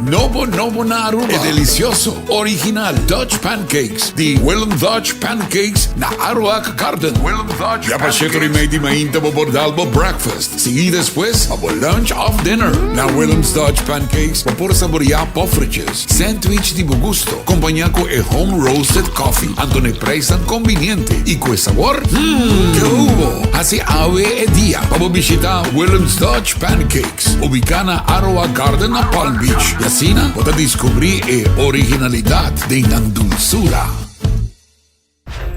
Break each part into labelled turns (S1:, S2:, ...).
S1: Nobo nobo na Aruba. E delicioso, original Dutch Pancakes di Willem Dutch Pancakes na Aruac Garden. Willem Dutch Ya pa shetor y mei di mainta bo por dal bo breakfast, sigui despues pa bo lunch of dinner. Na Willem's Dutch Pancakes bo por saborea poffertjes, sandwich di bo gusto, compaña cu e home roasted coffee. Anto n'e prijsnan conveniente y cu e sabor, hmm, ke hubo! Haci awe e dia pa bo bishita Willem's Dutch Pancakes, ubica na Aroa Garden na Palm Beach, y asina bo ta descubri e originalidad den nan dulzura.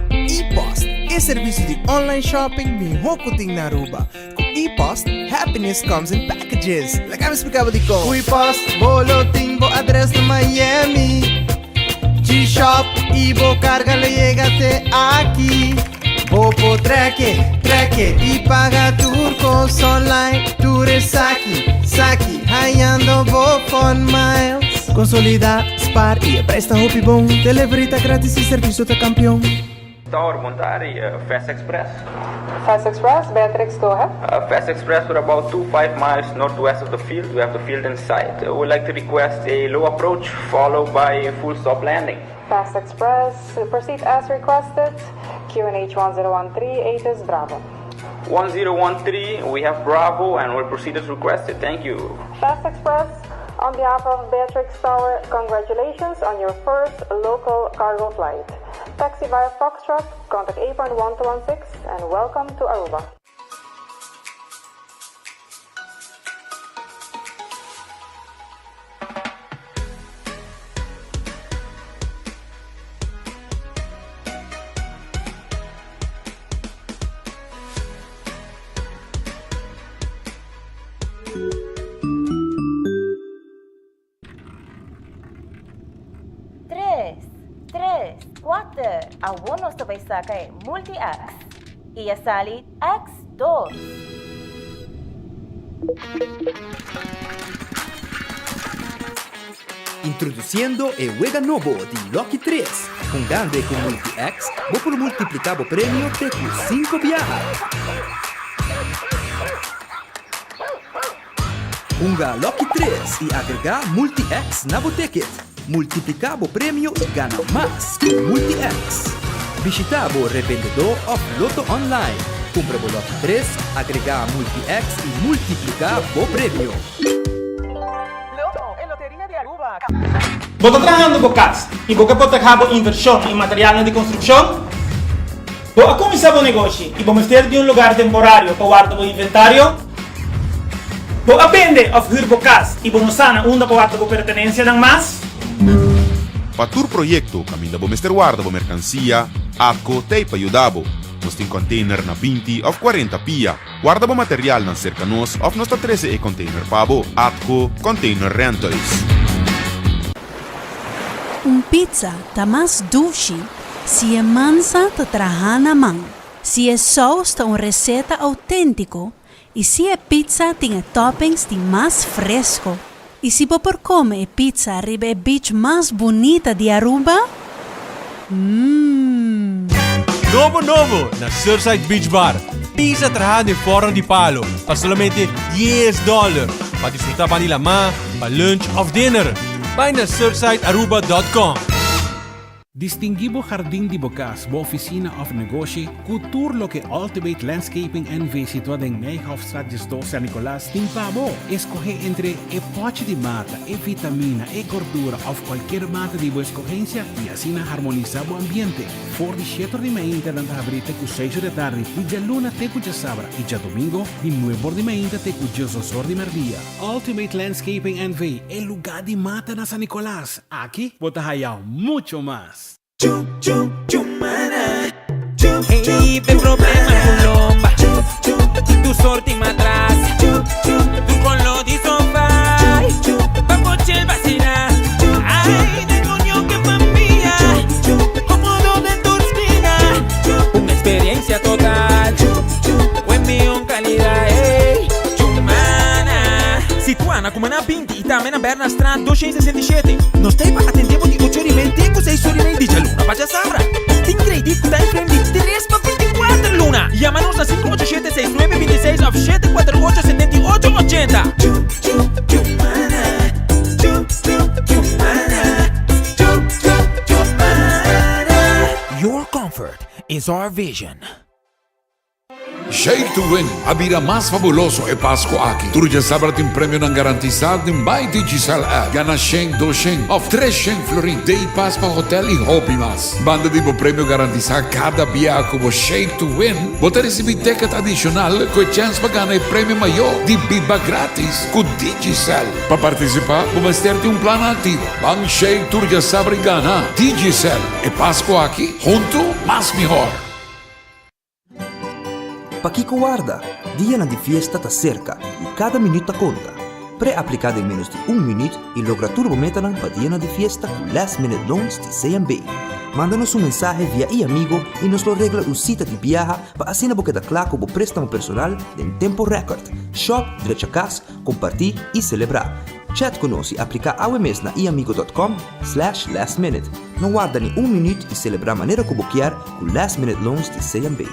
S2: E-Post, e servicio di online shopping miho cu tin na Aruba. Cu E-Post, happiness comes in packages. Laga mi splica bo dicon. Cu E-Post, bo lo tin bo adres na Miami. G-Shop y bo carga lo yega te aki. Bo por trek, trek y paga tur cos online. Tur esaki, saki, hayando bo fun miles. Consolida, spaar y e prijs ta hopi bon. Delivery ta gratis y servicio ta campeon.
S3: Tower, bon tardi, Fast Express.
S4: Fast Express, Beatrix, go ahead.
S3: Fast Express, we're about two five miles northwest of the field. We have the field in sight. We would like to request a low approach followed by a full stop landing.
S4: Fast Express, proceed as requested. QNH 1013, ATIS Bravo.
S3: 1013, we have Bravo and we'll proceed as requested. Thank you.
S4: Fast Express, on behalf of Beatrix Tower, congratulations on your first local cargo flight. Taxi via Foxtrot, contact apron 1216 and welcome to Aruba.
S5: Tres, tres, kuater, awor nos ta bai saka e Multi-X. I a sali X dos.
S6: Introduciendo e wega nobo di Lucky 3. Hungando e cu Multi-X, bo por multiplica bo premio te cu cinco biaha. Hunga Lucky 3 y agrega Multi-X na bo ticket. Multiplica bo premio y gana mas cu Multi-X. Bishita bo revendedor of Lotto Online. Cumpra bo Lucky 3, agrega Multi-X y multiplica bo premio.
S7: Lotto, e loteria di Aruba.
S8: Bo ta trahando bo cas y bo ke proteha bo inversion y materialnan di construccion? Bo a cuminsa bo negoshi y bo mester di un lugar temporario pa warda bo inventario? Bo a bende of huur bo cas y bo no sa na unda pa warda bo pertenencianan mas?
S9: Pa tur proyecto caminda bo mester warda bo mercancia, ATCO t'ey pa yuda bo. Nos tin container na 20 of 40 pia. Warda bo materialnan serka nos òf nos ta trese e container pa bo. ATCO Container Rentals.
S10: Un pizza ta mas dushi si e mansa ta traha na man, si e saus ta un receta autentico y si e pizza tin e toppings di mas fresco. Y si bo por come e pizza riba e beach mas bunita di Aruba? Mmm.
S11: Nobo nobo na Surfside Beach Bar. Pizza traha den forno di palo pa solamente dies dollar. Pa disfruta ban di lamá, pa lunch of dinner. Bai na surfsidearuba dot com.
S12: Distinguí bo hardin di bo kas, bo ofisina òf negoshi ku tur loke Ultimate Landscaping NV. situá den Nijhoffstraat 12 San Nicolas tin pa bo. Eskohé entre e pòchi di mata, e vitamina, e gordura òf kualkier mata di bo eskohensia i asina harmonisá bo ambiente. For di shete or di mainta nan ta habrí te ku seis or di atardi, di djaluna te ku djasabra i djadomingo di nuebe or di mainta te ku diesdos or di mèrdia. Ultimate Landscaping NV. E lugá di mata na San Nicolas. Aki bo ta haya mucho mas.
S13: Hey, pe problema cu lomba Tu sorti matras Tu color di sofá Pa pochel vacila Ay, demonio que familia Cómodo den tur esquina Un experiencia total Buen mion calidad ey Chumana
S8: Situa na Cumaná 20 y tambe na Bernastraat 267. Nos ta ei pa atendé bo di ocho ora y mei te ku seis ora y mei di djaluna pa djasabra. Tin kredit ku time frame di tres pa 24 luna. Yama nos na 587 6926 òf 748 78 80.
S14: our vision.
S1: Shake to Win a bira mas fabuloso e Pasco aki. Tur djasabra tin premionan garantisa den Buy Digicel app. Gana shen, doshen of treshen florin, day pass pa hotel y hopi mas. Banda di bo premio garantisa cada bia cu bo Shake to Win, bo ta ricibi ticket adicional cu e chens pa gana e premio mayor di biba gratis cu Digicel. Pa participa, bo mester tin un plan activo. Ban shake tur djasabra y gana! Digicel, e Pasco aki, hunto mas mihor!
S6: Pakiko warda? Dianan di fiesta ta serka i kada minüt ta konta. Pre-apliká den ménos di un minüt i logra tur bo metanan pa dianan di fiesta ku Last Minute Loans di CMB. Manda nos un mensahe via e-amigo i nos lo regla un sita di biaha pa asina bo keda kla ku bo préstamo personal den tempo rèkòrt. Shòp, drecha kas, kompartí i selebrá. Chat ku nos i apliká awe mes na eamigo dot com slash last minute. No warda ni un minüt i selebrá manera ku bo kier ku Last Minute Loans di CMB.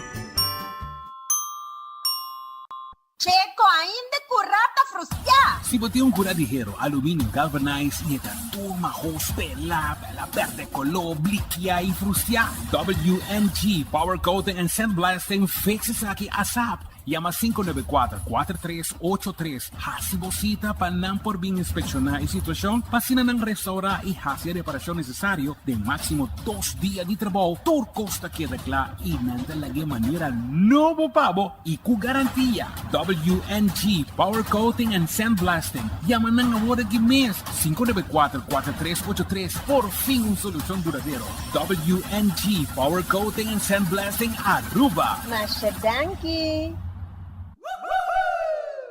S15: Checo ainda cu rata frustia.
S12: Si bo tin un cura di hero, aluminio galvanized y e ta tur mahos, pela, pela berde color, blikia y frustia, WNG Power Coating and Sandblasting fix esaki asap. Yama 594 4383 Hasi bo sita pa nan por bin inspekshoná e situashon pa asina nan restourá i hasi e reparashon nesesario den máksimo dos dia di trabou. Tur kos ta keda kla i nan ta lag'é manera nobo pa bo i ku garantia. WNG Power Coating and Sandblasting. Yama nan awor aki mes, 594 4383. Por fin un solushon duradero. WNG Power Coating and Sandblasting Aruba.
S15: Masha danki!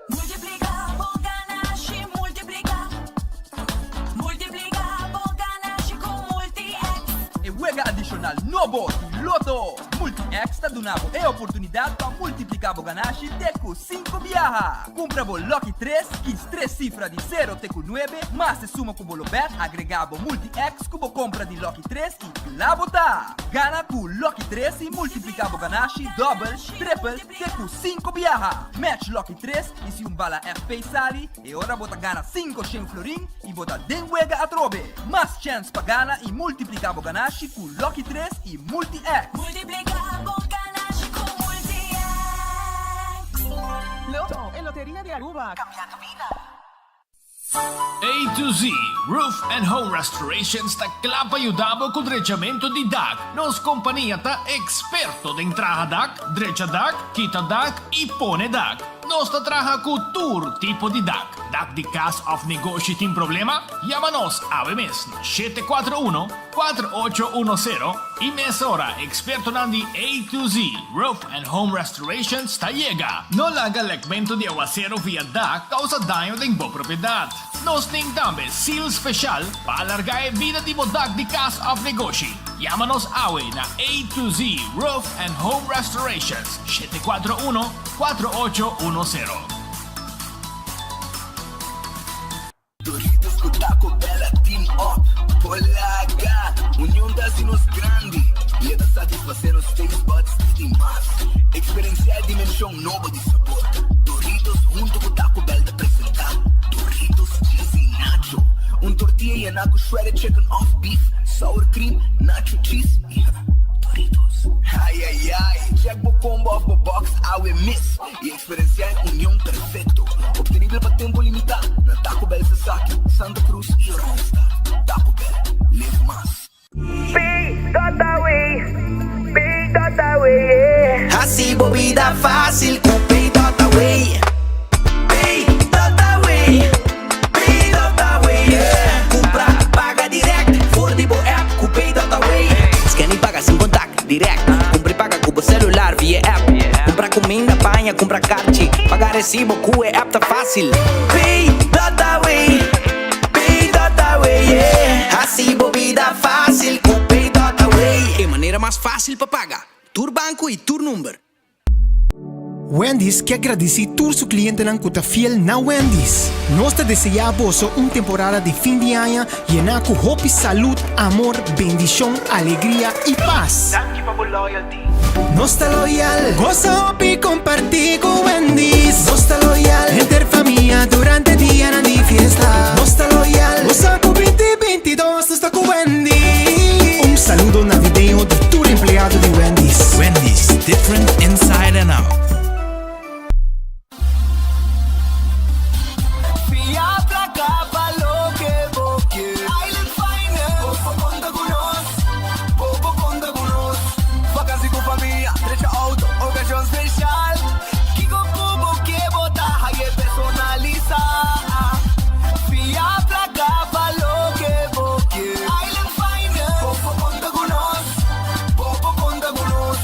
S16: Multiplica bo ganashi, multiplica. Multiplica bo ganashi cu Multi-X.
S6: E wega adishonal nobo di Lotto! Multi-X ta duna bo e oportunidat pa multipliká bo ganashi te ku sinku biaha. Kumpra bo Lucky tres, kis tres sifra di sero te ku nuebe, mas e suma ku bo lo bèt, agregá bo Multi-X ku bo kompra di Lucky tres i kla bo ta! Gana ku Lucky tres i multipliká bo ganashi dòbel, tripel, Te ku sinku biaha! Match Lucky tres i si un bala FP sali, e ora bo ta gana 500 florin i bo ta den wega atrobe! Mas chèns pa gana i multipliká bo ganashi ku Lucky tres i Multi-X!
S16: Multipliká bo ganashi ku Multi-X!
S7: Lotto, e loteria di Aruba, cambiando bida.
S17: A to Z Roof and Home Restorations ta kla pa yuda bo ku drechamentu di dak. Nos kompania ta eksperto den traha dak, drecha dak, kita dak i pone dak. Nos ta traha ku tur tipo di dak. Dak di kas òf negoshi tin problema? Yama nos awe mes na 741 4810 i mesora ekspertonan di A to Z Roof and Home Restorations ta yega. No laga lekmentu di awasero via dak kousa daño den bo propiedat. Nos tin tambe seal speshal pa alargá e bida di bo dak di kas òf negoshi. Yama nos awe na A to Z Roof and Home Restorations, 741 4810.
S18: Doritos cu Taco Bell a team up Polaga! Union ta haci nos grandi y e ta satisface nos taste buds di di mas. Experiencia e dimension nobo di sabor. Doritos hunto cu Taco Bell ta presenta Doritos Cheesy Nacho, un tortilla yena cu shredded chicken of beef, sour cream, nacho cheese y Doritos. Ay ay ay! Check bo combo of bo box awe mes y Experiencia e union perfecto, obtenibel pa tempo limita na Taco Bell Sasaki, Santa Cruz y Oranjestad. Taco Bell, live mas.
S19: Pay.away, Pay.away, yeah.
S20: Hasi bo bida fácil ku Pay.away. Pay.away, Pay.away, yeah. Kumpra, paga direct for di bo app ku Pay.away.
S21: Scan i paga sin contact, direct. Kumpra i paga ku bo celular via app. Kumpra kuminda, paña, kumpra karchi. Paga resibo ku e app ta fácil.
S20: Pay.away, Pay.away, yeah. Hasi bo bida fácil ku Pay.away.
S21: E manera mas fácil pa paga. Tur banko i tur number.
S2: Wendy's ke gradisí tur su klientenan ku ta fiel na Wendy's. Nos ta deseá boso un temporada di fin di aña yená ku hopi salud, amor, bendishon, alegria i pas.
S7: Danki pa bo loyalty.
S2: Nos ta loyal. Gosa hopi kompartí ku Wendy's. Nos ta loyal. Henter famia durante dianan di fiesta. Nos ta loyal. Gosa ku binti 22 nos ta ku Wendy's. Un saludo navideño di tur empleado di Wendy's. Wendy's.
S20: inside and out.
S18: Fia placa pa loke bo ke. Island Finance. Bo por conta cu nos. Bo por conta cu nos. Vakantie cu famia, drecha auto, ocasion special. Kico cu bo ke bo ta haye personalisa. Fia placa pa loke bo ke. Island Finance. Bo por conta cu nos. Bo por conta cu nos.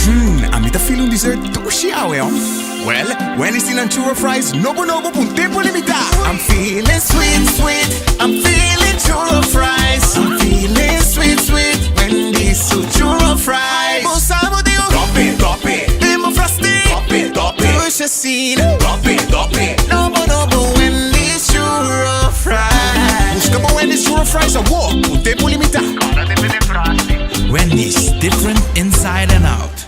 S14: Hmm, ami ta feel un dessert dushi awe, oh. Well, Wendy's tin nan churro fries nobo nobo pa un tempo limita. I'm feeling sweet, sweet, I'm feeling churro fries. I'm feeling sweet, sweet, Wendy's su churro fries. Bo sa bo digo. Tope, tope. Den bo frosty. Tope, tope. Dushi asina. Tope, tope. Nobo nobo Wendy's churro fries. Busca bo Wendy's churro fries awor pa un tempo limita.
S20: Wendy's, different inside and out.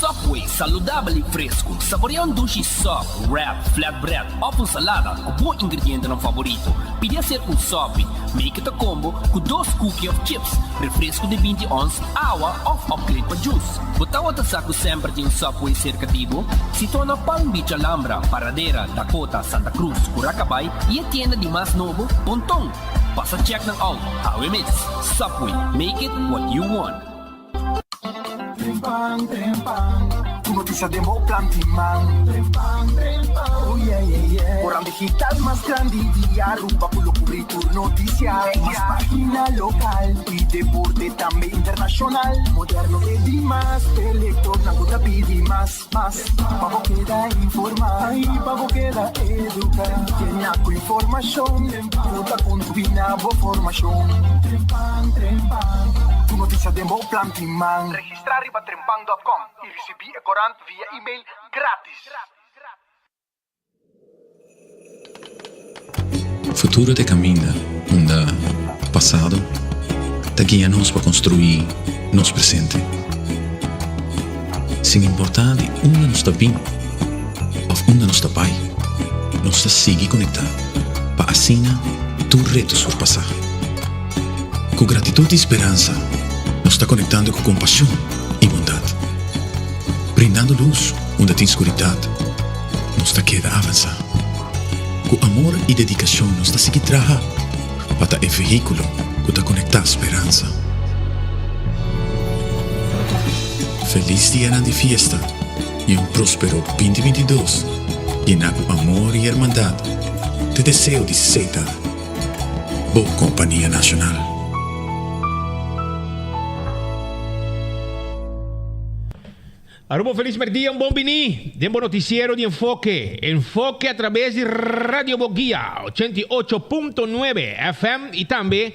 S17: Subway, saludabel y fresco. Saborea un dushi sub, wrap, flatbread of un salada cu bo ingredientenan favorito. Pidi hacer un subby. Make it a combo cu dos cookie of chips, refresco di binti ons, awa of upgrade pa juice. Bo tawata sa cu semper tin un Subway cerca di bo? Situa na Palm Beach Alhambra, Paradera, Dakota, Santa Cruz, Curacabay y e tienda di mas nobo, Ponton. Pasa check nan out, awe mes. Subway, make it what you want.
S18: Trempan, trempan, Tur noticia den bo plan tin man. Trempan, trempan, oh yeah, yeah, yeah. Koran digital mas grandi di Aruba cu lo cubri tur noticia. Mas pagina local y deporte tambe internacional. Moderno e di mas, e lectornan cu ta pidi mas. Mas pa bo keda informá i pa bo keda eduká. Yena ku informashon ku ta kontribuí na bo formashon. Trempan, trempan, tur notisia den bo plan tin man.
S17: Registrá riba trempan dòt kòm i risibí e korant via email grátis.
S22: Futuro ta e kaminda unda pasado ta guia nos pa konstruí nos presente. Sin importá di unda nos ta bin òf unda nos ta bai, nos ta sigui konektá pa asina tur reto surpasá. Ku gratitut i speransa nos ta konektando ku kompashon i bondat, brindando lus unda tin skuridat. Nos ta keda avansá. Ku amor i dedikashon nos ta sigui traha pa ta e vehíkulo ku ta konektá speransa. Felis dianan di fiesta i un próspero 2022 yená ku amor i hermandat ta e deseo di Seta, bo kompania nashonal.
S23: Aruba un felis merdia, un bon bini den bo noticiero di Enfoke. Enfoke a traves di Radio Boguia 88.9 FM y tambe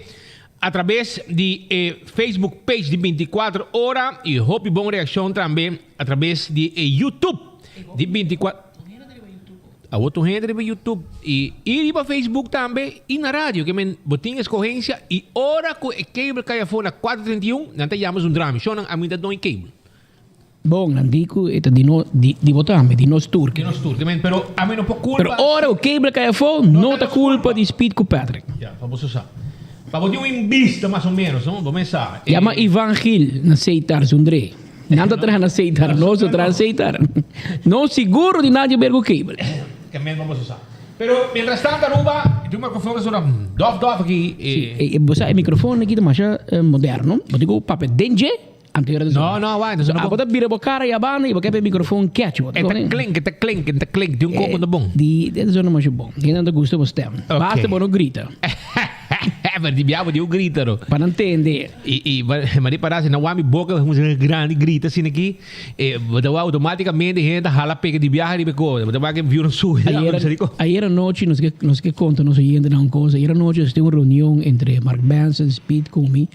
S23: a traves di e Facebook page di 24 ora y hopi bon reaccion tambe a traves di e YouTube di 24 Awor tur hende riba YouTube y y riba Facebook tambe y na radio ke men bo tin escogencia y ora cu e cable cay afo na 4:31 nan ta yama zundra mi shownan ami ta doño cable.
S24: Bon, nan di cu e ta di no, di, di bo tambe, di nos tur.
S23: Di nos tur, men, pero ami no por culpa.
S24: Pero ora cu cable cay afo, no ta culpa di Speed cu Patrick.
S23: Ya, pa boso sa. Pa bo tin un inbista mas o menos, no? Bo mes sa.
S24: Yama Ivan Gil na Seitar Zundré. Nan ta traha na Seitar, nos ta traha na Seitar. No siguro di nadie ber cu cable.
S23: Ke men pa boso sa. Pero mientras tanto Aruba, e tin un microfoon ta sona dof dof aki.
S24: Si, bo sa e microfoon aki ta masha moderno. Bo tin cu papia den dje. Anto era
S23: No, no, wai, entonces no.
S24: Abo ta bira bo cara y abanda y bo kepe microfoon catch bo.
S23: E ta klink, e ta klink, e ta klink, di un koko ta bon.
S24: Di, e ta zona masha bon. Hende ta gusta bo stem.
S23: Ok.
S24: Basta bo no grita.
S23: Maar di biaha bo di un grita no.
S24: Pa nan tende.
S23: Y, y, ma di para si nan wak mi boca, un grandi grita asina aki, e bo ta wak automaticamente hende ta hala pega di biaha riba e cosa. Bo ta wak e view subi.
S24: Ayer, ayer anochi nos ke, nos ke konta nos oyentenan un cosa. Ayer anochi nos tin un reunion entre Mark Benson, Speed ku mi.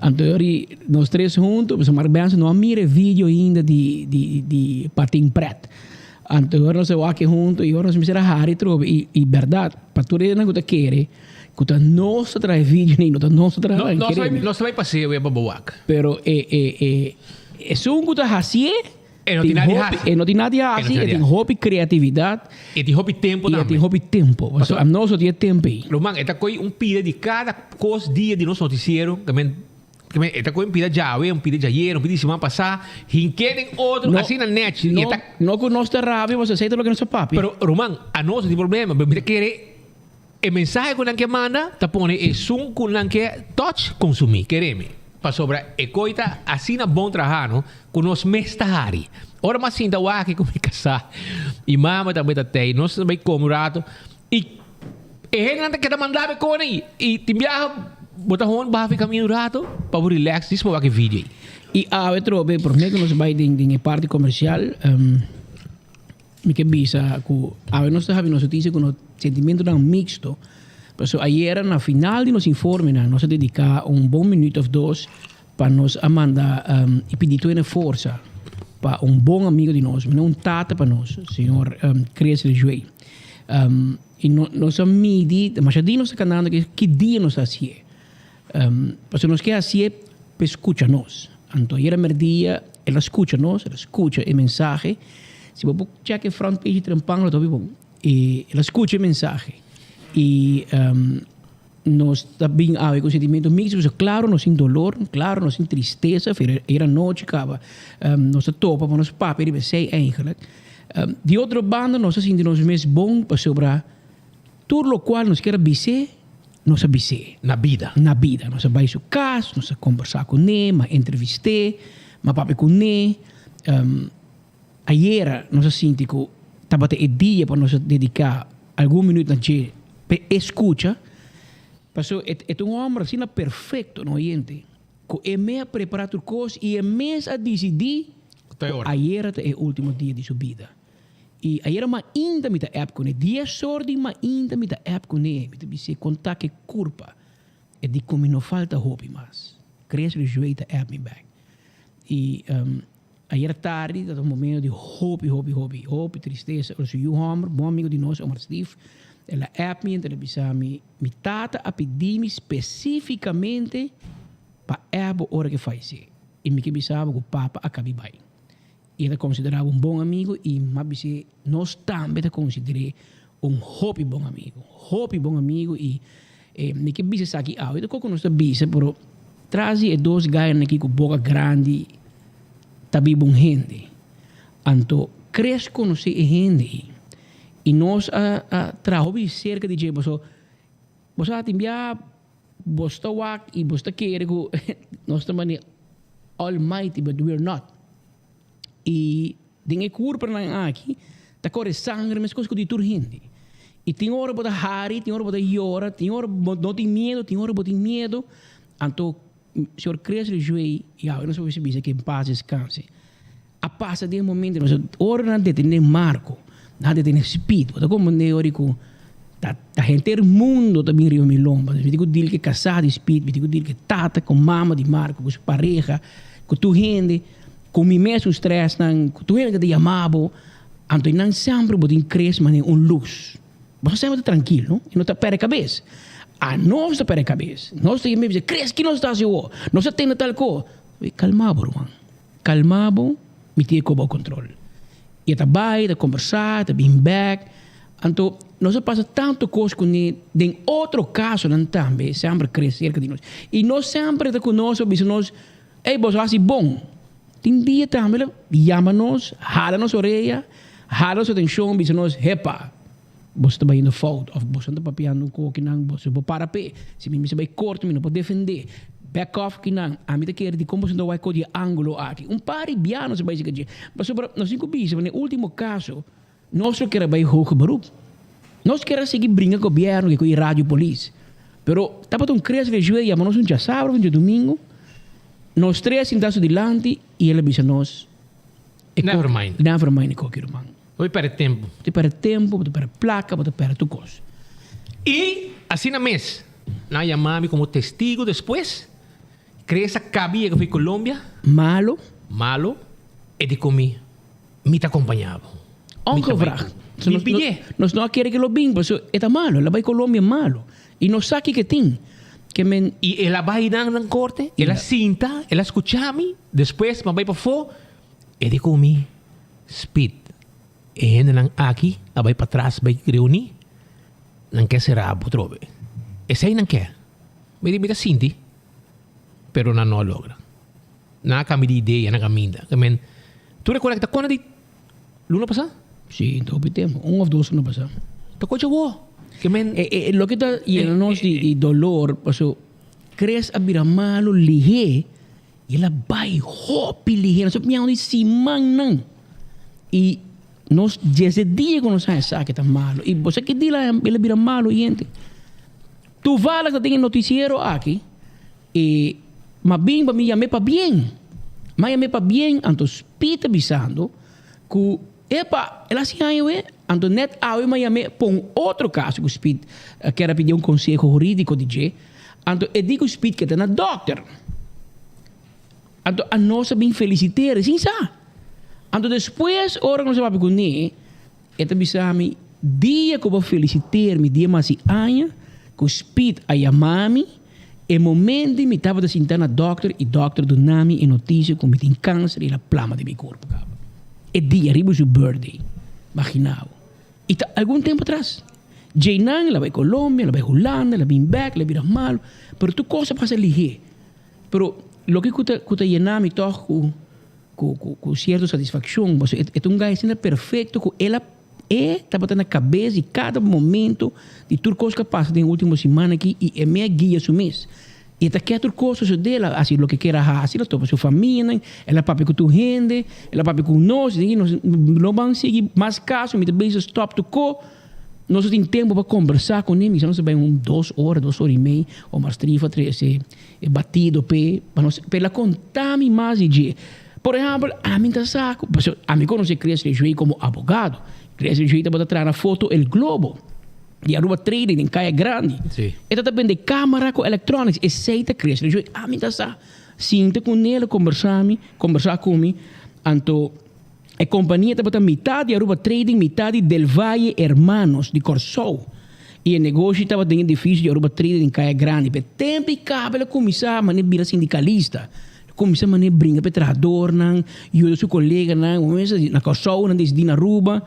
S24: Anto yori nos tres hunto, pasobra Mark Benson no a mira e video ainda di di di Patin Pret. Anto yori nos a wak e hunto y yori nos mester a hari trobe y y berdad pa tur esnan cu ta kere cu ta nos ta traha e video ni no ta nos ta traha
S23: No,
S24: nan
S23: nos
S24: kere.
S23: bai nos bai paseo ya pa bo wak.
S24: Pero e e e esun cu ta hacié
S23: E no tin nada di hasi.
S24: E no tin nada di hasi, e tin hopi creatividad.
S23: E tin hopi tempo
S24: tambe. E tin hopi tempo. Pasobra nos no tin e tempo ei.
S23: Ruman, e ta koe un pida di cada cos dia di nos noticiero, ta men E ta koe un pida djawe, un pida djayer, un pida di siman pasá, hink'é den otro,
S24: No,
S23: asina nèchi.
S24: no,
S23: E ta
S24: no ku nos ta rabia, pasobra esei ta loke nos ta papia.
S23: Pero ruman, anos no tin problema, pero mi ta kere e mensahe ku nan ke manda ta pone esun ku nan ke touch konsumí, kere mi. Pasobra e koi ta asina bon trahá no, ku nos mes ta hari. Ora mi a sinta wak ku mi kasá i mama tambe ta tei, nos ta bai kome un rato i e hendenan ta keda manda mi kone i i tin biaha bo ta hon baha fi kaminda un rato pa bo relax djis pa wak e video ei.
S24: I awe trobe promé ku nos bai den den e parti komersial mi ke bisa ku awe nos ta habi nos notisia ku nos sentimentonan mixto pasobra ayera na final di nos informenan nos a dediká un bon minuut of dos pa nos a manda i pidi tur hende forsa pa un bon amigo di nos, mira un tata pa nos, señor Chris Lejuey. I nos a midi, masha dia nos ta kanando ki dia nos ta hasié. Pasobra nos ke hasié pa e skucha nos. Anto ayera merdia el a skucha nos, el a skucha e mensahe. Si bo por chèk e front page di Trempan lo ta hopi bon. El a skucha e mensahe i nos ta bin awe ku sentimentu mixto pasobra klaro nos tin dolor, klaro nos tin tristesa, ayera nochi kaba nos a topa pa nos papia riba esei eigenlijk. Di otro banda nos a sinti nos mes bon pasobra tur lokual nos kier a bis'é, nos a bis'é.
S23: Na bida.
S24: Na bida. Nos a bai su kas, nos a kombersá kuné, m'a entrevist'é, m'a papia kuné. Ayera nos a sinti ku tabata e dia pa nos a dediká algun minüt na dje p'e e skucha. Pasobra e ta un hòmber asina perfekto, no oyente, ku e mes a prepará tur kos i e mes a disidí ku ayera ta e último dia di su bida. I ayera mainta mi ta app kuné, dies or di mainta mi ta app kuné, mi ta bis'é konta ke kurpa e di ku mi no falta hopi mas. Chris Lejuey ta app mi bèk. I Ayer tardi ta un momento di hopi, hopi, hopi, hopi tristesa. Ora su yu homber, bon amigo di nos, Omar Steve, el a app mi en el a bisa mi, mi tata a pidi mi specificamente pa app bo ora ke fayece. Y mi ke bisa bo ku papa a kabi bai. Y el a considera bo un bon amigo y m'a bis'é nos tambe ta consider'é un hopi bon amigo. Hopi bon amigo y mi ke bisa esaki awe. Ta koko nos ta bisa pero tras di e dos gainan aki ku boka grandi ta biba un hende. Anto Chris konosé e hende ei y nos a a traha hopi serka di dje paso bo sa tin bia bo ta wak y bo ta kere ku nos ta mane almighty but we are not. I den e kurpanan aki ta kore sangre meskos ku di tur hende. I tin ora bo ta hari, tin ora bo ta yora, tin ora bo no tin miedu, tin ora bo tin miedu. Anto señor Chris Lejuey, i awe nos por bisa bisa ke en paz descanse, a pasa den e momento, pasobra ora nan detene Marco, nan a detene Speed, bo ta komprende ora ku ta ta henter mundo ta bin riba mi lomba. Mi tin ku deal ku e kasá di Speed, mi tin ku deal ku e tata, ku mama di Marco, ku su pareha, ku tur hende. Ku mi mes un stressnan, ku tur hende ta yama bo, anto nan semper bo tin kres manera un lus. Bo ta semper ta trankil, no? I no ta perde kabes. Anos ta perde kabes. Nos ta yama i bisa, Kres, ki nos ta hasi awor? Nos ta tende tal ko. Kalma bo, ruman. Kalma bo, mi tin e ko bou kontrol. I e ta bai, ta kombersá, ta bin bèk. Anto nos a pasa tantu kos kuné den otro kasonan tambe, semper kres serka di nos. I no semper e ta ku nos pa bisa nos, Ey, boso hasi bon. Tin dia tambe lo yama nos, hala nos orea, hala nos atencion, bisa nos, Hepa, boso ta bayendo fout, of boso ta papiando un kokinan, boso por para p'e. Si mi mester bay korte, mi no por defende. Back off kinan. Ami ta kere dikon boso no ta wak kos di e angulo aki. Un par di bia nos a bay sika dje. Pasobra nos tin ku bisa, na e ultimo kaso, Nos lo kier a bai hoger beroep. Nos kier a sigui bringa gobierno ke ku e radio polis. Pero tabata un kres rejué yama nos un djasabra of un djadumingu. Nos tres sinta su dilanti i el a bisa nos, E
S23: Never mind.
S24: Never mind e koki ruman.
S23: Bo ta perde tempu.
S24: Bo ta perde tempu, bo ta perde plaka, bo ta perde tur kos.
S23: I asina mes nan a yama mi komo testigo despues. Kres a kabi yega for Colombia.
S24: Malo.
S23: Malo. E di ku mi. Mi ta acompaña bo.
S24: Ongevraagd. Mi pidie. Nos no a kere ke lo bin, pasobra e ta malo. El a bai Colombia malo. I no sa kiko e tin. Ke men.
S23: I el a bai nan nan korte, el a sinta, el a skucha mi. Despues mi a bai pafó, e di ku mi, Speed, e hendenan aki a bai patras bai reuní, nan ke sera bo atrobe. Esei nan ke. Mi di, mi ta sinti. Pero nan no a logra. Nan a cambia di idea na caminda. I mean, tu recorda cu ta cuando di luna pasa?
S24: Sí, ta hopi tempo. Un of dos luna pasa.
S23: Ta cocha wo. Ke men.
S24: E, e, loke ta yena nos di, di dolor, paso Chris a bira malo lihé y el a bai hopi lihé. Nos a piña di simannan. Y nos desde dia cu nos a sa cu ta malo. Y bo sa ki dia el a bira malo, yente? Toevallig ta tin e noticiero aki. E ma bin pa mi yam'é pabien. M'a yam'é pabien, anto Speed ta bisando ku, Epa, el a hasi aña we. Anto nèt awe m'a yam'é pa un otro kaso ku Speed kier a pidi un konseho hurídiko di dje. Anto e di ku Speed ke ta na dòkter. Anto anos a bin felisit'é sin sa. Anto despues ora ku nos a papia kuné, E ta bisa mi, Dia ku bo felisiter mi dia mas di aña, ku Speed a yama mi, e momento mi tabata sinta na dòkter i dòkter duna mi e notisia ku mi tin kanser i el a plama den mi kurpo kaba. E dia riba su birthday. Magina bo. I ta algun tempu atras. Djeinan el a bai Colombia, el a bai Hulanda, el a bin bèk, el a bira malu, pero tur kos a pasa lihé. Pero loke ku ta ku ta yena mi tòg ku. Ku ku ku sierto satisfakshon, pasobra e ta un gai asina perfekto ku el a e tabata na kabes di kada momento di tur kos ku a pasa den e ultimo siman aki i e mei a guia su mes. I e ta ke tur kos sosodé, el a hasi loke kier a hasi, el a topa su famianan, el a papia ku tur hende, el a papia ku nos, i nos no ban sigui mas kaso, mi ta bisa stòp tur ko. Nos a tin tempu pa kombersá kuné, mi sa nos a bai un dos ora, dos ora i mei, Omar Strifa trese e batido p'e, pa nos, p'e el a konta mi mas di dje. Por ehèmpel, ami ta sa ku, pasobra ami konosé Chris Lejuey komo abogado. Chris Lejuey tabata traha na Foto El Globo di Aruba Trading den Kaya Grandi. E tabata bende kamera ku electronics. Esei ta Chris Lejuey. Ami ta sa. Sinta kuné, el a kombersá mi, kombersá ku mi. Anto. E kompania tabata mitá di Aruba Trading, mitá di Del Valle Hermanos di Kòrsou. I e negoshi tabata den edifisio di Aruba Trading den Kaya Grandi. P'e tempu i kaba el a kuminsá manera bira sindikalista. El a kuminsá manera bringa p'e trahadornan, yuda su koleganan. Un mes na Kòrsou nan disidí na Aruba.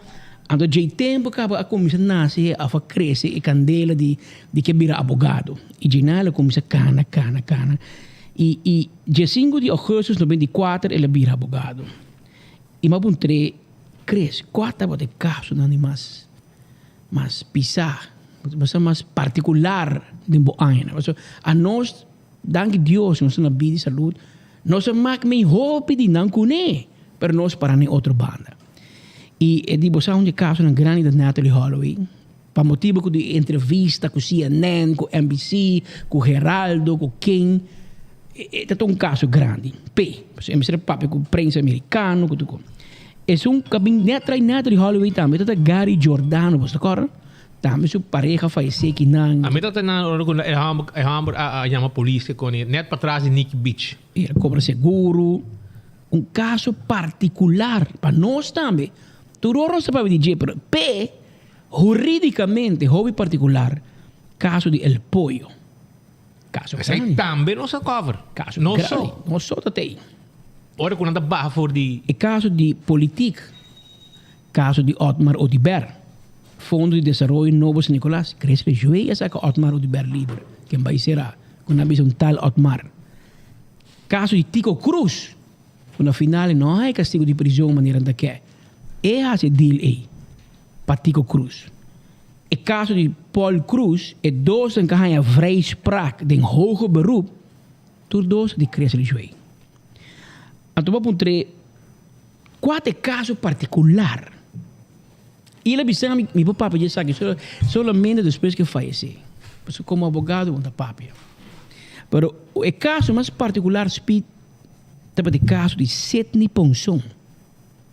S24: Anto djei tempu kaba a kuminsá nase òf a krese e kandela di di ke bira abogado. I djei nan el a kuminsá kana, kana, kana. I i diesinku di ougùstus 94 el a bira abogado. I m'a puntr'é, Chris, kua tabata e kasonan di mas mas pisá, mas mas partikular den bo añanan? Pasobra anos, danki Dios, nos ta na bida i salud, nos a mak mei hopi di nan kuné, pero nos para na e otro banda. I e di, Bo sa un di e kasonan grandi ta Natalee Holloway, pa motibu ku di entrevista ku CNN, ku NBC, ku Heraldo, ku ken, e ta un kaso grandi. P'e, pasobra e mester a papia ku prensa amerikano, ku tur kos. Esun ku a bin nèt trai Natalee Holloway tambe ta Gary Giordano, bo sa kòrda? Tambe su pareha a fayesé kinan.
S23: A mi ta na ora ku e hòmber e hòmber a yama polis ke koni nèt patras di Nikki Beach.
S24: El a kobra seguro. Un kaso partikular pa nos tambe. Tur ora nos ta papia di dje, pero p'e Huridicamente hopi particular caso di El Pollo. Caso
S23: Esei
S24: grandi.
S23: tambe nos a cover.
S24: Caso
S23: No
S24: grandi.
S23: so.
S24: No so ta tei.
S23: Ora cu nan ta baha for di.
S24: E caso di politiek. Caso di Otmar Oduber. Fondo di Desaroyo Nobo San Nicolas. Chris Lejuey a saca Otmar Oduber liber. Ken bay sera cu nan bisa un tal Otmar. Caso di Tico Croes. Cu na final e no a haya castigo di prison manera nan ta ke. E haci e deal ey. Pa Tico Croes. E caso di Paul Croes, e dosnan ca haña vrijspraak den hoger beroep, tur dos di Chris Lejuey. Anto bo a puntr'é, cua ta e caso particular? Y el a bisa mi, mi por papia di esaki solamente despues cu e fayece. Pasobra como abogado bo no ta papia. Pero e caso mas particular, Speed, tabata e caso di Sidney Ponson.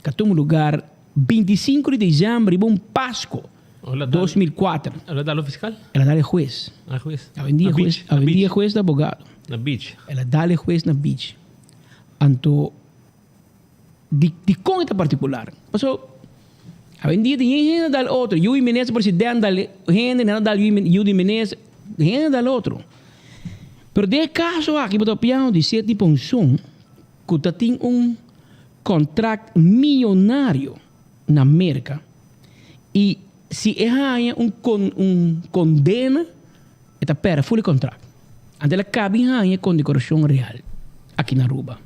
S24: Ca tuma lugar 25 di december riba un Pasco 2004.
S23: El a dal e fiscal?
S24: El a dal e hues.
S23: Ah, hues.
S24: Awendia hues, awendia hues ta abogado.
S23: Na beach.
S24: El a dal e hues na beach. Anto di dicon e ta particular? Paso awendia tin yen hende a dal otro. Yu di minister president dal hende, nan a dal yu di minister, hende a dal otro. Pero den e caso aki bo ta piano di Sidney Ponson cu ta tin un contract millonario na Merca y si e haña un con un condena e ta perde full e contract. Anto el a caba di haña condecoracion real aki na Aruba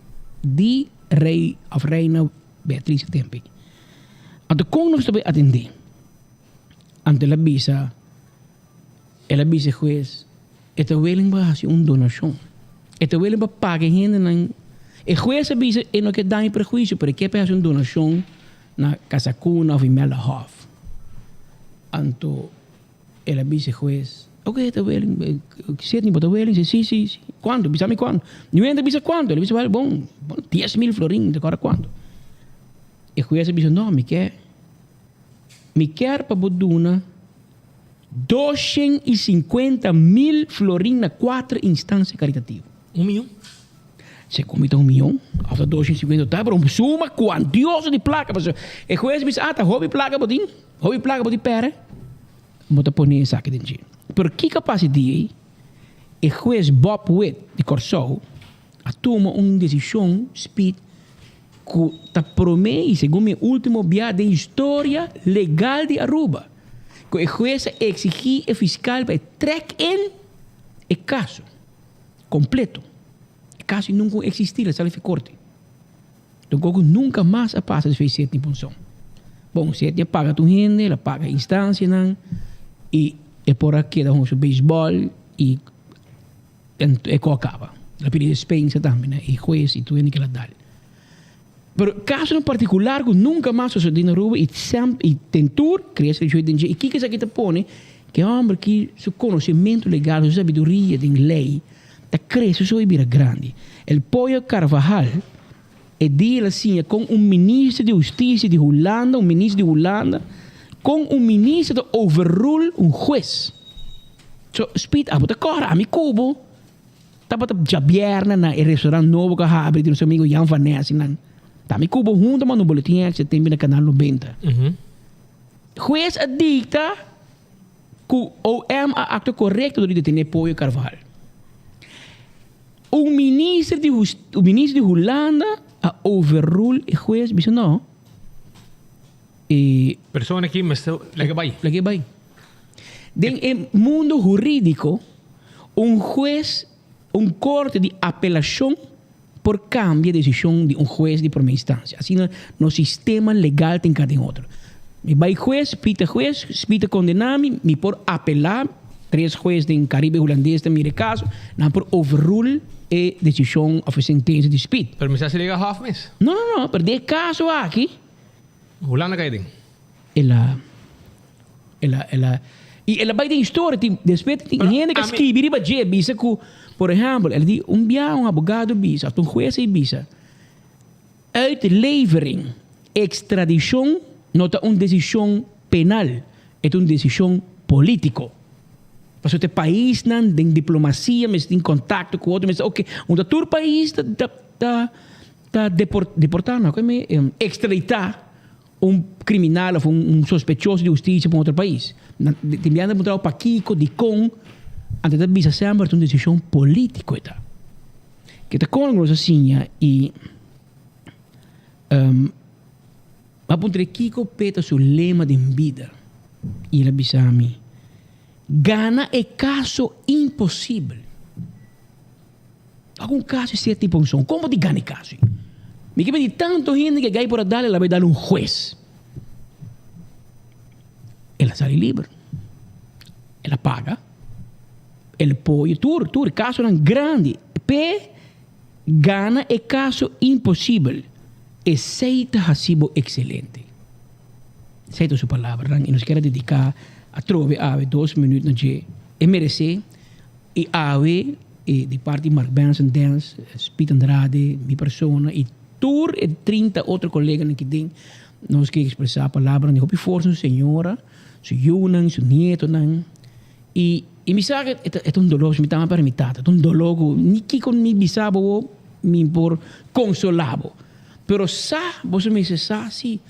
S24: di Rey of Reina Beatriz e tempo ei. Anto con nos ta bay atende? Anto el a bisa, el a bisa e hues, e ta willing pa haci un donacion. E ta willing pa paga e hendenan. E hues a bisa e no ke daño prehuicio pero e ke pa haci un donacion na Casa Cuna of Imelda Hof. Anto el a bisa e hues, ok ta willing, Sidney bo ta willing? Si, si, si. Cuanto? Bisa mi cuanto. Niun hende a bisa cuanto. El a bisa, wel bon, 10,000 florin, mi ta acorda cuanto. E hues a bisa, no, mi ke. Mi kier pa bo duna 250,000 florin na cuater instancia caritativo.
S23: Un miyon?
S24: Segun mi ta un miyon, of ta 250 ta, pero un suma cuantioso di placa. Pasobra e hues bisa, ah, ta hopi placa bo tin, hopi placa bo tin pere, bo ta pone esaki den dje. Pero kico a pasa e dia ei? E hues Bob Wit di Corsou a tuma un decision speed Cu ta prome y segun mi ultimo bia den historia legal di Aruba cu e hues a exigi e fiscal pa e trek in e caso completo. E caso nunca existi, la sali fi corte. Tampoco nunca mas a pasa despues di Sidney Ponson. Bon, Sidney a paga tur hende, el a paga instancianan y e por a keda hunga su baseball y E ko a kaba. El a pidi despensa tambe na e hues i tur hende ku el a dal. Pero kasonan partikular ku nunka mas sosodé na Aruba i semper i den tur krese di den dje. I kiko esaki ta pone ku e hòmber ki su konosementu legal, su sabiduria den lei ta krese so i bira grandi. El Pollo Carvajal e dia el a siña kon un minister di hustisia di Hulanda, un minister di Hulanda, kon un minister ta overrule un hues. So, Speed, abo ta kòrda ami ku bo tabata djabièrnè na e restaurant nobo ku a habri di nos amigo Jan van Nes i nan. Ta ami ku bo huntu a manda un boletin extra tempu na Kanal Nobenta. Hues a dikta ku OM a aktua korekto dor di detené Pollo Carvajal. Un minister di un minister di Hulanda a overrule e hues bisa no e.
S23: Persona aki mester laga bai.
S24: Laga bai. Den e mundo hurídiko, un hues, un korte di apelashon por kambia desishon di un hues di promé instansia. Asina nos sistema legal tin kada den otro. Mi bai hues, pita hues, pita kondená mi, mi por apelá, tres hues den Karibe Hulandes ta mira e kaso, nan por overrule e desishon òf e sentensia di Speed.
S23: Pero mi sa si llega hof mes.
S24: No, no, no, pero den e kaso aki.
S23: Hulanda kai den.
S24: El a. El a, el a, i el a bai den historia, tin, despues tin hende ku a skibi riba dje, bisa ku, por ehèmpel, el di un bia un abogado bisa, òf un hues ei bisa, uitlevering, ekstradishon no ta un desishon penal, e ta un desishon polítiko. Pasobra ta e paisnan den diplomasia mester tin kontakto ku otro, mester oke, unda tur pais ta, ta, ta, ta depor, deportá no, kome, ekstraditá. Un kriminal of un sospechoso di hustisia pa un otro pais. Nan tin biaha nan ta puntra bo pakiko, dikon, anto ta bisa semper ta un desishon politiko e ta. Ke ta kon nos a siña i a puntra e kiko p'e ta su lema den bida i el a bisa mi, gana e kaso imposibel. Algun caso e ser tipo un son. Como di gana e caso ei? Mi ke di tanto hende ke gai por a dal, el a bai dal un hues. El a sali liber. El a paga. El pollo, tur, tur, casonan grandi. P'e gana e caso imposibel. Esei ta haci bo excelente. Esei ta su palabranan y nos kier a dedica atrobe awe dos minuut na dje. E merece. I awe e di parti Mark Benson Dance, Speed Andrade, mi persona i tur e 30 otro koleganan ki den, nos ke ekspresá palabranan di hopi forsa na su señora, su yunan, su nietonan. I i mi sa ke e ta e ta un doló, mi tama para mi tata, e ta un doló ku ni kiko mi bisa bo bo mi por konsolá bo. Pero sa, boso mester sa si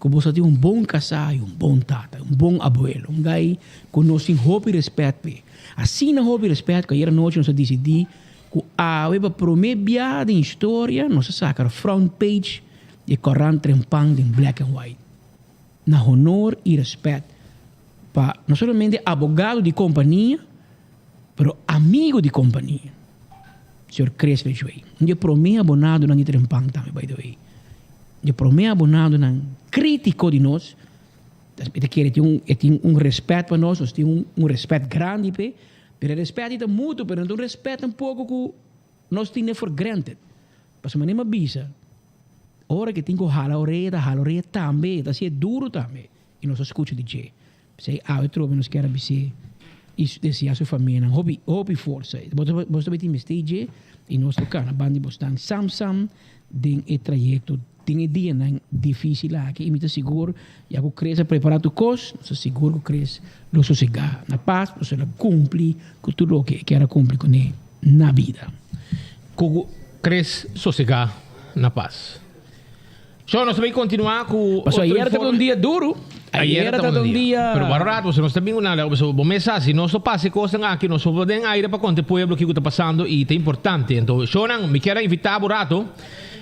S24: Ku bo sa tin un bon kasá i un bon tata, un bon abuelo, un gai ku nos tin hopi rèspèt p'e. Asina hopi rèspèt ku ayer anochi nos a disidí ku awe pa promé bia den historia nos a saka front page di e kòrant Trempan den black and white. Na honor i rèspèt pa no solamente abogado di kompania. Pero amigo di compania, señor Chris Lejuey, un di e prome abonadonan di Trempan tambe by the way, di e prome abonadonan critico di nos, mi ta kere tin un, e tin un respet pa nos, nos tin un un respet grandi p'e, pero e respet ei ta mutuo, pero no ta un respet tampoco cu nos tin for granted. Pasobra manera mi a bisa, ora cu e tin cu hala orea, ta hala orea tambe, e ta haci'e duro tambe, y nos a scucha di dje. P'esei awe trobe nos kier a bis'é i deseá su famianan hopi hopi forsa. Bo ta bo ta tin mester dje i nos ta kana banda di bosnan sam sam den e trayekto den e dianan difísil aki i mi ta sigur ya ku Chris a prepará tur kos nos ta sigur ku Chris lo sosegá na pas pasobra el a kumpli ku tur loke e kier a kumpli kuné na bida.
S23: Ku Chris sosegá na pas. So, nos ta bay continua cu
S24: Paso
S23: otro
S24: ayer tabata
S23: informe.
S24: un dia duro.
S23: Ayer
S24: Ayer
S23: tabata
S24: tabata
S23: un
S24: un
S23: dia.
S24: dia.
S23: Pero baro rato, nos ta bin una so bo mes sa, si nos no pasa e cosnan aki, nos no den aire pa conta e pueblo kico ta pasando y ta importante. Enton, shownan, mi kier a invita bo rato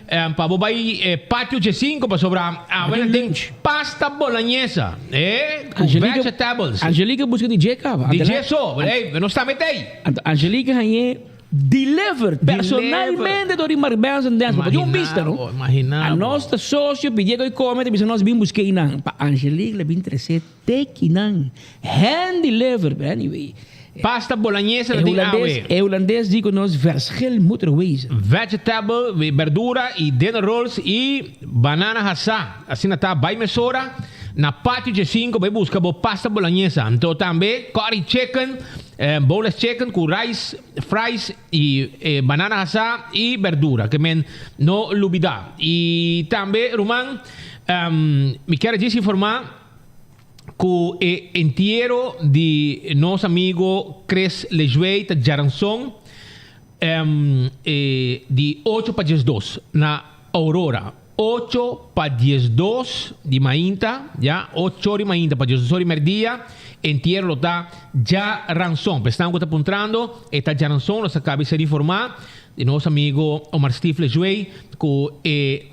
S23: pa bo bay Patio G5 pasobra awe nan tin pasta bolognesa, eh, cu
S24: Angelica,
S23: vegetables.
S24: Angelica busca DJ caba.
S23: DJ so, ey, nos ta mete ey.
S24: Anto Angelica hañe Delivered personalmente door di Mark Benson Dance. Bo tin un bista no?
S23: Imagina
S24: A nos ta socio pidié koe come ta bisa nos bin busca einan. Pa Angelique le bin trece tekinan. Hand delivered. But anyway.
S23: Pasta bolognese ta tin awe.
S24: E Hulandes di cu nos verschil moet er wezen.
S23: Vegetable, berdura y dinner rolls y banana hasá. Asina ta bay mesora na Patio G5 bay busca bo pasta bolognese. Anto tambe curry chicken. Boneless chicken ku rice, fries i banana hasá i berdura ke men no lubidá. I tambe ruman mi kier a djis informá ku e entiero di nos amigo Chris Lejuey ta djaranson di ocho pa diesdos na Aurora. Ocho pa 12 di mainta, ya, ocho di mainta pa 12 di merdia, entiero lo ta djaranson. Pa esnan ku ta puntrando, e ta djaranson, nos a kabi ser informá di nos amigo Omar Steve Lejuey ku e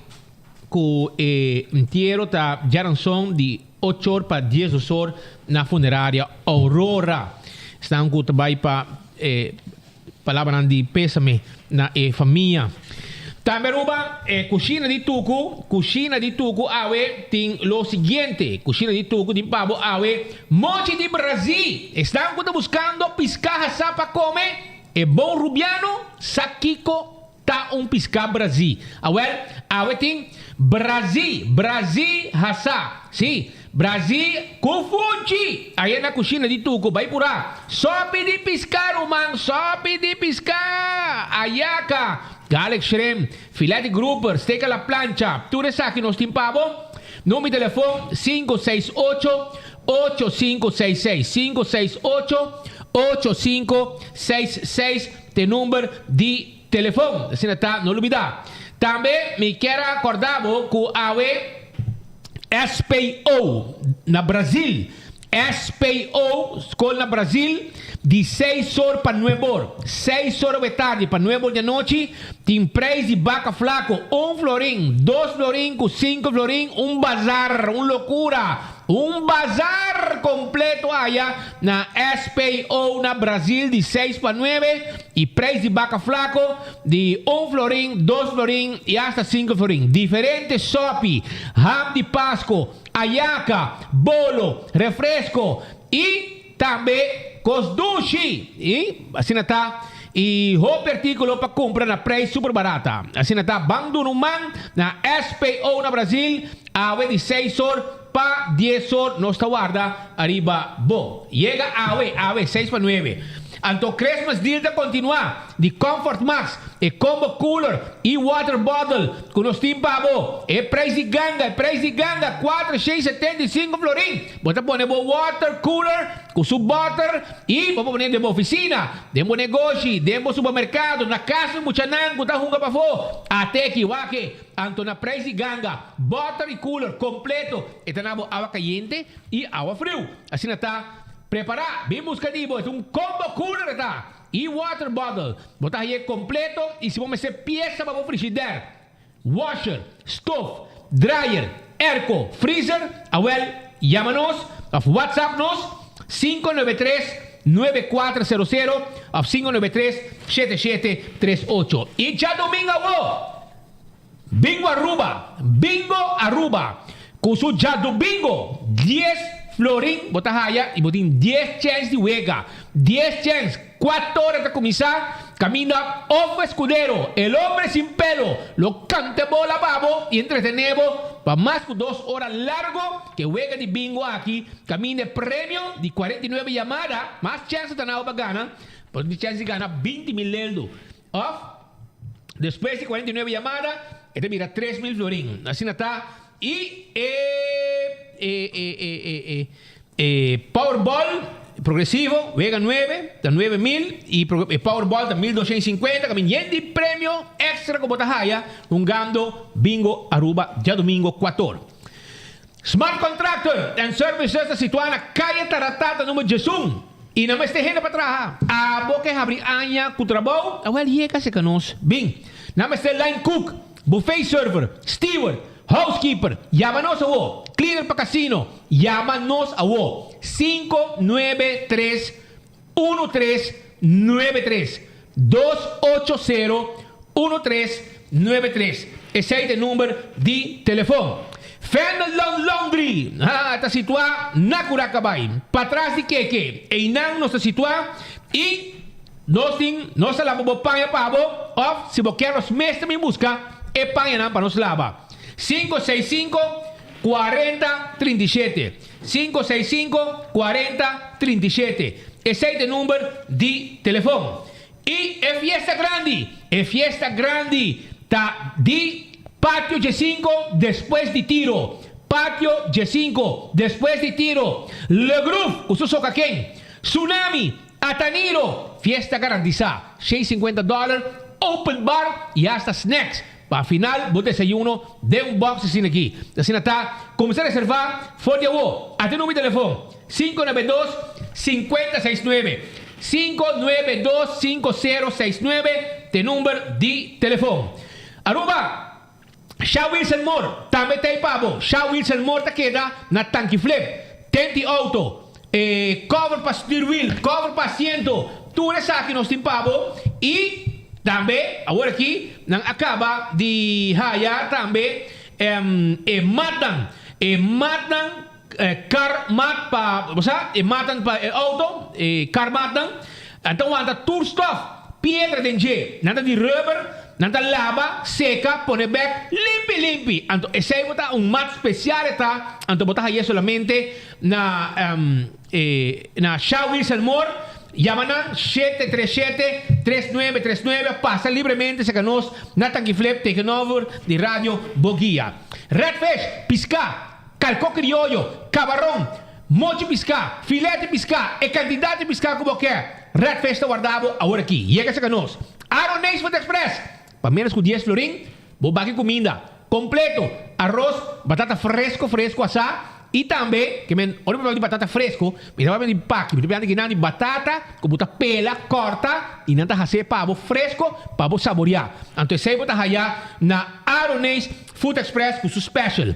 S23: ku e entiero ta djaranson di ocho or pa 12 or na funeraria Aurora. Esnan ku ta bai pa e Palabranan di pésame na e famia. Tambe Aruba, e kushina di Tuku, Kushina di Tuku awe tin lo siguiente, Kushina di Tuku tin pa bo awe mochi di Brazil. Esnan ku ta buskando piská hasá pa kome, e bon rubiano sa kiko ta un piská Brazil. Awel, awe tin Brazil, Brazil hasá. Sí, Brazil ku funchi! Ayer na kushina di Tuku bai purá. Sopi di piská, ruman, sopi di piská! Ayaka, garlic shrimp, filet di grouper, steak a la plancha, tur esaki nos tin pa bo. Number di telefon, 568 8566, 568 8566 t'e number di telefon. Asina ta, no lubidá. Tambe mi kier a kòrda bo ku awe. SPO na Brazil SPO skol na Brazil di seis or pa nuebe or seis or awe tardi pa nuebe or di anochi tin prijs di baka flako un florin dos florin ku sinku florin un bazar un lokura un bazar kompleto aya na SPO na Brazil di seis pa nuebe i prijs di baka flako Di un florin, dos florin y hasta cinco florin. Diferente sopi, ham di Pasco, ayaca, bolo, refresco y tambe cos dushi. Y asina ta. Y hopi articulo pa cumpra na prijs super barata. Asina ta. Ban duna un man na SPO na Brazil awe di seis or pa dies or nos ta warda ariba bo. Yega awe, awe seis pa nuebe. Anto Christmas deal ta continua. Di Comfort Max, e combo cooler y water bottle cu nos tin pa bo. E prijs di ganga, e prijs di ganga, 475 florin. Bo ta pone bo water cooler cu su boter y bo por pone den bo oficina, den bo negoshi, den bo supermercado, na cas di muchanan cu ta hunga pafo. Ate ki wak-e. Anto na prijs di ganga, boter y cooler completo, e ta na bo awa cayente y awa friu. Asina ta prepara, bin busca di bo, e ta un combo cooler e ta. E water bottle bo ta haye completo y si bo mester pieza pa bo frigidaire, washer, stoof, dryer, airco, freezer, awel yama nos of whatsapp nos 593. 9400 of 593 7738. Y djadomingo awo! Bingo Aruba, Bingo Aruba, cu su djadomingo dies florin bo ta haya y bo tin dies chens di wega, dies chens, cuatro ora ta cuminsa, caminda Offe Escudero, el hombre sin pelo, lo canta e bola pa bo y entretene bo pa mas cu dos ora largo ke wega di bingo aki, caminda e premio di 49 yamada, mas chens ta nao pa gana, bo tin chens di gana 20.000 leldo, of. Despues di 49 yamada, e ta bira 3.000 florin. Asina ta. I e e e e e e e Powerball progresivo, wega nuebe, ta 9.000 i e Powerball ta 1.250, kaminda yen di premio extra ku bo ta haya hungando Bingo Aruba djadumingo kuator. Smart Contractor and Services ta situá na Kaya Taratata number 11 i nan mester hende pa traha. Abo ke habri aña ku trabou? Awel yega serka nos. Bin. Nan mester line cook, buffet server, steward, housekeeper. Yama nos awo. Cleaner pa casino. Yama nos awo. 593 1393 280 1393 Esei ta e number di telefon. Fenelon Laundry ha ta situá na Curacabai, patras di Keke. Einan nos ta situá i nos tin nos ta laba bo paña pa bo òf si bo kier nos mes ta bin buska e pañanan pa nos laba. 565 40 37 565 40 37 Esei ta e number di telefon. I e fiesta grandi, e fiesta grandi ta di Patio Djesinko despues di tiro, Patio Djesinko despues di tiro, Le Groove ku su sokaken, Tsunami, Ataniro, fiesta garantisa, 650 dollar, open bar i hasta snacks pa final bo desayuno den un box asina aki. Asina ta, kuminsá reservá for di awo. Ate number di telefon, 592 5069. 592 5069 t'e number di telefon. Aruba, Sha Wilson Moore tambe ta ei pa bo. Sha Wilson Moore ta keda na Tanki Flip. Tent di auto, e cover pa stuurwiel, cover pa asiento, tur esaki nos tin pa bo. Y tambe awor aki nan a caba di haya tambe e matnan, e matnan Car mat pa, bo sa, e matan pa e auto, e car matnan, nan ta wanta tur stof, piedra den dje, nan ta di rubber, nan ta laba, seca, pone bek, limpi limpi. Anto esey bo ta un mat special e ta, anto bo ta haye solamente na e na Sha Wilson Moore, yama nan 737 3939, pasa libremente seca nos na Tanki Flip tegenover di Radio Boguia. Redfish, pisca. Kalkó krioyo, kabaron, mochi piská, filet di piská, e kantidat di piská ku bo ke, Red Fish ta warda bo awor aki. Yega serka nos. Aroneis Food Express! Pa ménos ku dies florin, bo baki kuminda kompleto, aros, batata fresko fresko asá i tambe, ke men, ora mi papia di batata fresko, mi ta papia di paki, mi ta papia di kinan di batata ku bo ta pela, kòrta i nan ta has'é pa bo fresko pa bo saboriá. Anto esei bo ta haya na Aroneis Food Express ku su special.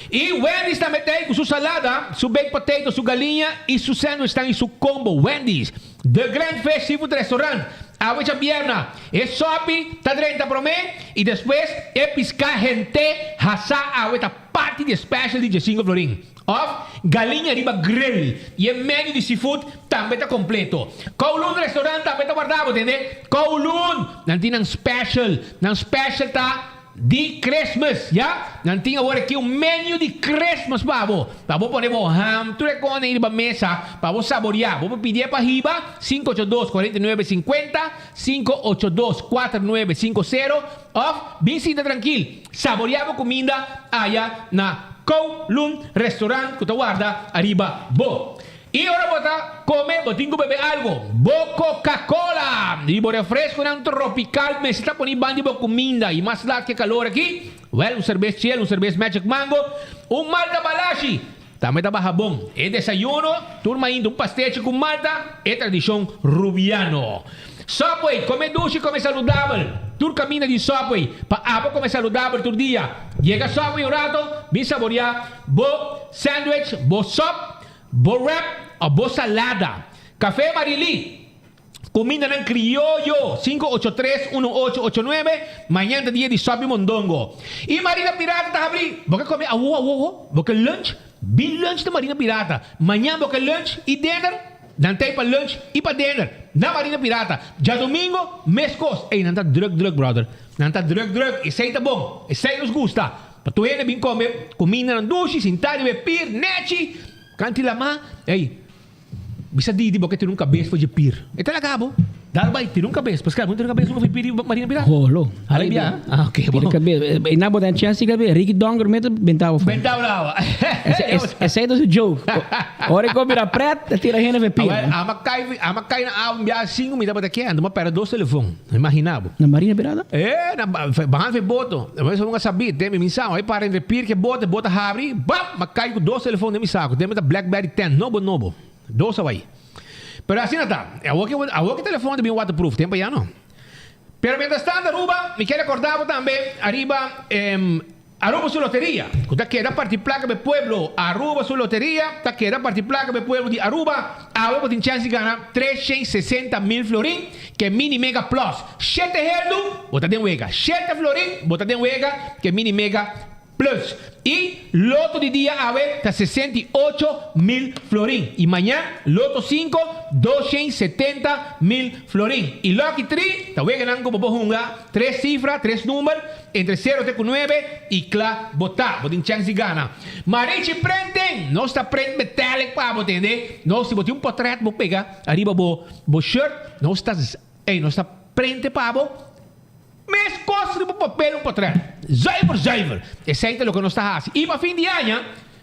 S23: Y Wendy's tambe ta ey cu su salada, su baked potato, su galiña y su sandwichnan y su combo. Wendy's, The Grand Fish Seafood Restaurant, awe djabierna. E sopi ta drenta prome y despues e pisca hente hasa awe ta parti di e special di djesinco florin. Of galiña riba grill y e menu di seafood tambe ta completo. Kowloon Restaurant tambe ta warda bo, tende? Kowloon! Nan tin nan special. Nan special ta. Di Christmas, ya. Nan tin awor aki un menu di Christmas pa bo. Pa bo pone bo ham tur e kos nan riba mesa pa bo saboria. Bo por pidié pa hiba, 582 49 50, 582 49 50, òf bin sinta trankil, saboria bo kuminda aya na Kowloon Restaurant ku ta warda ariba bo. I ora bo ta come, bo tin cu bebe algo. Bo Coca-Cola i bo refresconan tropical mester ta poni banda di bo cuminda. I mas lat ke calor aki, wel un cerbes chiel, un cerbes Magic Mango, un malta balashi tambe ta baha bon. E desayuno, tur mainta un pastechi cu malta, e tradicion Rubiano. Subway, come dushi, come saludabel. Tur caminda di Subway pa abo come saludabel tur dia. Yega Subway un rato, bin saboria bo sandwich, bo sop. Bo wrap of bo salada. Café Marily. Cumindanan crioyo, 583 1889, mañan ta dia di Sopi Mondongo. Y Marina Pirata ta habri, bo ke come awo awo awo, bo ke lunch, bin lunch na Marina Pirata. Mañan bo ke lunch y dinner, nan ta ey pa lunch y pa dinner na Marina Pirata. Djadomingo mescos, ey nan ta druk druk brother, nan ta druk druk, esey ta bon, esey nos gusta. Pa tur hende bin come cumindanan dushi, sinta riba e pier, nechi, canti lama, ey. Bisa Didi bo ke tira un kabes for dje pir. E ta laga bo. Dal bai, tira un kabes. Pascal, bo no tira un kabes nunka for pir di Marina Pirata?
S24: Holo.
S23: Hala bia? Ah, ok,
S24: Tira
S23: bon.
S24: kabes. E na bo ta chance di kabes. Ricky Donker mete benta bo for.
S23: Benta bo na awa.
S24: Esei ta su joke. Ora e ko bira pret, e tira hende for pir.
S23: Awel, ama kai, ama kai na awa un bia sinku mi tabata ke, anto mi a perde dos telefon. Imagina bo.
S24: Na Marina Pirata?
S23: E, na bahan for e boto. Mi a sabi, te mi min sa, mi para entre pir ke boto, e boto a habri, bam! M'a kai ku dos telefon den mi saku. Den mi ta Blackberry ten, nobo nobo. Dos a bai. Pero asina ta. Awor ki awor ki telefon ta bin waterproof, tempo ya no. Pero mientras tanto Aruba, mi kier recorda bo tambe ariba Aruba su loteria, ku ta keda parti plaka pa e pueblo. Aruba su loteria ta keda parti plaka pa e pueblo di Aruba. Awe bo tin chèns di gana 360.000 florin, ke mini mega plus. Shete heldu, bo ta den wega. Shete florin, bo ta den wega, ke mini mega Plus. Y loto di dia awe ta 68.000 florin. Y mañan loto cinco, 270.000 florin. Y lucky tri ta weganan cu bo por hunga tres cifra, tres number, entre cero te cu nuebe y cla bo ta. Bo tin chance di gana. Marichi Printing! Nos ta print metallic pa bo, tende. Nos si bo tin un potret bo pega ariba bo bo shirt, nos ta, ey, nos ta printe pa bo. Meskos riba papel un potret. Zuiver zuiver. Esei ta loke nos ta hasi. I pa fin di aña,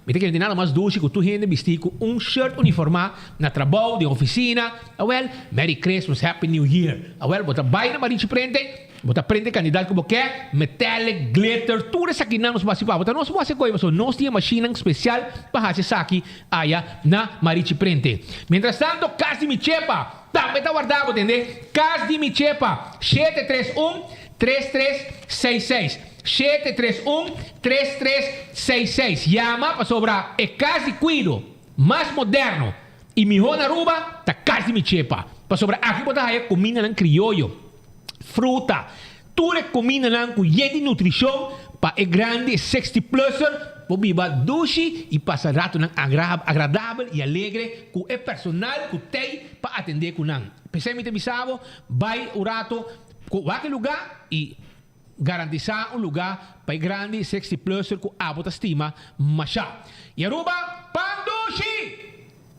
S23: mi ta kere tin nada mas dushi ku tur hende bistí ku un shirt uniformá na trabou, den ofisina. Awel, Merry Christmas, Happy New Year. Awel, bo ta bai na Marichi Prente, bo ta prente e kandidat ku bo ke, metallic, glitter, tur esakinan nos por hasi pa bo. Ta nos por hasi e koi pasobra nos tin e mashinnan spesial pa hasi esaki aya na Marichi Prente. Mientrastanto, Kas di Mi Chepa. Tambe ta warda bo tende Cas di mi Chepa 731 3366 731 3366 Yama pasobra e cas di cuido mas moderno y miho na Aruba ta Cas di mi Chepa pasobra aki bo ta haya cumindanan crioyo fruta Tur e kumindanan ku yen di nutrishon pa e grandi 60 pluser por biba dushi i pasa ratonan agradabel i alegre ku e personal ku tei pa atendé ku nan. P'esei mi ta bisa bo, bai un rato ku wak e lugá i garantisá un lugá pa e grandi 60 pluser ku abo ta stima mashá. I Aruba, pan dushi!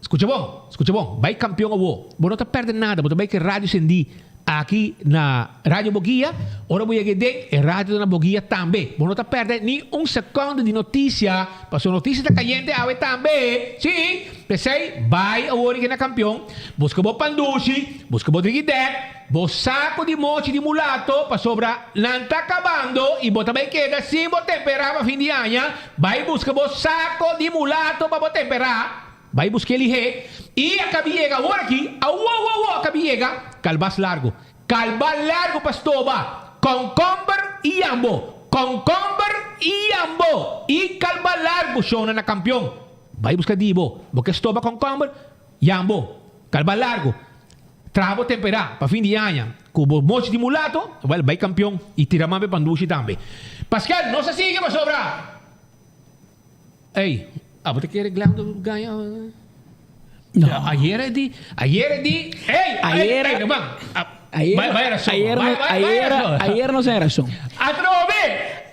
S23: Skucha bon, skucha bon, bai kampion awo, bo no ta pèrdè nada, bo ta bai ku e radio sendí aki na Radio Boguia, ora bo yega den, e radio ta na Boguia tambe, bo no ta pèrdè ni un sekònde di notisia, pasobra notisia ta kayente awe tambe, sí, p'esei bai awor i na kampion, buska bo pandushi, buska bo drigidèk, bo sako di mochi di mulato, pasobra nan ta kabando i bo ta bai keda sin bo temperá pa fin di aña, bai buska bo sako di mulato pa bo temperá. Bai busk'é lihé. I a kabi yega awor aki, awó awó awó a kabi yega, kalbas largu. Kalba largu pa stoba, kònkòmber i yambo, kònkòmber i yambo i kalba largu shona na kampion. Bai buska di bo, bo ke stoba kònkòmber, yambo, kalba largu. Traha bo temperá pa fin di aña ku bo mochi di mulato, wèl bai kampion i tira man p'e pandushi tambe. Paskel, nos a sigui pasobra. Ey, abo ta kere Glam ta gaña? No. Ayer e di, ayer e di, ey,
S24: Ayer,
S23: ey, ruman.
S24: Ayer,
S23: Bai, bai razón.
S24: ayer,
S23: Bai, bai, bai
S24: ayer,
S23: razón.
S24: ayer no sa razón.
S23: Atrobe,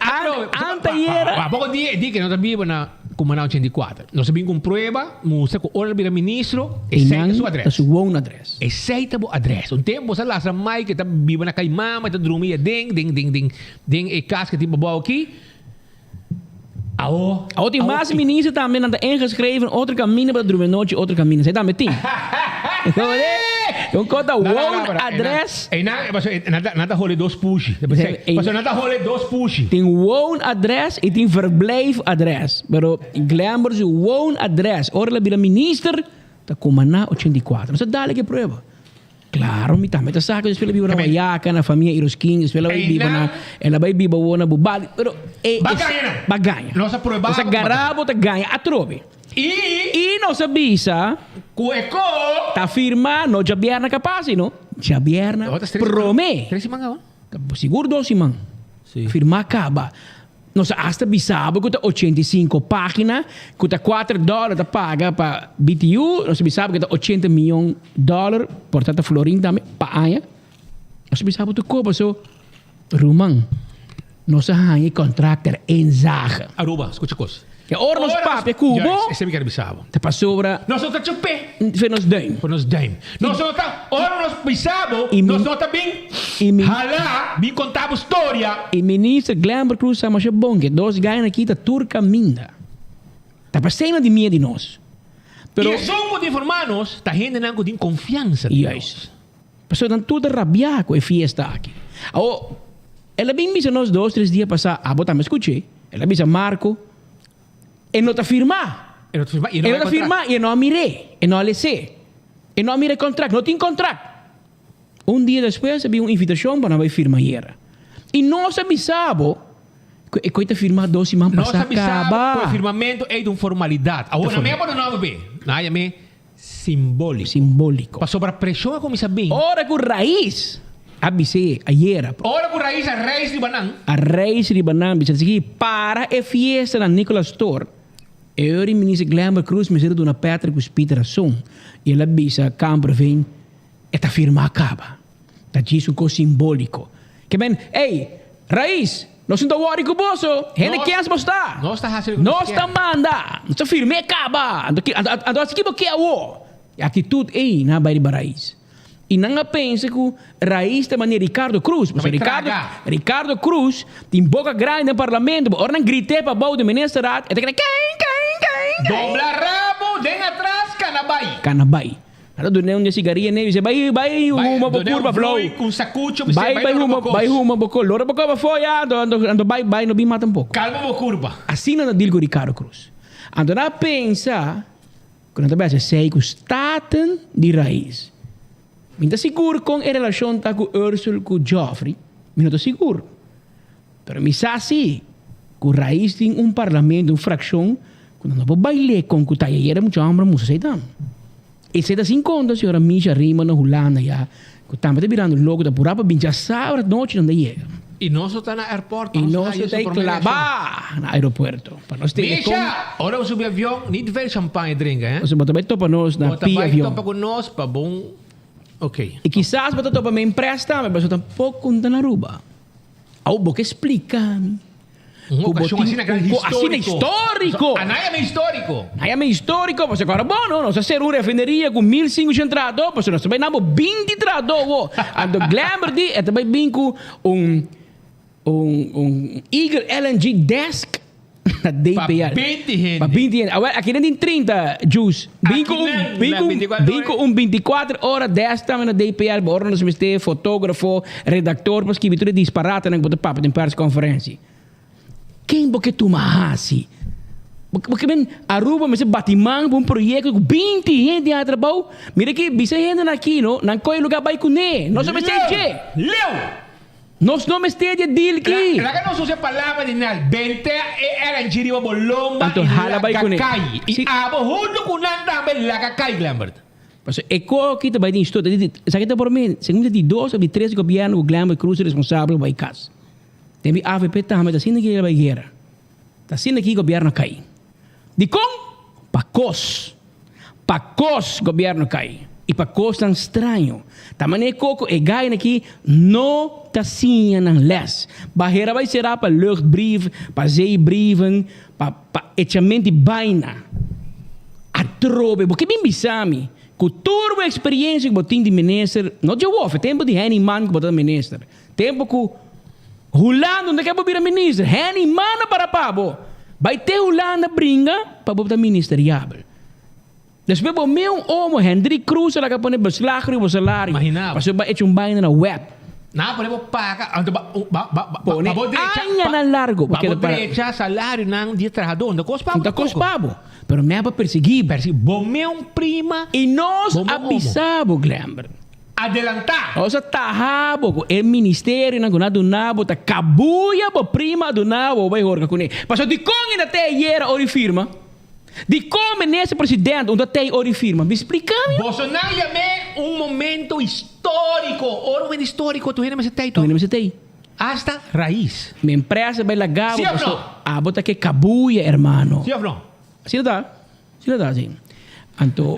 S23: atrobe.
S24: Anteayer.
S23: Pa poco di, di que no ta biba na Cumaná 84. Nos a bin con prueba, mustra cu ora el bira ministro, esey ta su adres.
S24: Ta su woonadres.
S23: Esey ta bo adres. Un tempo sa lastra Mike ta biba na Caimama, ta drumi aden, den, den, den, den e cas que tin pabao aki. Awo.
S24: Awo tin mas minister tambe nan ta ingeschreven otro caminda pa drumi anochi otro caminda esei tambe tin. Un kos ta woon adres.
S23: Einan nan ta hole dos pushi. Pasobra nan ta hole dos pushi.
S24: Tin woon adres y tin verblijf adres. Pero Glenbert su woon adres ora el a bira minister ta Cumaná 84. Nos a dale ke prueba. Claro, mi tambe ta sa cu despues el a biba na Guayaca, na famia Iroskin, despues el a bay biba na, el a bay biba awor na Bubali, pero e,
S23: Ba gaña nan.
S24: Ba gaña.
S23: Nos a prueba
S24: Nos a
S23: bo ku ba
S24: gara bo ta gaña atrobe.
S23: I.
S24: I nos a bisa.
S23: Ku e ko.
S24: Ta firma no djabièrnè kapasi no. Djabièrnè promé.
S23: Tres siman kaba?
S24: Sigur dos siman. Firma kaba. Nos a hasta bisa bo ku ta 85 página, ku ta kuater dòler ta paga pa BTU. Nos a bisa bo ku ta 80 mion dòler, por ta ta florin tambe, pa aña. Nos a bisa bo tur ko paso ruman. Nos a haña e contract ter inzage.
S23: Aruba, scucha cos.
S24: E ora nos papia cu bo.
S23: Juist, esey mi kier bisa bo.
S24: Ta pasobra.
S23: Nos no ta chup'é.
S24: Voor nos duim.
S23: Voor nos duim. Nos no ta, ora nos bisa bo, nos no ta bin hala, bin conta bo storia.
S24: E minister Glenbert Croes sa masha bon ke dos gainan aki ta tur caminda. Ta pasena di mie di nos. Pero.
S23: Y esun cu ta informa nos ta hendenan cu tin confiansa den nos.
S24: Juist. Pasobra nan tur ta rabiá ku e fiesta aki. Awor, el a bin bisa nos dos, tres dia pasá, abo tambe skuch'é, el a bisa Marco, e no ta firmá.
S23: E no ta firmá i e no
S24: E no ta firmá i e no a mir'é, e no a les'é. E no a mira e kontrakt, no tin kontrakt. Un dia despues a bin un invitashon pa nan bai firma ayera. I nos a bisa bo ku e koi ta firmá dos siman
S23: Nos
S24: pasá
S23: a bisa bo
S24: kaba.
S23: ku e firmamentu ei ta un formalidat. Awor, nan mea pone nòmber p'e. Nan a yam'é Simbóliko.
S24: Simbóliko.
S23: Pasobra preshon a kuminsá bin.
S24: Ora ku Rais a bis'é ayera.
S23: Ora ku Rais a reis riba nan.
S24: A reis riba nan bisa sigui para e fiesta na Nicolas Store. E ora minister Glenbert Croes mester a duna Patrick ku Speed rason i el a bisa Kamperveen e ta firmá kaba. Ta djis un kos simbóliko. Ke men, ey, Rais, nos no ta wòri ku boso. Hende kens boso ta?
S23: Nos ta hasi loke nos
S24: Nos ta
S23: kier.
S24: manda. Nos ta firm'é kaba. Anto ki, anto, anto hasi ki bo ke awor? E aktitut ei nan a bai riba Rais. I nan a pensa ku Rais ta manera Ricardo Croes.
S23: Ta
S24: Pasobra
S23: bai
S24: Ricardo,
S23: traga.
S24: Ricardo Croes tin boka grandi den parlamento, bo ora nan grit'é pa bou di ministerraad, e ta keda kein, kein, kein, kein.
S23: Dobla rabo den atras, kana bai.
S24: Kana bai. Nan ta dun'é un di e sigaria n'e bisa, Bai, bai huma bo kurpa flou. Bai, bai huma, bai huma bo kor. Lora bo kor afó ya, anto, anto, anto bai, bai no bin mata un poko.
S23: Kalma bo kurpa.
S24: Asina nan ta deal ku Ricardo Croes. Anto nan a pensa ku nan ta bai hasi esei ku Staten di Rais. Mi no ta sigur kon e relashon ta ku Ursel ku Geoffrey, mi no ta sigur. Pero mi sa si ku Rais tin un parlamento, un frakshon ku nan no por bail'é kon ku ta ayera mucha hòmber a mustra esei tam. Esei ta sin konta señora Misha Rima na Hulanda ya ku tambe ta birando loko ta purá pa bin djasabra nochi nan ta yega.
S23: I nos no ta na airport pa
S24: I
S23: nos
S24: nos
S23: haya
S24: no ta
S23: su
S24: ei
S23: promé
S24: klabá
S23: reakshon.
S24: na aeropuerto pa nos tene kon.
S23: Misha, ora bo subi avion nit veel champagne drinka hè.
S24: Pasobra bo ta bai topa nos na
S23: Bo ta
S24: pia
S23: bai
S24: avion.
S23: topa ku nos pa bon ok.
S24: I kisas bo ta topa men près tambe pasobra tampoco ta na Aruba. Awo bo ke splika mi
S23: Un
S24: ku bo
S23: okashon
S24: tin
S23: asina gran
S24: un ko asina
S23: histórico.
S24: histórico.
S23: Anaya mi histórico.
S24: Anaya mi histórico pasobra ku ora bo no nos a sera un refineria ku 1500 trahadó pasobra nos ta bai na bo 20 trahadó awo. Anto Glenbert di e ta bai bin ku un un un Eagle LNG desk Na DPL.
S23: Pa 20 hende.
S24: Pa 20 hende. Awel, aki nan tin 30 juice. Bin ku un, bin ku un, bin ku un 24 ora desk tambe na DPL. Bo ora nos mester fotografo, redaktor pa skibi tur e disparatenan ku bo ta papia den persconferentie. Ken bo ke tuma hasi? Bo bo ke men Aruba mester bati man pa un proyekto ku 20 hende a trabou? Mira ki bisa e hendenan aki no, nan kohe lugar bai kuné. Nos no mester dje.
S23: Leu!
S24: Nos no mester di e deal ki.
S23: Laga nos usa e palabra di nan, Bente e LNG riba bo lomba
S24: Anto
S23: i
S24: hala bai
S23: laga
S24: kuné.
S23: kai. I
S24: Si.
S23: abo huntu ku nan tambe laga kai, Glembert.
S24: Pasobra e ko aki ta bai den historia. Esaki ta por mi, segun mi ta di dos of di tres gobièrnu ku Glembert Croes ta responsabel pa bai kas. Den mi avp tambe ta asina ki el a bai guera. Ta asina ki gobièrnu a kai. Dikon? Pa kos. Pa kos gobièrnu kai i pa kosnan straño. Ta manera koko e gainan aki no ta siña nan lès. Bahera bai será pa luchtbrief, pa zeebrieven, pa pa echamento di baina. Atrobe, bo ke bin bisa mi ku tur bo eksperiencia ku bo tin di minister, no dje wof, e tempu di Henny Mann ku bo ta minister, tempu ku Hulanda no ta ke bo bira minister, Henny Mann a para pa bo. Bai te Hulanda bringa pa bo ta ministeriabel. Despues bo mea un omo, Hendrik Croes a laga pone beslag riba bo salario.
S23: Imagina bo.
S24: Pasobra bo a echa un baina na web.
S23: Nan a pone bo paga, anto ba, ba, ba, ba,
S24: Pone
S23: pa bo drecha,
S24: añanan largo bo
S23: pa
S24: keda
S23: bo
S24: para.
S23: drecha salarionan di e trahadó. No ta kos pa bo
S24: No ta kos
S23: tampoco.
S24: pa bo. Pero mea pa persiguí bo.
S23: Persiguí. Bo mea un prima.
S24: I nos
S23: Bo mea
S24: a
S23: un omo.
S24: bisa bo, Glenber.
S23: Adelantá.
S24: Nos a taha bo ku e ministerionan ku nan a duna bo ta kabuya bo prima a duna bo bai horka kuné. Pasobra dikon e ta te ayera ora e firma? Dikon minister president un ta tei ora di firma? Mi splika mi.
S23: Boso nan yam'é un momento históriko. Ora un momento históriko tur hende mester tei
S24: Tur hende mester tei.
S23: Hasta rais.
S24: Mi empresa bai laga bo
S23: Sí of
S24: paso
S23: no?
S24: abo ta ke kabuya hermano.
S23: Sí of no?
S24: Asina ta, asina ta si. Anto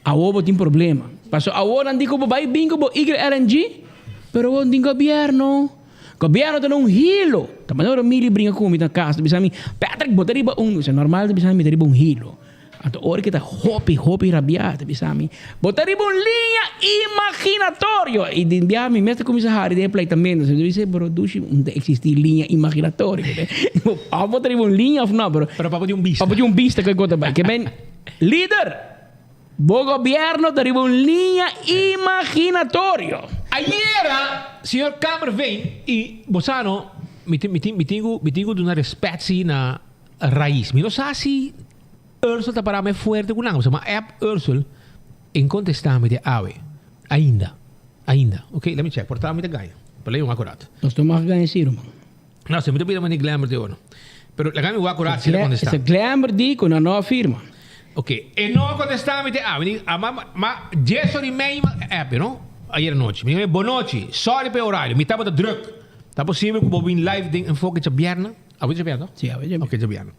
S24: awor bo tin problema. Paso awor nan di ku bo bai bin ku bo YLNG pero bo no tin gobierno. Gobierno ta na un hilo. Ta manera ora Milly bringa ku mi na kas ta bisa mi, Patrick bo ta riba un, esei normal ta bisa mi ta riba un hilo. Anto ora ke ta hopi hopi rabiá ta bisa mi, bo ta riba un liña imaginatorio. I den biaha mi mes ta kuminsá hari den e pleitamentu. Mi ta bisa, bro dushi no ta eksistí liña imaginatorio. Òf bo ta riba un liña òf no, pero.
S23: Pero pa bo tin un bista.
S24: Pa bo tin un bista ku e kos ta bai. Ke men, lider! Bo gobierno ta riba un liña imaginatorio.
S23: Ayera señor Kammerveen y bo sa no, mi tin mi tin mi tin cu mi tin cu duna respet si na Raiz. Mi no sa si Ursel ta para me fuerte cu nan, pasobra mi a app Ursel en contesta mi te awe. Ainda. Ainda. Ok, let me check. Por ta mi ta gaña. Pero lei un acurat.
S24: Nos no mag gaña si, ruman.
S23: No, si mi ta bira mani Glenbert e ora. Pero laga mi wak ora si el a contesta.
S24: Ese Glenbert di cu nan no a firma.
S23: Ok, e no a contesta mi te a. Mi di, a ma, ma dies ora y mei mi a app, you know, ayer anochi. Mi di, bonochi, sorry pa e horario, mi tabata druk. Ta posibel cu bo bin live den Enfoke djabièrnè? Awe djabièrnè, no?
S24: Si, awe djabièrnè.
S23: Ok, djabièrnè.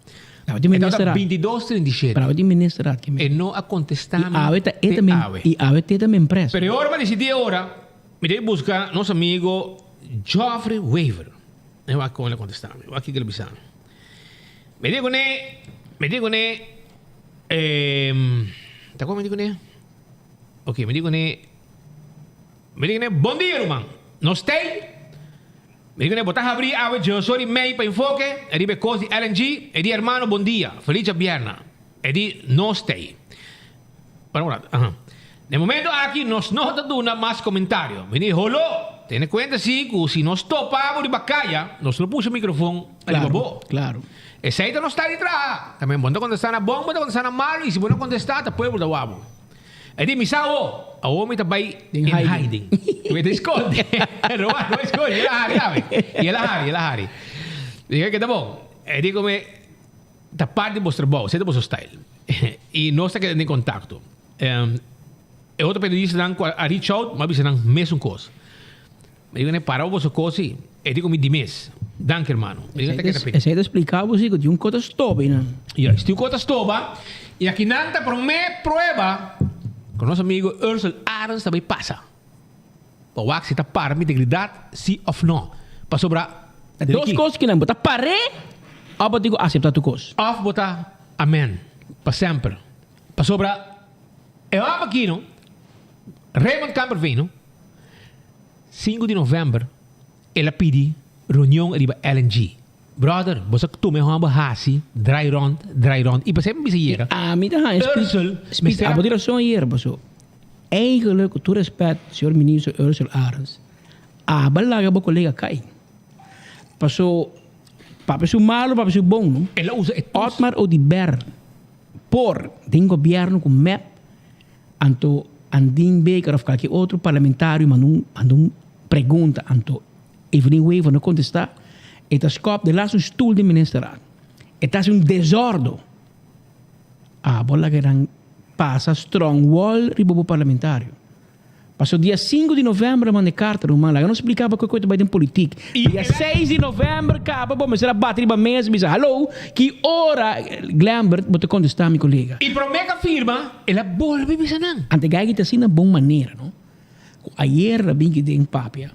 S24: Awe tin
S23: E tabata
S24: minister raad.
S23: bintidos trinta i shete.
S24: Pero awe tin minister raad ki mi.
S23: E no a contesta
S24: I
S23: mi
S24: awe ta e
S23: te
S24: ta mi,
S23: awe.
S24: i awe te ta mi empresa.
S23: Pero e ora mi a dicidi e ora, mi debe busca nos amigo Geoffrey Wever. E wak kon el a kontestá mi. Wak kiko el a bisa mi. Mi di kuné, mi di kuné, ta kon mi di kuné? Ok, mi di kuné, mi di kuné, bon dia ruman, nos tei. Mi di kuné, bo ta habrí awe djeosor i mei pa enfoke riba e kos di LNG? E di, hermano, bon dia, feliz djabièrna. E di, nos tei. Para un rato, aha. Na e momento aki nos no ta duna mas komentario. Mi di, Holo, tene kuenta si ku si nos topa bo riba kaya, nos lo pusha mikrofon riba bo.
S24: Claro.
S23: Esei ta nos style di traha. Ta men bo no ta kontestá na bon, bo ta kontestá na malu i si bo no kontestá ta pueblo ta wak bo. E di, Mi sa awo, awo mi ta bai in hiding. Mi ta skonde. Roman, no skonde, el a hari awe. I el a hari, el a hari. Di ke ta bon. E di ku mi. Ta parti di bos trabou, esei ta boso style. I nos ta keda den kontakto. E otro periodistanan ku a reach out, mi a bisa nan mesun kos. Mi di ku nan, para bo boso kos ei. E di ku mi di mes. Danki hermano. Mi di ku nan ta keda p'e.
S24: Esei ta splika bo si ku tin un kos ta stoba einan.
S23: Juist, tin un kos ta stoba. I akinan ta promé prueba ku nos amigo Ursel Arends ta bai pasa. Pa wak si ta para mi integridad si of no. Pasobra
S24: Ta dos kos ki nan, bo ta par'é of bo tin ku aseptá tur kos.
S23: Of bo ta amen pa semper. Pasobra e hòmber aki no, Raymond Kamperveen no, sinku di novèmber el a pidi reunion riba LNG. Brother, bo sa tuma e hòmber hasi draai rònt, draai rònt. I pasei mi bisa yera.
S24: Ami ta haña
S23: Ursel
S24: Speed, abo tin rason ayera paso eigenlijk ku tur respet señor ministro Ursel Arends aba laga bo kolega kai paso papia su malo papia su bon no
S23: El a usa e tos.
S24: Otmar Oduber por den gobierno ku mep anto Andin Baker of kalke otro parlamentario manda un manda un pregunta anto Evelyn Wever no kontesta e ta skòp de laatste stoel den ministerraad e ta hasi un desordo. Abo laga nan pasa strong wall riba bo parlamentario. Paso dia sinku di november a manda e karta ruman laga nos splika bo kiko ta bai den politik. Dia seis di november kaba bo mester a bati riba mesa i bisa hallo ki ora Glenbert bo ta kontesta mi kolega.
S23: I prome ka firma el a bolbe bisa nan.
S24: Ante gei ta asina bon manera no ku ayer a bin ki den papia.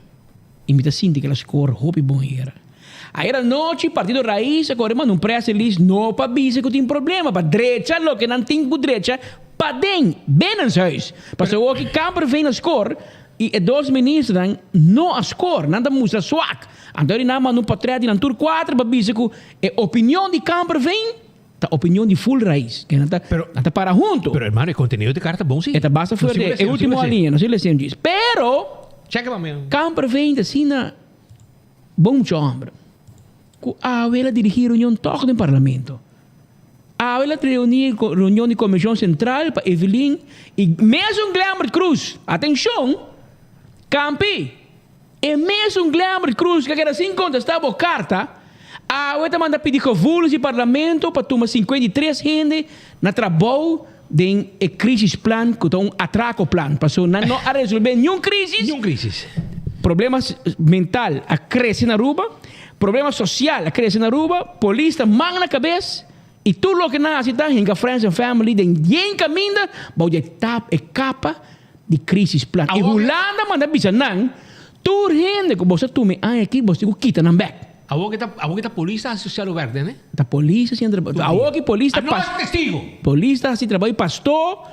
S24: I mi ta sinti ku el a score hopi bon ayera. Ayera nochi Partido Raiz a kore manda un press release no pa bisa ku tin problema, pa drecha loke nan tin ku drecha paden, binnenshuis. Pasobra awor ki Kamperveen a score i e dos ministernan no a score, nan ta mustra swak. Anto di nan manda un portret di nan tur kuater pa bisa ku e opinion di Kamperveen ta opinion di full Raiz, ke nan ta nan ta para hunto.
S23: Pero hermano e contenido di carta bon si.
S24: E ta basta fuerte, e ultimo alinea, no si lesi un djis. Pero.
S23: Check pa mi.
S24: Kamperveen ta asina bon mucha homber cu awe el a dirigi reunion toch den parlamento. Awe el a reuni reunion di comision central pa Evelyn y mesun Glenbert Croes. Atencion! Kampi! E mesun Glenbert Croes cu a keda sin contesta bo carta. Awe ta manda pidi gevoelens di parlamento pa tuma 53 hende na trabou den e crisisplan cu ta un atracoplan paso nan no a resolve niun crisis.
S23: Niun crisis.
S24: Problema mental a crece na Aruba, problema social a crece na Aruba, polis ta man na cabes y tur loke nan haci ta hinca friends and family den yen caminda bao di e tap e capa di crisisplan. Y Hulanda manda bisa nan tur hende cu boso a tuma e aña aki boso tin cu kita nan bek.
S23: Awor ke ta awor ke ta polis ta hasi social werk den ne?
S24: Ta polis ta hasi trabou. Awor ke polis ta
S23: pas. A no ta testigo.
S24: Polis ta hasi trabou di pastor,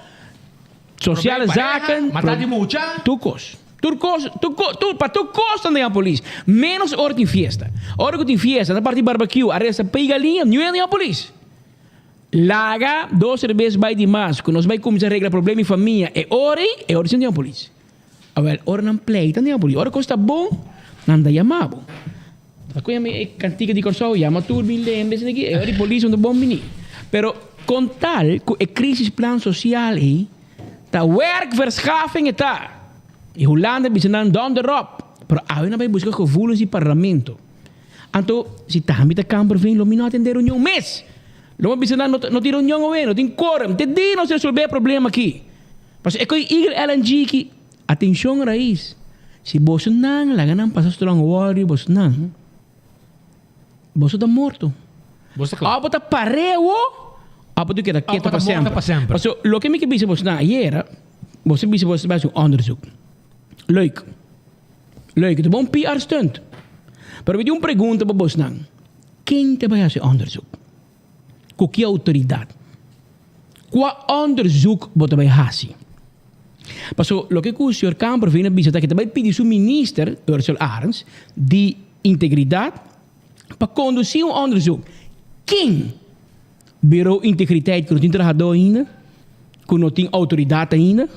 S24: sociale zaken.
S23: Mata di mucha.
S24: Tur kos. Tur kos, tur kos, tur, pa tur kos ta den polis. Menos ora tin fiesta. Ora ku tin fiesta, ta parti barbecue, aresta pei galiña, niun hende den polis. Laga dos serbes bai di mas, ku nos bai kuminsá regla problema di famia, e ora ei, e ora si den polis. Awel, ora nan pleita nan pudi. Ora kos ta bon, nan ta yama bo. Ta koe mi e kantika di Kòrsou, yama tur bin lembe esaki aki, e ora di polis no ta bon bini. Pero kon tal ku e krisisplan sosial ei ta werkverschaffing e ta. I Hulanda bisa nan donder op. Pero awe nan bai buska gevoelens di parlamento. Anto si tambe ta Kamperveen lo mi no atende reunion mes. Lo mi bisa nan no tin reunion awe, no tin quorum. Te di nos resolve e problema aki. Pasobra e koe Eagle LNG ki, atencion Rais, si boso nan laga nan pasa strong worry boso nan, boso ta morto.
S23: Boso ta kla.
S24: Of bo ta pareo, of bo ta keda keto pa semper.
S23: pa semper.
S24: Pasobra loke mi ke bisa boso nan ayera, boso bisa boso ta bai haci un onderzoek. Leuk. Leuk, e ta bon PR stunt. Pero mi tin un pregunta pa boso nan, ken ta bai haci onderzoek? Ku ki outoridat? Kua onderzoek bo ta bai hasi? Paso loke ku señor Kamperveen a bisa ta ke ta bai pidi su minister, Ursel Arends, di integridat pa kondusí un onderzoek. Ken? Bureau Integriteit ku no tin trahadó ainda? Ku no tin outoridat ainda?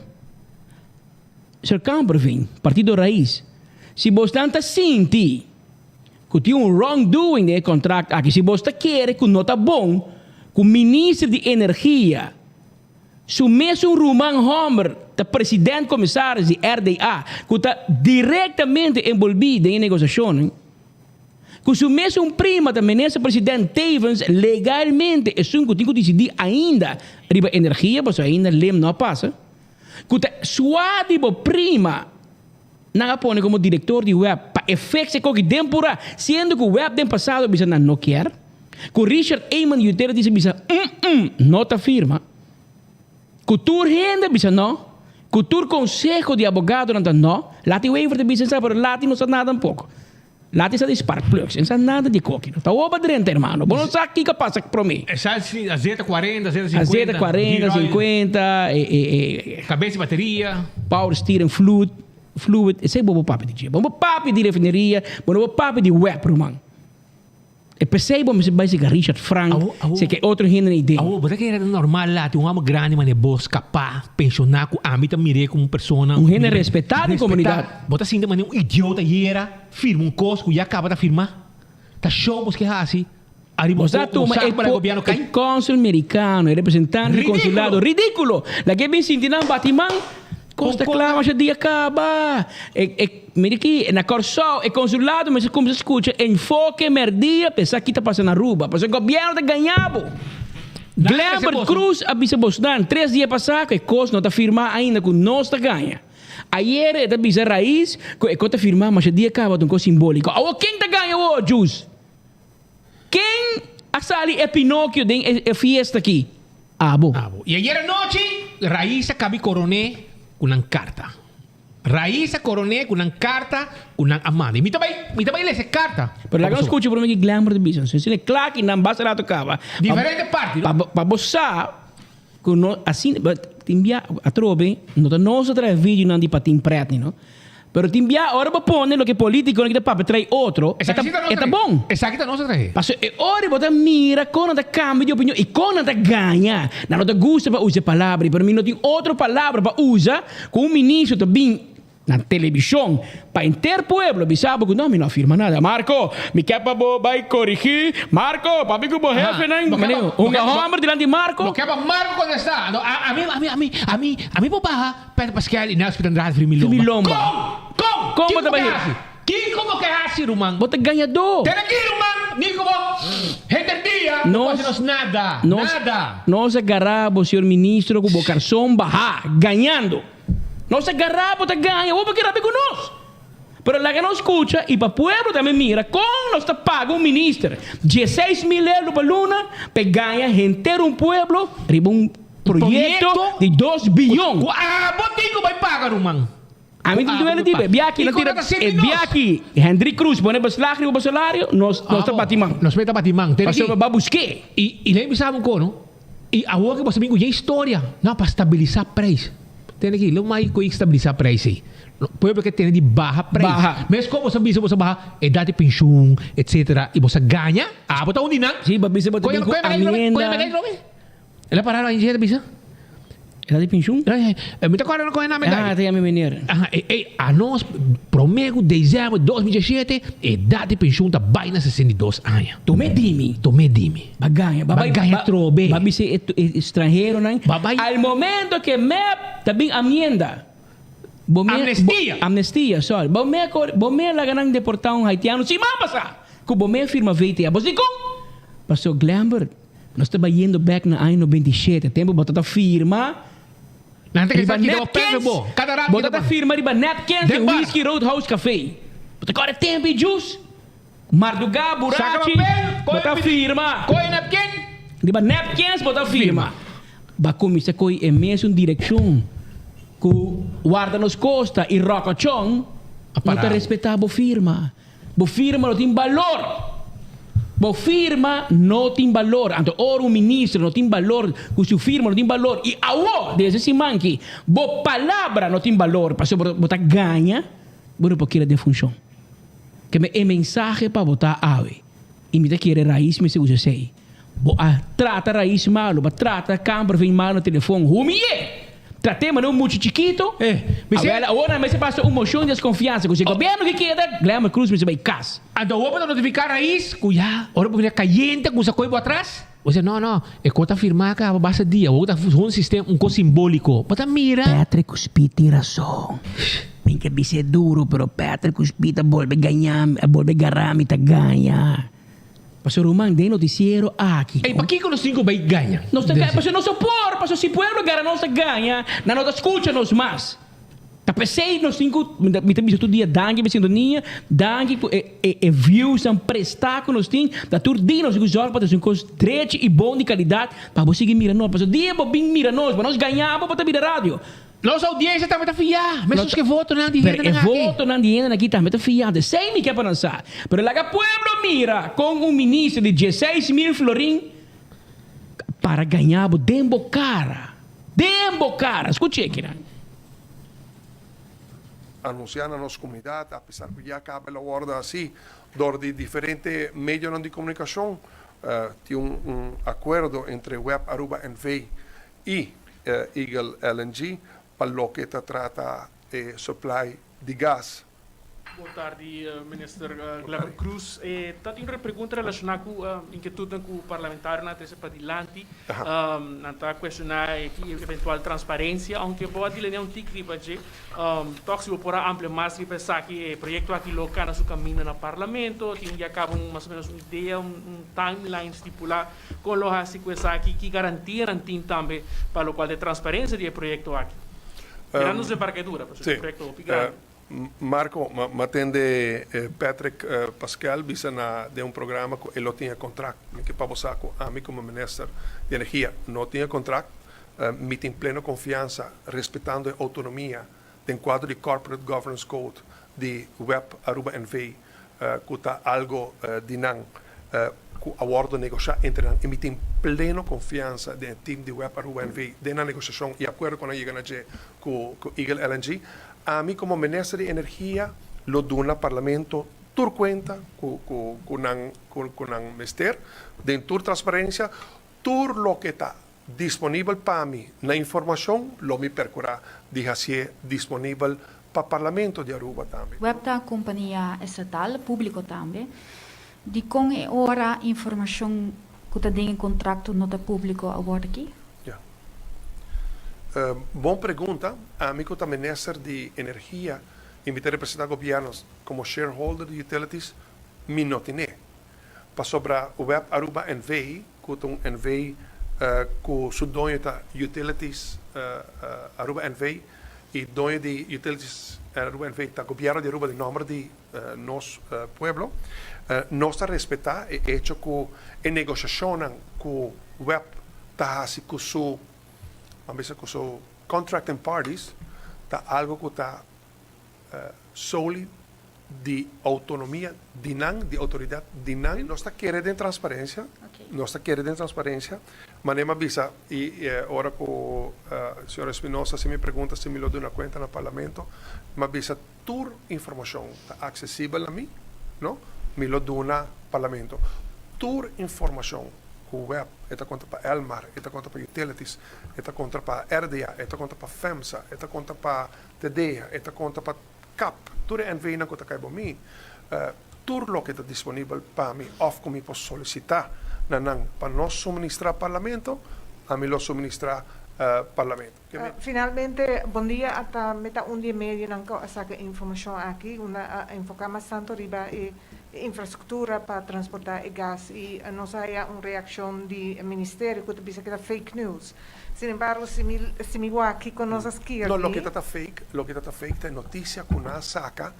S24: Señor Kamperveen, Partido Raiz, si bosnan ta sinti ku tin un wrongdoing den e kontrakt aki, si bos ta kere ku no ta bon ku minister di energia su mesun ruman hòmber ta president komisaris di RDA ku ta direktamente enbolbí den e negosiashonnan, ku su mesun prima ta minister president tevens legalmente esun ku tin ku disidí ainda riba energia pasobra ainda lem no a pasa, ku ta sua di bo prima. Nan a pone como director di web pa e fix e koki den pura, siendo cu web den pasado a bisa nan no kier, cu Richard Eamon Utilities a bisa mm no ta firma, cu tur hende a bisa no, cu tur conseho di abogadonan ta no, Lati Wever ta bisa esaki pero Lati no sa nada tampoco. Lati sa di spark plugs, e no sa nada di koki. No ta oba drenta hermano, bo no sa kico a pasa prome.
S23: E sa si a zeta 40, a zeta 50.
S24: A zeta 40, 50, e e e.
S23: Cabeza di bateria.
S24: Power steering fluid, fluid, esey bo bo papia di dje. Bo no bo papia di refineria, bo no bo papia di web ruman. E pesey bo mester bai seka Richard Frank, seka e otro hende na idea.
S23: Awor, bo ta kere ta normal lati un homber grandi manera bo skapa, pensioná ku ami ta mir'é komo un persona.
S24: Un hende respetá den komunidat.
S23: Bo ta sinti manera un idiota yera firma un kos ku ya kaba ta firma. Ta show bos ke hasi ariba un
S24: Bo
S23: kos ku sa para gobièrnu kai.
S24: E kònsul merikano, e representante di konsulado, ridíkulo! Lag'é bin sinti nan bati man. Kos ta kla masha dia kaba. E e mira aki, na Kòrsou e konsulado mester kuminsá skucha Enfoke Mèrdia pensa ki ta pasa na Aruba. Pasobra gobièrnu ta gaña bo. Glenbert Croes a bisa bosnan tres dia pasá ku e kos no ta firmá ainda ku nos ta gaña. Ayer e ta bisa Raiz ku e kos ta firmá masha dia kaba ta un kos simbóliko. Awor ken ta gaña awor, Jus? Ken a sali e Pinocchio den e fiesta aki? Abo.
S23: Abo. Y ayer anochi Raiz a cabi coroné cu nan carta. Raiz a coroné cu nan carta cu nan a manda. Y mi ta bay, mi ta bay lesa e carta.
S24: Pero laga nos scucha prome ki Glenbert ta bisa. Si e cla ki nan basta rato caba.
S23: Diferente parti, no?
S24: Pa bo sa cu no asina, tin bia atrobe no ta nos ta trae videonan di Patin Pretni, no? Pero tin bia ora bo pone loke politiconan ki ta papia trae otro, e ta e ta bon.
S23: Esaki ta nos a trahe.
S24: Pasobra e ora bo ta mira kon nan ta cambia di opinion y kon nan ta gaña. Nan no ta gusta pa usa e palabra pero mi no tin otro palabra pa usa cu un ministro ta bin na television pa henter pueblo bisa bo cu no mi no a firma nada. Marco, mi ke pa bo bay corigi. Marco, papia cu bo hefenan. Hunga homber dilanti Marco.
S23: Bo ke pa Marco contesta. Anto ami ami ami ami ami por baha. Pedro Pascal y Nelson Andrade Firmi Lomba.
S24: Firmi Lomba.
S23: Kon! Kon!
S24: Kon bo
S23: Kiko
S24: ta
S23: bo ke
S24: bai?
S23: hasi? Kiko bo ke hasi, ruman?
S24: Bo ta gañadó.
S23: Tene aki, ruman! Ni ku bo henter dia no por hasi nos nada. Nada.
S24: Nos a gara bo señor ministro ku bo karson bahá, gañando. Nos a gara bo ta gaña, bo por ke rabia ku nos. Pero laga nos skucha i pa pueblo tambe mira kon nos ta paga un minister 16.000 euro pa luna pa e gaña henter un pueblo riba un proyecto di dos biyon.
S23: Ku abo tin ku bai paga ruman.
S24: Ami tin duele di be biaki na tira e biaki Hendrik Cruz pone beslag riba bo salario nos nos ta bati man.
S23: Nos mester ta bati man.
S24: Pasobra bo a busk'é.
S23: I lei bisa bo kono i awor ke bo sa bin ku dje historia no pa stabilisa prijs. Tende aki lo mai ku stabilisa prijs ei. Pueblo ke tene di baha prijs.
S24: Baha.
S23: Mes kon bo sa bisa bo sa baha edat di penshun etcetera i bo sa gaña abo ta un di nan.
S24: Si bo bisa bo ta bin ku amienda.
S23: El a pará ain ta bisa.
S24: El a di penshun?
S23: Mi ta kòrda no kohe name
S24: Ah, ta yami meneer.
S23: Aha, e, e, anos promé ku desèmber 2017, edat di penshun ta bai na 62 aña.
S24: Tomé dimi.
S23: Tomé dimi.
S24: Ba gaña.
S23: Ba gaña trobe.
S24: Ba bisa e, e stranheronan.
S23: Ba bai.
S24: Al momento ke mep ta bin amienda. Bo me,
S23: Amnestia.
S24: Bo, amnestia, sorry. Bo me kor, bo me laga nan deportá un haitiano siman pasá ku bo me firma VTA. Bo si kon? Pastor Glenbert. Nos ta bayendo bek na aña 97, tempu bo ta ta firma
S23: Nan ta
S24: riba
S23: kisa kita bo pèrdè
S24: napkins,
S23: bo. Kada rato
S24: bo
S23: kita
S24: ta ta
S23: bo.
S24: firma riba napkins
S23: Den
S24: den
S23: bar.
S24: Whiskey Roadhouse Café. Bo ta kòrda tempu i djus, mardugá,
S23: Saka
S24: burachi,
S23: papel,
S24: bo
S23: kohe
S24: ta
S23: pidi,
S24: firma.
S23: kohe napkin.
S24: Riba napkins bo ta firma. Bo a kuminsá kohe e mesun direkshon ku Warda Nos Kosta i Ròkòchòn
S23: A
S24: no ta
S23: pará bo.
S24: respetá bo firma. Bo firma no tin balor. Bo firma no tin balor. Anto ora un minister no tin balor cu su firma no tin balor y awo desde siman ki bo palabra no tin balor pasobra bo ta gaña bo no por keda den funcion. Keme e mensahe pa bo ta awe y mi ta kere Raiz mester usa esey. Bo a trata Raiz malo, bo a trata Kamperveen malo na telefon, humiye! Trat'é manera un mucha chikito. Awel, awor nan mester pasa un mocion di desconfiansa cu si gobierno ki keda, Glenmar Cruz mester bay cas.
S23: Anto awor bo ta notifica Raiz cu ya ora bo bira cayente cu sa coy bo atras, bo bisa no no, e co ta firma caba basta dia, awor ta un sistema, un cos simbolico. Bo ta mira.
S24: Patrick cu Speed tin razon. Mi ke bis'é duro, pero Patrick cu Speed a bolbe gaña mi, a bolbe gara mi ta gaña. Pasobra ruman, den noticiero aki
S23: Ey,
S24: no.
S23: pakico nos tin cu bay gaña?
S24: Nos ta gaña pasobra nos no por, pasobra si pueblo gara nos ta gaña, nan no ta scucha nos mas. Ta p'esey nos tin cu, mi ta bisa tur dia danki pa e sintonia, danki cu e e e viewsnan presta cu nos tin, ta tur dia nos tin cu zorg pa ta haci un cos drechi y bon di calidad pa bo sigui mira nos, pasobra dia bo bin mira nos, pa nos gaña bo, bo ta bira radio.
S23: Nos audiencia tambe ta fiá, mesun ke votonan di
S24: Pero e
S23: hendenan aki.
S24: votonan di hendenan aki tambe ta fiá, de esei mi ke pa nan sa. Pero laga pueblo mira kon un minister di 16.000 florin para gaña bo den bo kara, den bo kara. Skucha kinan.
S3: Anuncia na nos comunidad, a pesar cu ya caba el a wordo haci door di diferente medionan di comunicacion, tin un acuerdo entre web Aruba NV y Eagle LNG pa loke ta trata e supply di gas.
S4: Bon tardi Minister Glenbert Croes. E ta tin un pregunta relaciona cu inquietudnan cu parlamentarionan a trece padilanti. Nan ta cuestiona e eventual transparencia, aunke bo a delinea un tik riba dje. Toch si bo por a amplia mas riba esaki, e proyecto aki lo cana su caminda na Parlamento, tin ya caba un mas o menos un idea, un timeline stipula. Kon lo hasi ku esaki? Ki garantia nan tin tambe pa lokual ta e transparensia di e proyekto aki? Mirando su embargadura, pasobra e proyekto hopi grandi.
S3: Marco, m'a tende Patrick Pascal bisa na den un programa ku e lo tin e kontrakt. Mi ke pa bo sa ku ami komo minister di energia no tin e kontrakt. Mi tin pleno konfiansa respetando e outonomia den kuadro di Corporate Governance Code di web Aruba NV. ku ta algo di nan ku a wòrdu negoshá entre nan i mi tin pleno konfiansa den e tim di web Aruba NV den nan negoshashon i akuerdo ku nan yega na dje ku Eagle LNG. Ami komo Minister di Energia lo duna Parlamento tur kuenta ku ku nan ku nan mester den tur transparensia, tur loke ta disponibel pa mi na informashon lo mi perkurá di hasié disponibel pa Parlamento di Aruba tambe.
S5: Web ta kompania estatal, públiko tambe. Dikon e ora informashon ku ta den e kontrakto no ta públiko awor aki?
S3: Ya. Bon pregunta. Ami ku ta Minister di Energia i mi ta representá gobièrnu komo shareholder di utilities, mi no tin'é. Pasobra Web Aruba NV, ku ta un NV ku su doño ta Utilities Aruba NV i doño di Utilities Aruba NV ta Gobièrnu di Aruba den nòmber di nos pueblo, nos ta respetá e echo ku e negoshashonnan ku web ta hasi ku su, ban bisa ku su contracting parties ta algu ku ta solely di autonomia di nan, di outoridat di nan. Nos ta kere den transparencia, nos ta kere den transparencia, manera mi a bisa y ora cu señor Espinosa haci mi pregunta si mi lo duna cuenta na Parlamento, mi a bisa tur informacion ta accesibel na mi, no, mi lo duna Parlamento tur informacion cu web, e ta conta pa Elmar, e ta conta pa Utilities, e ta conta pa RDA, e ta conta pa FEMSA, e ta conta pa TDA, e ta conta pa Cap, tur e NVnan ku ta kai bo mi, tur loke ta disponibel pa mi òf ku mi por solisitá na nan pa nos suministrá Parlamento, ami lo suministrá Parlamento.
S9: Finalmente, bon dia a ta meta un di e medionan ku a saka e informashon aki, unda a enfoká mas tantu riba e infrastruktura pa transportá e gas i nos a haya un reakshon di e ministerio ku ta bisa ku ta fake news. Sin embargo, si mi si mi wak kiko nos a skirbi.
S3: No, loke ta ta fake, loke ta ta fake ta e notisia ku nan a saka,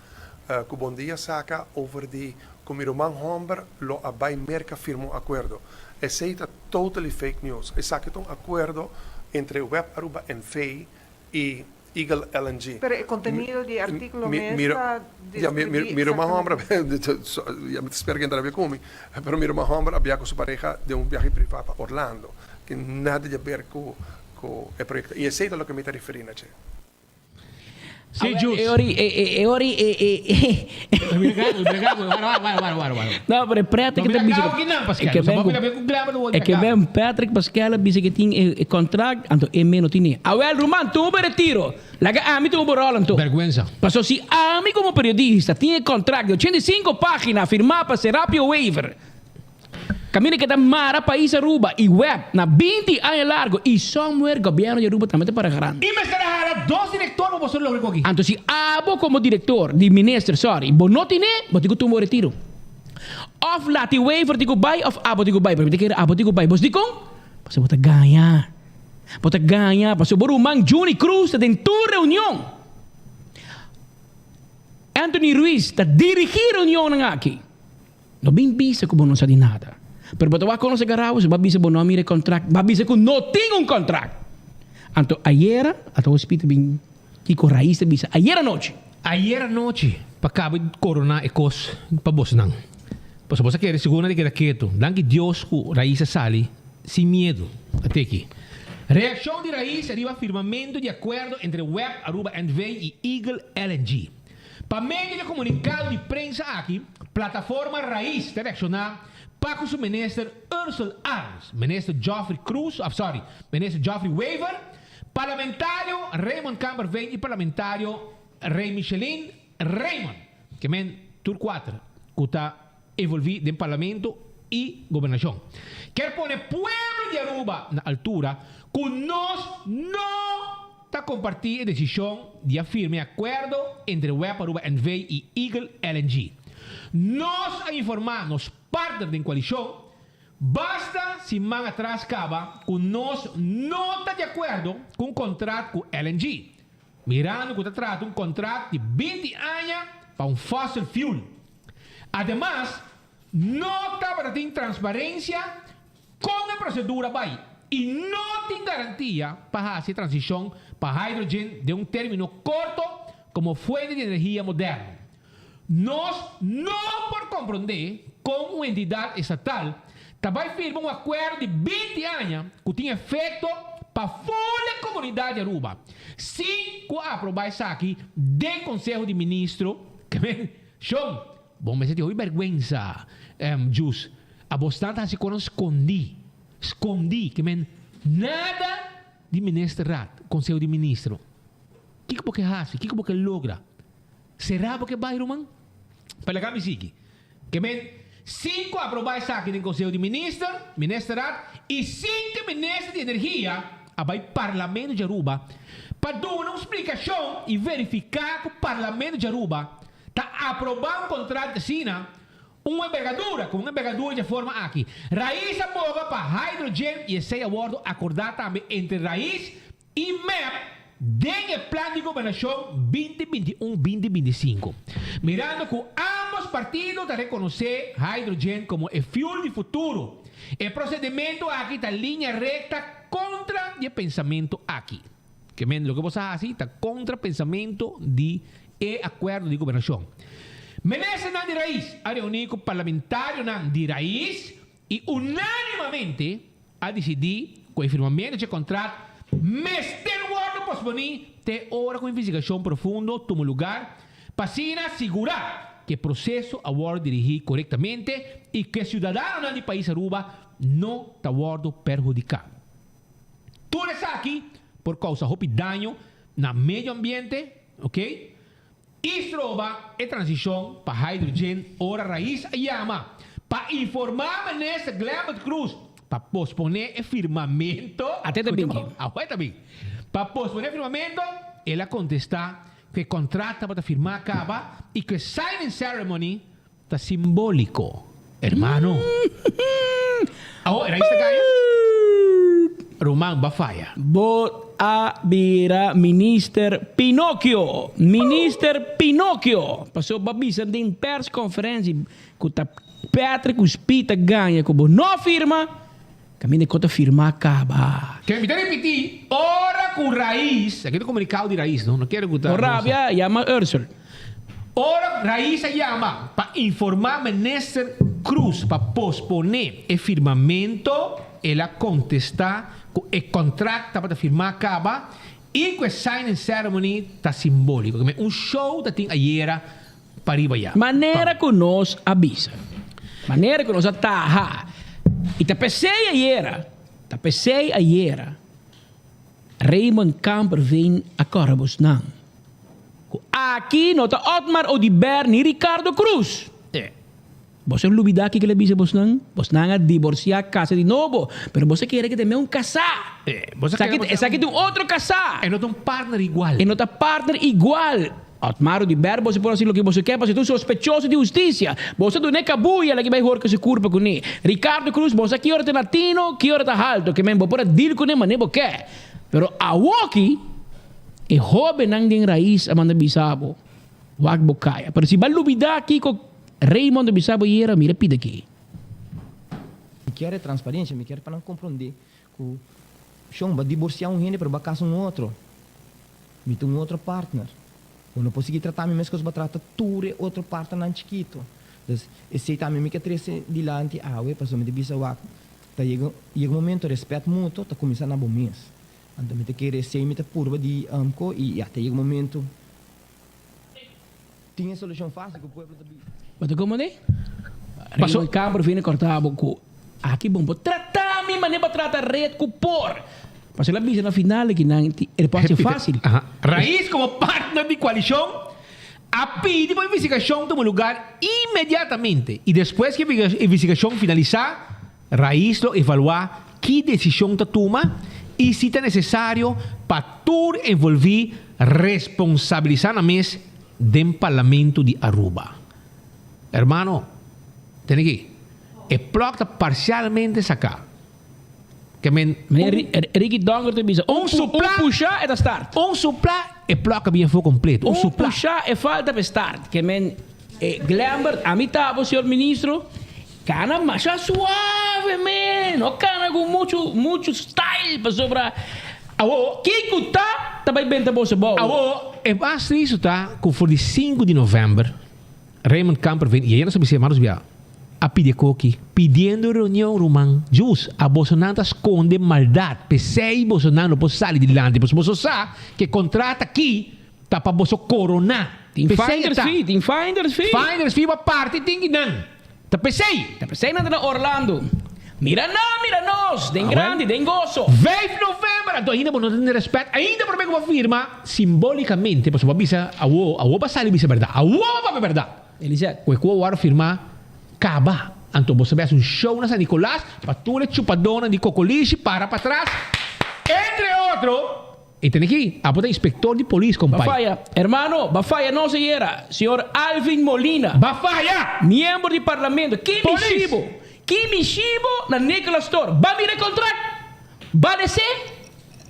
S3: ku Bon Dia saka over di ku mi ruman hòmber lo a bai Merka firma un akuerdo. Esei ta totally fake news. Esaki ta un akuerdo entre Web Aruba NV i Eagle LNG.
S9: Pero e kontenido di e artíkulo mes ta deskribí
S3: Mi ruman hòmber, ya mi ta spera ku e ta rabia ku mi, pero mi ruman hòmber a biaha ku su pareha den un biahe privá pa Orlando, ke nada di aber ku e proyekto. I esei ta loke mi ta referí na dje.
S23: Sí, Jus.
S24: E ori, e, e ori, e, e, e. No, pero Patrick ta bisa E ke ben Patrick Pascal a bisa ke tin e contract, anto e me no tine. Awel ruman, tuma bo retiro. Laga ami tuma bo rol anto.
S23: Berguensa.
S24: Paso si ami como periodista tin e contract di 85 pagina firma pa Serapio Wever, Caminda ke ta mara pais Aruba y web na 20 aña largo y somewhere gobierno di Aruba tambe ta para garando.
S23: Y mester a hala dos director pa boso logra cu aki.
S24: Anto si abo como director di minister sorry bo no tine bo tin cu tuma bo retiro. Of Lati Wever tin cu bay of abo tin cu bay pero mi ta kere abo tin cu bay. Bos dicon? Pasobra bo ta gaña. Bo ta gaña pasobra bo ruman Juni Cruz ta den tur reunion. Anthony Ruiz ta dirigi reunionnan aki. No bin bisa ku bo no sa di nada. Pero bo ta wak konosé Garau, si bo a bisa bo no a mira e kontrakt, bo a bisa ku no tin un kontrakt. Anto ayera, ata hospita bin kiko Rais ta bisa ayera nochi.
S23: Ayera nochi pa kaba di koroná e kos pa bosnan. Pasobra bos a kere sigur nan di keda ketu. Danki Dios ku Rais a sali sin miedu. Ate aki. Reakshon di Rais riba firmamentu di akuerdo entre web Aruba NV i Eagle LNG. Pa medio di e komunikado di prensa aki, Plataforma Raiz ta reakshoná pa ku su minister Ursell Arends, minister Geoffrey Croes, of sorry, minister Geoffrey Wever, parlamentario Raymond Kamperveen i parlamentario Ray Micheline Raymond, ke men tur kuater ku ta envolví den parlamento i gobernashon. Kier pone pueblo di Aruba na altura ku nos no ta kompartí e desishon di a firma e akuerdo entre web Aruba NV i Eagle LNG. Nos a informá nos partner den koalishon basta siman atras kaba ku nos no ta di akuerdo ku un kontrat ku LNG, mirando ku ta trata un kontrat di 20 aña pa un fossil fuel. Ademas, no tabata tin transparensia kon e prosedura bai i no tin garantia pa hasi e transishon pa hydrogen den un término korto komo fuente di energia moderno. Nos no por komprondé kon un entidat estatal ta bai firma un akuerdo di 20 aña ku tin efekto pa ful e komunidat di Aruba sin ku a aprobá esaki den Konseho di Ministro. Shon, bo mester tin hopi bèrgwensa, Jus. Abos nan ta hasi konan skondí, skondí, ke men nada di ministerraad, konseho di ministro. Kiko bo ke hasi? Kiko bo ke logra? Será bo ke bai, ruman? Pa laga mi sigui. Ke men, sin ku aprobá esaki den konseho di minister, ministerraad, i sin ku minister di energia a bai Parlamento di Aruba pa duna un splikashon i verifiká ku Parlamento di Aruba ta aprobá un kontrakt asina. Un envergadura, ku un envergadura dje forma aki. Raiz a boga pa hydrogen i esei a wòrdu akordá tambe entre Raiz i mep den e plan di gobernashon 2021, 2025. Mirando ku ámbos partido ta rekonosé hydrogen komo e fuel di futuro, e prosedimentu aki ta liña rekta kontra di e pensamentu aki. Ke men loke bo sa hasi ta kontra pensamentu di e akuerdo di gobernashon. Ministernan di Raiz a reuní ku parlamentarionan di Raiz i unánimamente a disidí ku e firmamentu dje kontrat mester wòrdu posponí te ora ku investigashon profundo tuma lugar pa asina sigurá ku e proseso a wòrdu dirigí korektamente i ku e siudadanonan di pais Aruba no ta wòrdu perhudiká. Tur esaki por kousa hopi daño na medio ambiente, ok, i stroba e transishon pa hydrogen ora Raiz a yama pa informá Minister Glenbert Croes pa posponé e firmamento,
S24: Ate ta bin ki.
S23: Awe ta bin. Pa posponé e firmamento, el a kontestá ku e kontrat tabata firmá kaba i ku e signing ceremony Ta simbóliko, hermano. Awo, Raiz ta kaya? Ruman, ba faya.
S24: Bo a bira minister Pinocchio! Minister Pinocchio! Pasobra bo a bisa den persconferentie cu ta Patrick cu Speed ta gaña cu bo no firma, caminda cu ta firma caba.
S23: Ke mi ta ripiti, ora cu Raiz, aki ta comunicado di Raiz, no, no kere cu ta.
S24: Bo rabia, yama Ursel.
S23: Ora Raiz a yama pa informa Minister Croes pa pospone e firmamento, el a contesta cu e contract tabata firma caba y cu e signing ceremony ta simbolico. Un show ta tin ayera pariba ya.
S24: Manera cu nos a bisa, manera cu nos a taha y ta pesey ayera, ta pesey ayera Raymond Kamperveen a corre bosnan. Ku aki no ta Otmar Oduber ni Ricardo Croes. Boso a lubidá kiko el a bisa bosnan? Bosnan a diborsiá, kasa di nobo, pero boso a kere ku ta meun kasá. Esaki ta un otro kasá.
S23: E no ta un partner igual.
S24: E no ta partner igual. Otmar Oduber, boso por hasi loke boso ke, pasobra e ta un sospechoso di hustisia. Boso a dun'é kabuya, el a bai horka su kurpa kuné. Ricardo Croes, boso a ki ora ta latino, ki ora ta halto, ke men bo por a deal kuné manera bo ke. Pero awoki. E hóbennan den rais a manda bisa bo, Wak bo kaya. Pero si bo a lubidá kiko Raymond a bisa bo yera, mira pida aki.
S8: Mi kier e transparencia, mi kier pa nan comprende cu shon, bo a divorcia un hende pero bo a casa un otro. Mi ta un otro partner. Bo no por sigui trata mi mescos bo a trata tur e otro partnernan chikito. Dus esey tambe mi ke trece dilanti awe pasobra mi ta bisa wak, ta yega yega un momento respet mutuo ta cuminsa na bo mes. Anto mi ta kere esei mi ta purba di ko i ya ta yega momento tin e solushon fásil ku pueblo ta bisa.
S24: Bo ta komo ne? Raymond Kamper vini korta bo ku aki bon por trata mi manera bo a trata red ku por. Pasobra el a bisa na final ki nan tin e por hasi fásil.
S23: Raiz komo partner di koalishon a pidi pa investigashon tuma lugar inmediatamente i despues ku e investigashon finalisá Raiz lo evaluá ki desishon ta tuma i si ta nesesario pa tur envolví responsabilisá nan mes den Parlamento di Aruba. Hermano, tene aki, e plòk ta parsialmente saká. Ke men
S24: un. Ricky Donker ta bisa, un suplá, un pushá e ta start.
S23: Un suplá e plòk a bin afó kompleto. Un
S24: suplá. Un pushá e falta pa e start. Ke men, Glenbert, ami ta bo, señor ministro. Cana masha suave me, no cana cu mucho mucho style pasobra
S23: Awo,
S24: kico ta ta bay benta boso bou.
S23: Awo, e mas tristo ta cu for di sinku di november Raymond Kamperveen y ayer nos a bisa hermanos bia a pidi e koki pidiendo reunion ruman Jus a bosonan ta sconde maldad pesey bosonan no por sali dilanti pasobra boso sa cu e contrato aki ta pa boso corona
S24: Tin
S23: pesey e
S24: finders
S23: ta
S24: fee, tin finders fee.
S23: Finders fee pa parti tin ki nan. Ta p'esei.
S24: Ta p'esei nan ta na Orlando. Mira nan, mira nos, den grandi, den goso.
S23: Vijf november, anto ainda bo no ta tene respet, ainda prome ku bo firma simbolikamente, pasobra bo a bisa awo, awo bo a sali bisa bèrdat, awo bo a papia bèrdat.
S24: Elisette.
S23: Ku e ku bo wòrdu firma kaba, anto bo sa bai hasi un show na San Nicolas pa tur e chupadónan di kokolishi para patras, entre otro. E tene aki, abo ta inspector di polis,
S24: Ba
S23: compay.
S24: faya. Hermano, ba faya no seyera. Señor Alvin Molina.
S23: Ba faya!
S24: Miembro di parlamento. Ki
S23: Polis!
S24: mishibo? Ki mishibo na Nicolas Store? Ba mira e contract? Ba lese?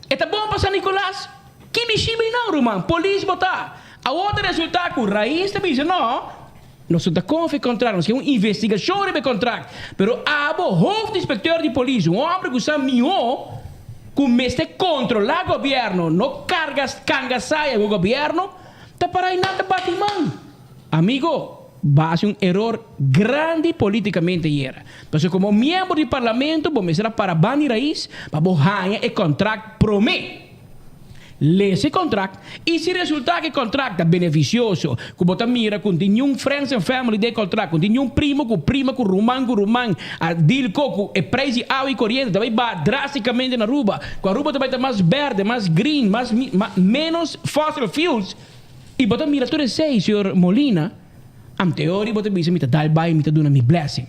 S24: E ta bon pa San Nicolas? Ki mishibo einan, ruman? Polis bo ta. Awor ta resulta cu Raiz ta bisa no, nos no ta confia e contract, nos ke un investigacion riba e contract. Pero abo, hoofdinspecteur di polis, un homber cu sa miho cu mester controla gobierno, no carga cangasaya cu gobierno, ta para einan ta bati man. Amigo, bo a haci un eror grandi politicamente ayera. Pasobra como miembro di parlamento bo mester a para banda di Raiz pa bo haña e contract prome. Lesa e contract y si resulta cu e contract ta beneficioso, cu bo ta mira cu tin niun friends and family den e contract, cu tin niun primo cu prima cu ruman cu ruman a deal co cu e prijs di awa y coriente ta bay baha drasticamente na Aruba, cu Aruba ta bay ta mas berde, mas green, mas menos fossil fuels y bo ta mira tur esey, señor Molina, anteori bo ta bisa mi ta dal bay mi ta duna mi blessing.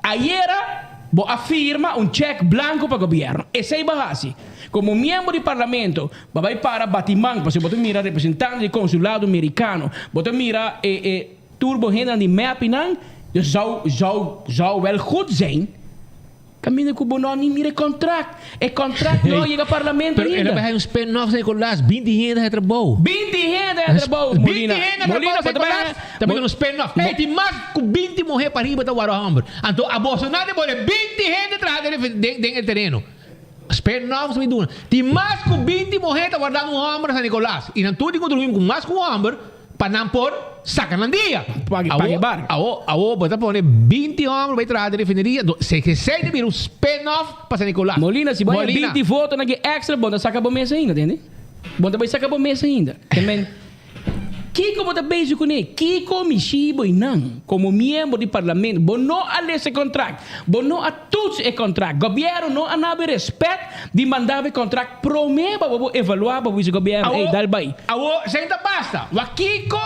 S24: Ayera bo a firma un check blanco pa gobierno. Esey bo a haci. Como miembro di parlamento bo a bay para bati man pasobra bo ta mira representante di consulado mericano, bo ta mira e e tur bo hendenan di mep y nan, dus zou zou zou wel goed zijn caminda cu bo no a ni mira e contract. E contract no a yega parlamento
S23: Pero el a
S24: ainda.
S23: bay haci un spin-off San Nicolas, binti hende haci trabou.
S24: Binti hende haci trabou, Molina.
S23: Binti hende haci
S24: Molina,
S23: trabou San
S24: bo ta bay
S23: Nicolas, ta bay un spin-off. Ey, tin mas cu binti muher pariba ta wara homber. Anto a boso nan ta pone binti hende traha den den den e tereno. Spin-off ta bay duna. Tin mas cu binti muher ta wardando un homber na San Nicolas. Y nan tur tin contribuí cu mas cu un homber pa nan por saca nan dia.
S24: Paga paga e bar.
S23: Awo, awo bo ta pone binti homber bay traha den refineria. Anto se esey ta bira un spin-off pa San Nicolas.
S24: Molina, si bo haña
S23: Molina.
S24: binti votonan ki extra, bo no ta saca bo mes ainda, tende? Bo no ta bay saca bo mes ainda. Te men. Kiko bo ta bezig kuné? Kiko mishi bo i nan komo miembro di parlamento? Bo no a lesa e kontrakt. Bo no a toets e kontrakt. Gobièrnu no a nabe respèt di manda bo e kontrakt promé pa bo por evaluá pa bo bisa gobièrnu, ey, dal bai.
S23: Awo, esei ta basta. Wak kiko,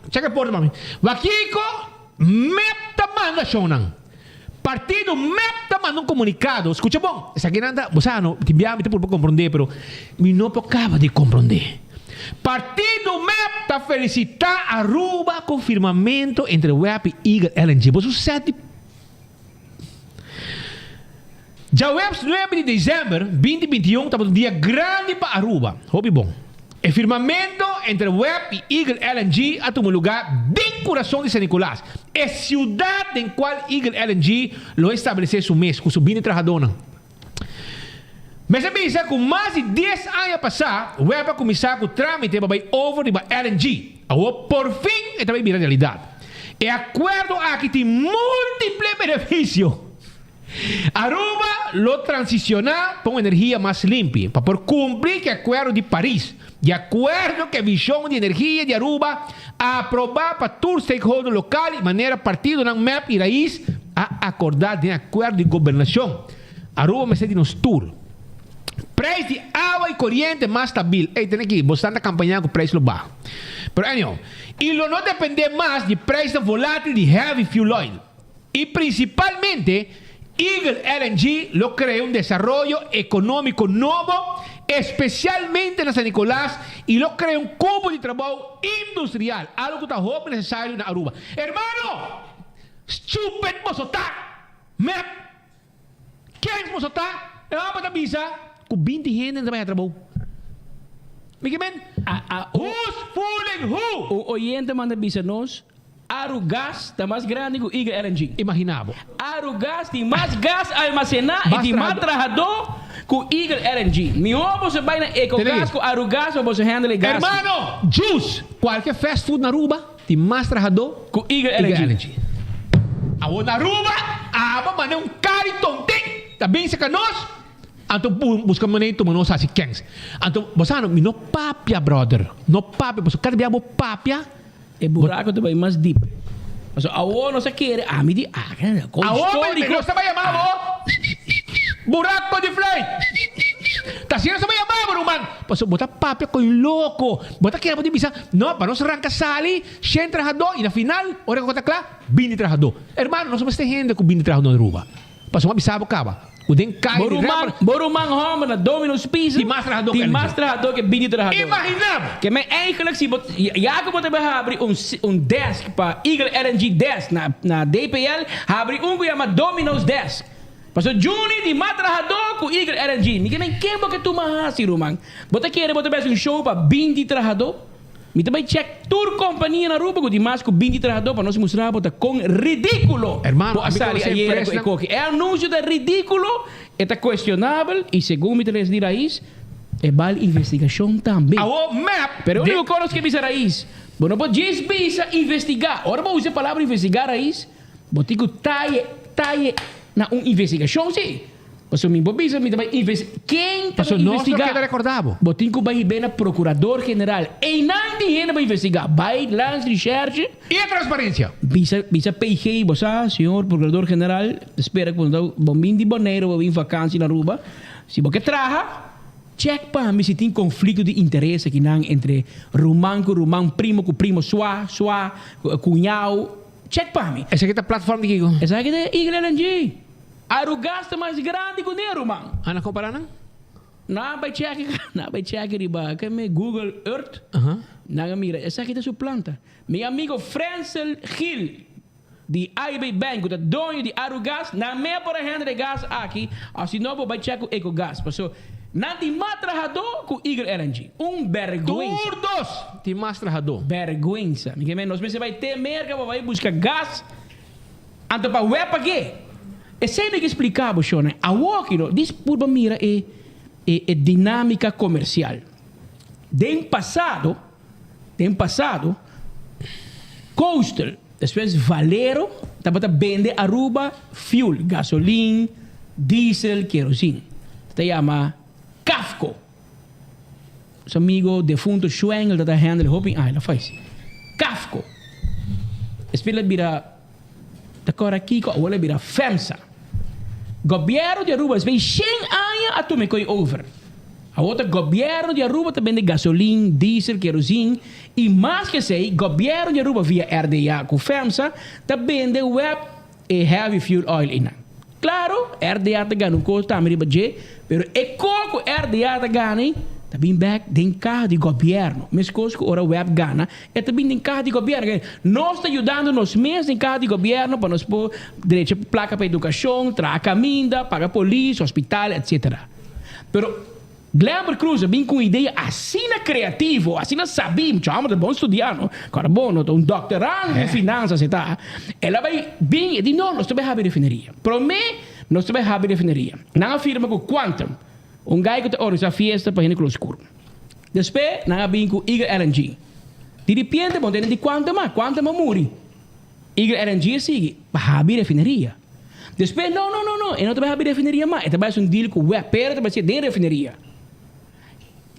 S23: chek e porta pa mi. Wak kiko mep ta manda shownan. Partido mep ta manda un komunikado. Skucha bon, esakinan ta, bo sa no, tin bia mi ta purba komprondé, pero mi no por kaba di komprondé. Partido mep ta felisitá Aruba ku firmamentu entre web i Eagle LNG. Bo su sèt di Djaweps nuebe di desèmber binti 21 tabata un dia grandi pa Aruba. Hopi bon. E firmamentu entre web i Eagle LNG a tuma lugá den kurason di San Nicolas, e siudat den kual Eagle LNG lo establesé su mes ku su binti trahadónan. Mester bisa ku mas di dies aña pasá web a kuminsá ku trámite pa bai over riba LNG. Awor porfin e ta bai bira realidat. E akuerdo aki tin múltiple benefisio. Aruba lo transisioná pa un energia mas limpi pa por kumpli ku e akuerdo di Paris. Di akuerdo ku e vishon di energia di Aruba aprobá pa tur stakeholder lokal i manera partidonan mep i rais a akordá den akuerdo di gobernashon. Aruba mester di nos tur. Prijs di awa y coriente mas stabil. Ey, tene aki, bo stan ta campaña cu prijs lo baha. Pero anyhow, y lo no depende mas di prijsnan volatil di heavy fuel oil. Y principalmente, Eagle LNG lo crea un desaroyo economico nobo, especialmente na San Nicolas, y lo crea un cupo di trabou industrial, algo cu ta hopi necesario na Aruba. Hermano! Stupid boso ta! Mep! Ken boso ta? E homber ta bisa cu binti hende ta bay a trabou. Mi ke men, who's fooling who?
S24: Un oyente manda bisa nos, Arugas ta mas grandi cu Eagle LNG.
S23: Imagina bo.
S24: Arugas tin mas gas almacena y tin mas trahador cu Eagle LNG. Mihor boso bay na Ecogas cu Arugas pa boso handle e gas.
S23: Hermano, Juice, cualke fast food na Aruba tin mas trahador
S24: cu Eagle LNG.
S23: Awor na Aruba abo manda un cari tonten ta bin cerca nos anto busca manera di tuma nos haci kens. Anto bo sa no mi no papia brother no papia pasobra cada bia bo papia
S24: E buraco ta bay mas diep. Pasobra awor nos a kere ami di ah con
S23: Awor
S24: historico.
S23: nos ta bay yama bo buraco di fluit. Ta asina nos ta bay yama bo ruman. Pasobra bo ta papia con loco. Bo ta kere bo tin bisa no pa nos ranca sali shen trahador y na final ora cu ta cla. Bini trahadó. Hermano, nos mester hende ku bini trahadó na Aruba. Pasobra mi a bisa bo kaba. Ku den kai
S24: Bo
S23: di
S24: ruman,
S23: rapper.
S24: bo ruman hòmber na Domino's Pizza.
S23: Tin mas trahadó ku
S24: Tin
S23: LNG.
S24: mas trahadó ku 20 trahadó.
S23: Imaginá bo!
S24: Ke men eigenlijk si bo, ya ku bo ta bai habri un un desk pa Eagle LNG desk na na DPL, habri un ku yama Domino's desk. Pasobra Juni tin mas trahadó ku Eagle LNG. Mi ke men ken bo ke tuma hasi ruman? Bo ta kere bo ta bai hasi un show pa 20 trahadó? Mi ta bai check tur kompania na Aruba ku tin mas ku 20 trahadó pa nos mustra bo ta kon ridíkulo
S23: Hermano,
S24: bo a
S23: ami
S24: sali
S23: konosé
S24: ayera ku e
S23: empresnan.
S24: koki. E anunsio ta ridíkulo, e ta kuestionabel i segun mi ta lesa di Raiz, e bal investigashon tambe.
S23: Awo mep
S24: Pero e
S23: de.
S24: úniko kos nos ke bisa Raiz, bo no por djis bisa investigá. Ora bo usa e palabra investigá Raiz, bo tin ku taye taye na un investigashon si. Pasobra mi por bisa mi ta bai inves ken ta bai
S23: Pasobra nos no
S24: investigá?
S23: keda rekordá bo.
S24: Bo tin ku bai hib'é na prokurador general. Einan tin hende pa investigá. Bai langs risherche.
S23: I e transparensia.
S24: Bisa bisa PG bo sa, señor prokurador general, ta spera ku bo ta bo bin di Boneiru, bo bin vakansi na Aruba. Si bo ke traha, chèk pa mi si tin konflikto di interes akinan entre ruman ku ruman, primo ku primo, swa, swa, kuñao. Chèk pa mi.
S23: Esaki ta platform di kiko?
S24: Esaki ta Eagle LNG. Arugas ta mas grandi ku ne, ruman.
S23: Ana kompara nan?
S24: Nan a bai chèk, nan a bai chèk riba ke me Google Earth. Nan a mira, esaki ta su planta. Mi amigo Frensel Gil di AIB Bank ku ta doño di Arugas, nan me a por a hende e gas aki, o si no bo bai chèk ku Ecogas. Paso nan tin mas trahadó ku Eagle LNG. Un bèrgwensa.
S23: Tur dos tin mas trahadó.
S24: Bèrgwensa. Mi ke men nos mester bai te Merka pa bai buska gas. Anto pa web pa ke? Esei mi ke splika bo shona. Awoki no, dis purba mira e e e dinamika komersial. Den pasado, den pasado, Coastal, despues Valero tabata bende Aruba fuel, gasolin, diesel, kerosin. Ta yama Cafco. Su amigo defunto Schwengel ta ta handle hopi aña, la faisi. Cafco. Despues la bira ta cora kico, awor la bira FEMSA. Gobierno di Aruba despues di shen aña a tuma e coy over. Awor ta gobierno di Aruba ta bende gasolin, diesel, kerosine y mas ke esey gobierno di Aruba via RDA cu FEMSA ta bende web E heavy fuel oil einan. Claro, RDA ta gana un cos tambe riba dje, pero e co cu RDA ta gana ei ta bin bek den caha di gobierno. Mescos cu ora web gana, e ta bin den caha di gobierno. Nos ta yudando nos mes den caha di gobierno pa nos por drecha placa pa educacion, traha caminda, paga polis, hospital, etc. Pero Glenbert Croes a bin cu un idea asina creativo, asina sabí, mucha homber ta bon studiá, no? Kòrda bon, no ta un doctorando den finanzas e ta. El a bai bin, e di, no, nos ta bai habi refineria. Promé nos ta bai habi refineria. Nan a firma cu Quantum, un guy cu ta organisa fiesta pa hende color scur. Despues nan a bin cu Eagle LNG. Di ripiente bo no tende di Quantum mas, Quantum a muri. Eagle LNG a sigui pa habi refineria. Despues, no, no, no, no, e no ta bai habi refineria mas, e ta bai haci un deal cu web, pero e ta bai haci den refineria.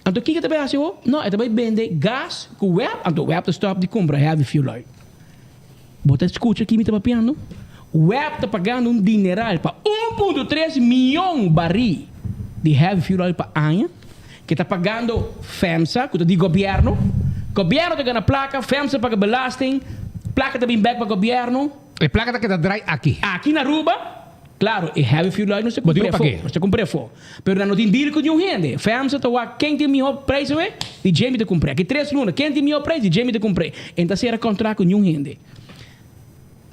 S24: Anto kiko e ta bai haci ho? No, e ta bai bende gas cu web, anto web ta stop di cumpra heavy fuel oil. Bo ta scucha ki mi ta papiando? Web ta pagando un dineral pa 1.3 miyon bari di heavy fuel oil pa aña, ke ta pagando FEMSA, ku ta di gobièrnu. Gobièrnu ta gana plaka, FEMSA paga belasting, plaka ta bin bèk pa gobièrnu.
S23: E plaka ta keda drai aki.
S24: Aki na Aruba, klaro, e heavy fuel oil nos ta
S23: Bo tin
S24: kumpr'é
S23: ku
S24: afó,
S23: pag'é.
S24: nos ta kumpr'é afó. Pero nan no tin deal ku niun hende. FEMSA ta wak ken tin mihó preis awe, di dje mi ta kumpr'é. Aki tres luna, ken tin mihó preis, di dje mi ta kumpr'é. E no ta sera kontrakt ku niun hende.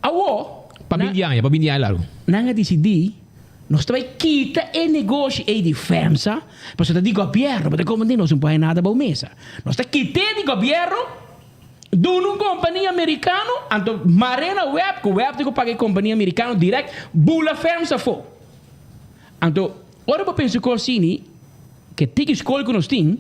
S24: Awor,
S23: Pa binti aña, pa binti aña largu.
S24: Nan a disidí, nos ta bai kita e negoshi ei di FEMSA, pasobra ta di gobièrnu, bo ta komprendé, nos no por haña nada bou mesa. Nos ta kit'é di gobièrnu, duna un kompania merikano, anto mar'é na web, ku web tin ku paga e kompania merikano dirèkt, bula FEMSA afó. Anto, ora bo pensa ku asini, ke tiki skol ku nos tin,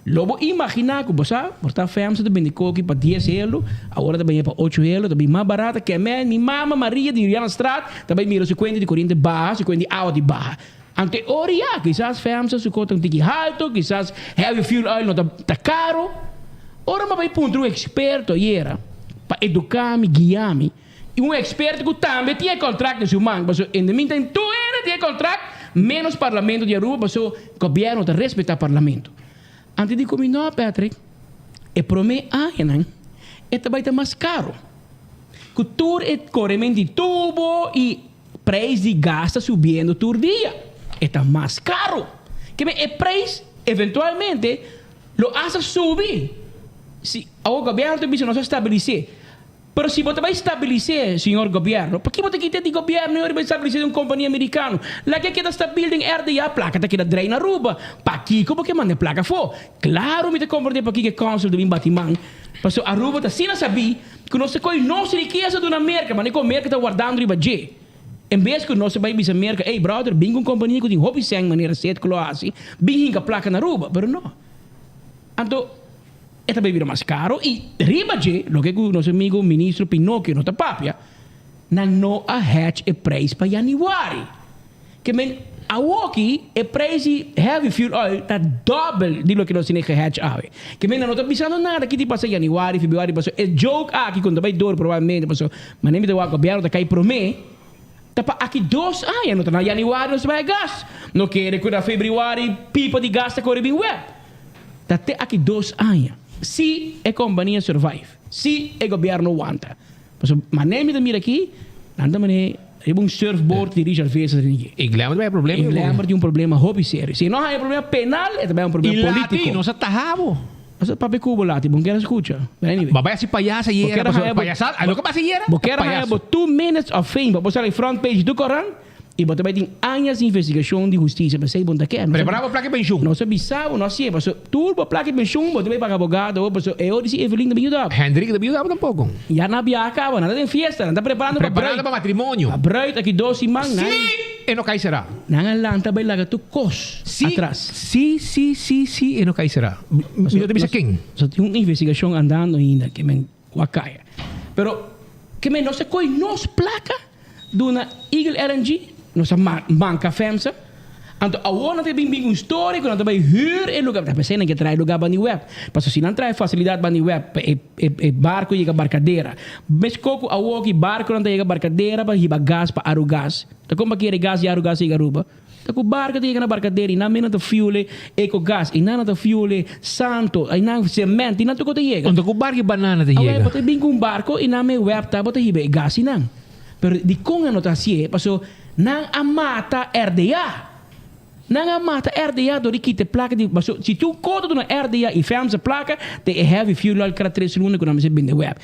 S24: lo bo imaginá ku bo sa, por ta FEMSA ta bende koki pa dies helo, awor ta bende pa ocho helo, ta bin mas barata ke men. Mi mama Maria di Julianastraat ta bai mira su kuenta di koriente baha, su kuenta di awa di baha. Anto e ora ya, kisas FEMSA su kota un tiki halto, kisas heavy fuel oil no ta ta karo. Ora mi a bai puntra un eksperto ayera pa eduká mi, guia mi, I un experto cu tambe tin e contract den su man, paso in the meantime tur hende tin e contract menos parlamento di Aruba paso gobierno ta respeta parlamento. Antes di cu mi no Patrick, e prome añanan e ta bay ta mas caro cu tur e corement di tubo y prijs di gas ta subiendo tur dia. E ta mas caro. Ke men e prijs eventualmente lo hasta subi. Si awor gobierno ta bisa nos a stabilis'é. Pero si bo ta bai stabilis'é, señor gobierno, paki bo ta kita di gobierno y ora bai stabilis'é di un compania americano? Laga e keda stabil den RDA, placa ta keda drei na Aruba. Pakiko bo ke manda e placa afó? Claro mi ta comprende pakiko e council ta bin bati man. Pasobra Aruba ta asina sabí cu nos ta coy nos rikesa duna Merca, manera cu Merca ta wardando riba dje. En bes cu nos ta bay bisa Merca, ey brother, bin cu un compania cu tin hopi sèn manera Citgo lo haci, bin hinca placa na Aruba. Pero no. Anto e ta bay bira mas caro y riba dje, loke cu nos amigo ministro Pinocchio no ta papia, nan no a hedge e prijs pa januari. Ke men awoki e prijs di heavy fuel oil ta dobbel di loke nos tene gehedge awe. Ke men nan no ta bisando nada ki tin pasa januari, februari paso e joke aki ku no ta bai door probablemente paso manera mi ta wak gobierno ta kai prome ta pa aki dos aña no ta na januari nos ta bai gas. No kere ku na februari pipa di gas ta kore bin web. Ta te aki dos aña si e kompania survive, si e gobierno wanta. Pasobra manera mi ta mira aki, nan ta manera riba un surfboard di Richard Visser tin aki.
S23: I Glenber ta bay problema.
S24: I Glenber tin un problema hopi serio. Si e no haña problema penal, e ta bay un problema
S23: I
S24: politico.
S23: Lati, nos a taha bo.
S24: Nos a papia cu bo, Lati, bo no kier a scucha. But anyway.
S23: Bo a bay haci payasa
S24: Bo
S23: ayera,
S24: kier a
S23: pasobra
S24: haña bo,
S23: payasa, a loke pasa ayera?
S24: bo kier a haña
S23: Payaso.
S24: bo two minutes of fame pa bo sali front page di tur koran. I bo ta bai tin añas di investigashon di hustisia p'esei bo no ta kere.
S23: Prepará bo plaka di penshun.
S24: Nos a bisa bo, no a siña pasobra tur bo plaka di penshun bo ta bai paga abogado awor pasobra e ora di si Evelyn ta bin yuda bo.
S23: Hendrik ta bin yuda bo tampoko.
S24: Ya nan a biaha kaba, nan ta den fiesta, nan ta preparando pa bruid.
S23: Preparando pa matrimonio.
S24: Pa bruid aki dos siman nan.
S23: Sí, e no kai será.
S24: Nan a lanta bai laga tur kos atras.
S23: Sí, sí, sí, sí, e no kai será. Mi no ta bisa ken.
S24: Pasobra tin un investigashon andando ainda ke men wak kaya. Pero ke men nos a koy nos plaka. Duna Eagle LNG, nos a manka FEMSA. Anto awor nan ta bin bin un story ku nan ta bai huur e lugar. Ta pesei nan ke traha e lugar banda di web. Pasobra si nan traha e fasilidat banda di web pa e e barko yega Barcadera. Meskos ku awor ki barkonan ta yega Barcadera pa hiba gas pa Arugas. Ta kon pa kere gas di Arugas yega Aruba? Ta ku barko ta yega na Barcadera i nan mes nan ta fuel e Ecogas, i nan nan ta fuel e Santo, i nan cement, i nan tur ku ta yega.
S23: Anto ku barko e banana ta yega?
S24: Awor bo ta bin ku un barko i nan mes web ta bo ta hiba e gas i nan. Pero dikon nan no ta hasié? Paso nan a mata RDA. Nan a mata RDA dor di kita e plaka di paso si tur kos ta duna RDA i FEMSA plaka te e heavy fuel oil kada tres luna ku nan mester bende web.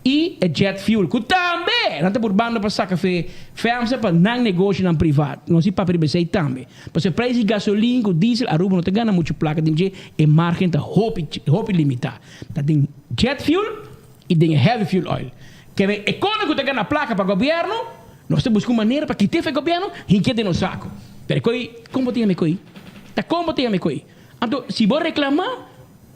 S24: I e jet fuel ku tambe nan ta purbando pa saka fe FEMSA pa nan negoshonan privat. Nos tin papia riba esei tambe. Paso e prijs di gasolin ku diesel Aruba no ta gana muchu plaka den dje e margen ta hopi hopi limitá. Ta den jet fuel i den e heavy fuel oil. Kende e kone ku ta gana plaka pa gobièrnu, nos ta buska un manera pa kit'é for e gobièrnu, hinki'é den nos saku. Pero e koi, kon bo ta yama e koi? Ta kon bo ta yama e koi? Anto, si bo reklamá,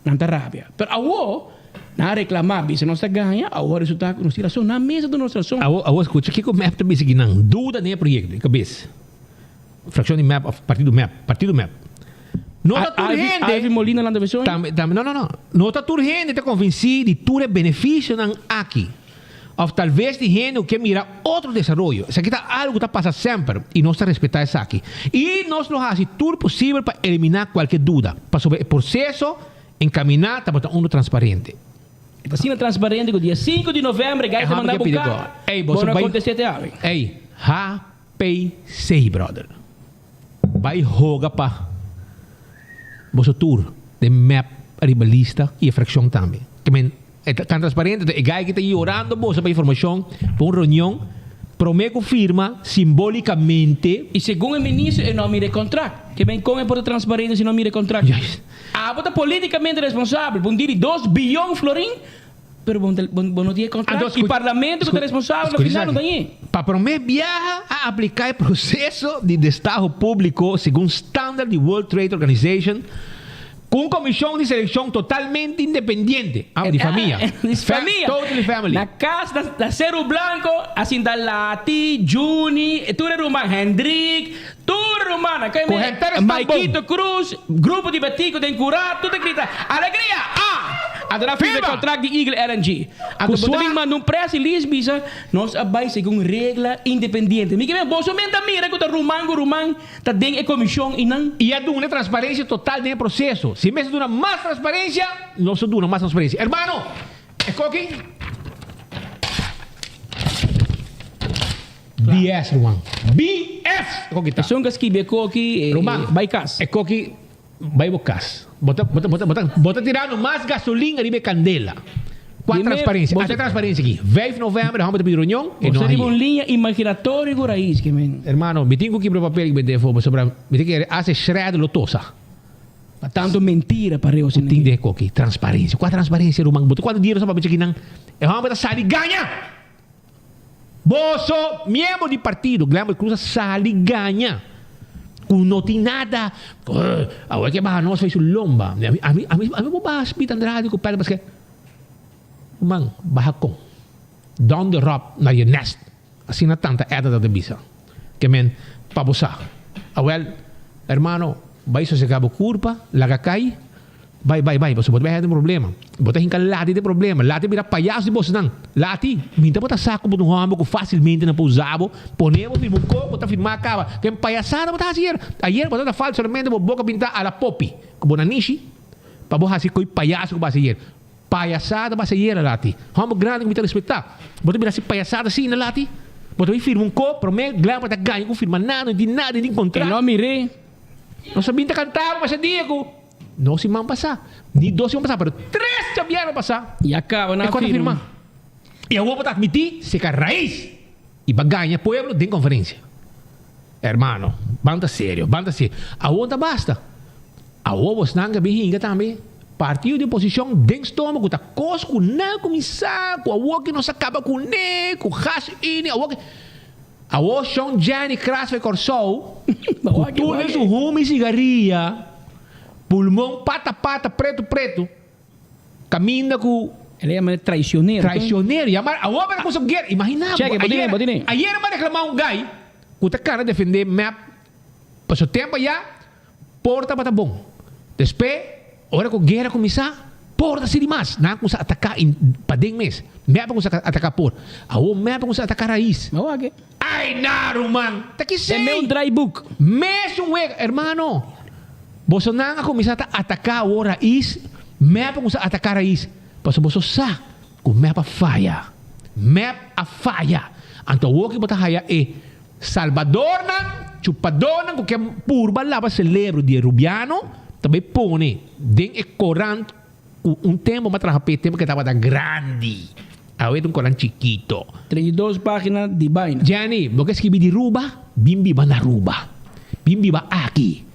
S24: nan ta rabia. Pero awor, nan a reklamá, bisa nos ta gaña, awor resultá ku nos tin rason. Nan mes a duna nos rason.
S23: Awor, awor skucha kiko mep ta bisa ki nan duda den e proyekto, e kabes. Frakshon di mep òf partido mep, partido mep. No ta tur hende.
S24: Alvin Molina lanta besoin?
S23: Tambe, tambe, no, no, no. No ta tur hende ta konvensí di tur e benefisionan aki. Òf talves tin hende ku ke mira otro desaroyo. Esaki ta algu ku ta pasa semper i nos ta respetá esaki. I nos lo hasi tur posibel pa eliminá kualke duda, pasobra e proseso enkaminá tabata unu transparente.
S24: E ta asina transparente ku dia sinku di novèmber e gai ta manda bo karta. Bo no a kontest'é te awe.
S23: Ey, HPC, brother. Bai hoga pa boso tur den mep riba lista y e fraccion tambe. Ke men e ta tan transparente e guy ki ta yorando boso pa informacion pa un reunion prome cu firma simbolicamente.
S24: Y segun e ministro e no a mira e contract. Ke men con e por ta transparente si no a mira e contract? Abo ta politicamente responsabel pa un deal di dos biyon florin Pero bo bo no tin e contract y parlamento cu ta responsabel al final no ta ñe.
S23: Pa prome biaha a aplica e proceso di destaho publico segun standard di World Trade Organization cu un comision di seleccion totalmente independiente, ah, di famia,
S24: Di famia.
S23: Totally family.
S24: Na cas na na Ceru Blanco a sinta Lati, Juni, tur e ruman Hendrik, tur e rumannan.
S23: Cu henter esta bon.
S24: Maikito Cruz, grupo di Betico den Cura, tur ta grita, Alegria! Ah! Anto nan firma e contract di Eagle LNG. Anto bo ta bin manda un press release bisa, nos a bay segun regla independiente. Mi ke men, boso men ta mira cu ta ruman cu ruman ta den e comision y nan.
S23: Y a duna transparencia total den e proceso. Si mester duna mas transparencia, nos ta duna mas transparencia. Hermano, e koki. BS, ruman. BS! E koki ta.
S24: Esun ka skibi e koki,
S23: Ruman,
S24: bai kas.
S23: E koki bai bo kas. Bo ta, bo ta, bo ta, bo ta, bo ta tirando mas gasolin ariba e kandela. Kua transparensia? Ata e transparensia aki. Vijf november e hòmber ta pidi reunion, e no
S24: Bo
S23: a
S24: riba un
S23: hañ'é.
S24: liña imaginatorio ku rais ke men.
S23: Hermano, mi tin ku kibra papel ku bende afó pasobra mi ta kere hasta e shredder lo tosa.
S24: Pa tanto mentira pa reo
S23: Ku tin den e koki? Transparensia. Kua transparensia, ruman? Bo ta kuantu dia nos a papia kinan? E hòmber ta sali gaña! Boso, miembro di partido, Glenbert Cruz a sali gaña cu no tin nada. Awor ke baha nos fey su lomba. Ami, ami, ami, ami bo baha Smith Andrade cu Pedro Pascal. Man, baha con. Down the rob na je nest. Asina tanta Edda ta ta bisa. Ke men, pa bo sa. Awel, hermano, bay sosega bo curpa, laga cay. Bai, bai, bai, pasobra bo ta bai haya den problema. Bo ta hinka Lati den problema. Lati a bira payaso di bosnan. Lati, mi ta bo ta sa ku bo ta un hòmber ku fásilmente nan por usa bo, pone bo firma un kos, bo ta firmá kaba. Ken payasada bo ta hasi ayer? Ayer bo ta ta falta solamente bo boka pintá a la popi ku bo nanishi pa bo hasi koi payaso ku bo hasi ayer. Payasada bo hasi ayer, Lati. Hòmber grandi ku mi ta respetá. Bo ta bira hasi payasada asina, Lati? Bo ta bai firma un kos, promé Glenn bo ta gaña ku firma nada, no tin nada, no tin kontrakt.
S24: E no mir'é.
S23: Nos a bin ta kantá bo masha dia ku. No siman pasá, ni dos siman pasá, pero tres djabièrnè pasá.
S24: Ya kaba na
S23: E kos a
S24: firma.
S23: firma. I awor bo ta atmití seka rais i ba gaña pueblo den konferensia. Hermano, ban ta serio, ban ta serio. Awor ta basta. Awor bosnan ke bin hinka tambe partido di oposishon den stoma ku ta kos ku nan kuminsá ku awor ke nos a kaba kuné, ku gas ini, awor ke. Awor Shon Jenny Kras f'e Kòrsou, ku tur den su huma i sigaria, pulmon pata pata pretu pretu, kaminda ku.
S24: El a yama e traicionero.
S23: Traicionero, yama awor mira kusa guera, imagina bo,
S24: Cheque, bo tene, bo tene.
S23: ayer mi a reclama un guy ku ta kana defende mep, pasobra tempo aya Por tabata bon. Despe, ora ku guera kuminsá, por ta sirbi mas. Nan a kuminsá ataká in paden mes. Mep a kuminsá ataká por. Awor mep a kuminsá ataká rais.
S24: Ma wak e.
S23: Ai na, ruman! Ta kisei!
S24: E meu draaiboek.
S23: Mesun wega. Hermano, bosonan a kuminsá ta ataká awor rais. Mep a kuminsá ataká rais. Pasobra boso sa ku mep a faya. Mep a faya. Anto awor ki bo ta haya e. Salbadornan, chupadornan ku ke purba laba selebro di e rubiano ta bai pone den e korant ku un tempu m'a traha p'e tempu ke tabata grandi. Awe ta un korant chikito.
S24: 32 pagina di baina.
S23: Jenny, bo ke skibi di Ruba? Bin biba na Ruba. Bin biba aki.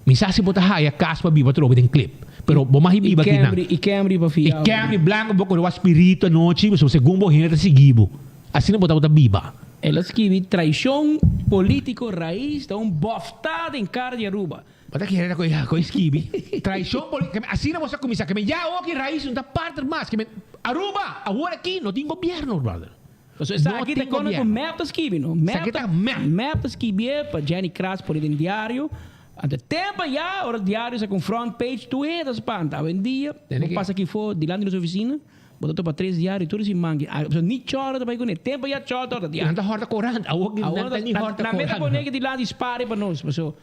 S23: Mi sa si bo ta haya kas pa biba trobe den klip, pero bo mag biba akinan.
S24: I Camry pa
S23: I Camry blanco bo kore wak spirito anochi, pasobra segun bo hende ta sigui bo. Asina bo tabata biba.
S24: El a skibi, Traishon politico rais ta un bofta den cara di Aruba.
S23: Bo ta kere ta koe skibi, Traishon politico, asina bo sa kuminsa, ke men ya awor ki rais no ta partner mas, ke men Aruba awor aki no tin gobierno brother.
S24: Pasobra esaki ta kona ku mep ta skibi no.
S23: Esaki ta mep.
S24: Mep ta skibié pa Jenny Kras pone den diario. Anto tempo ya ora diario sa ku un front page tur hende ta spanta. Awendia bo pasa aki for dilanti nos oficina bo ta topa tres diario tur siman ki pasobra ni chòrò ta bai kuné. Tempo ya chòrò ta hòrta diario.
S23: Nan ta hòrta korant. Awor ki nan ta ni hòrta korant.
S24: Nan mester pone aki dilanti spari pa nos pasobra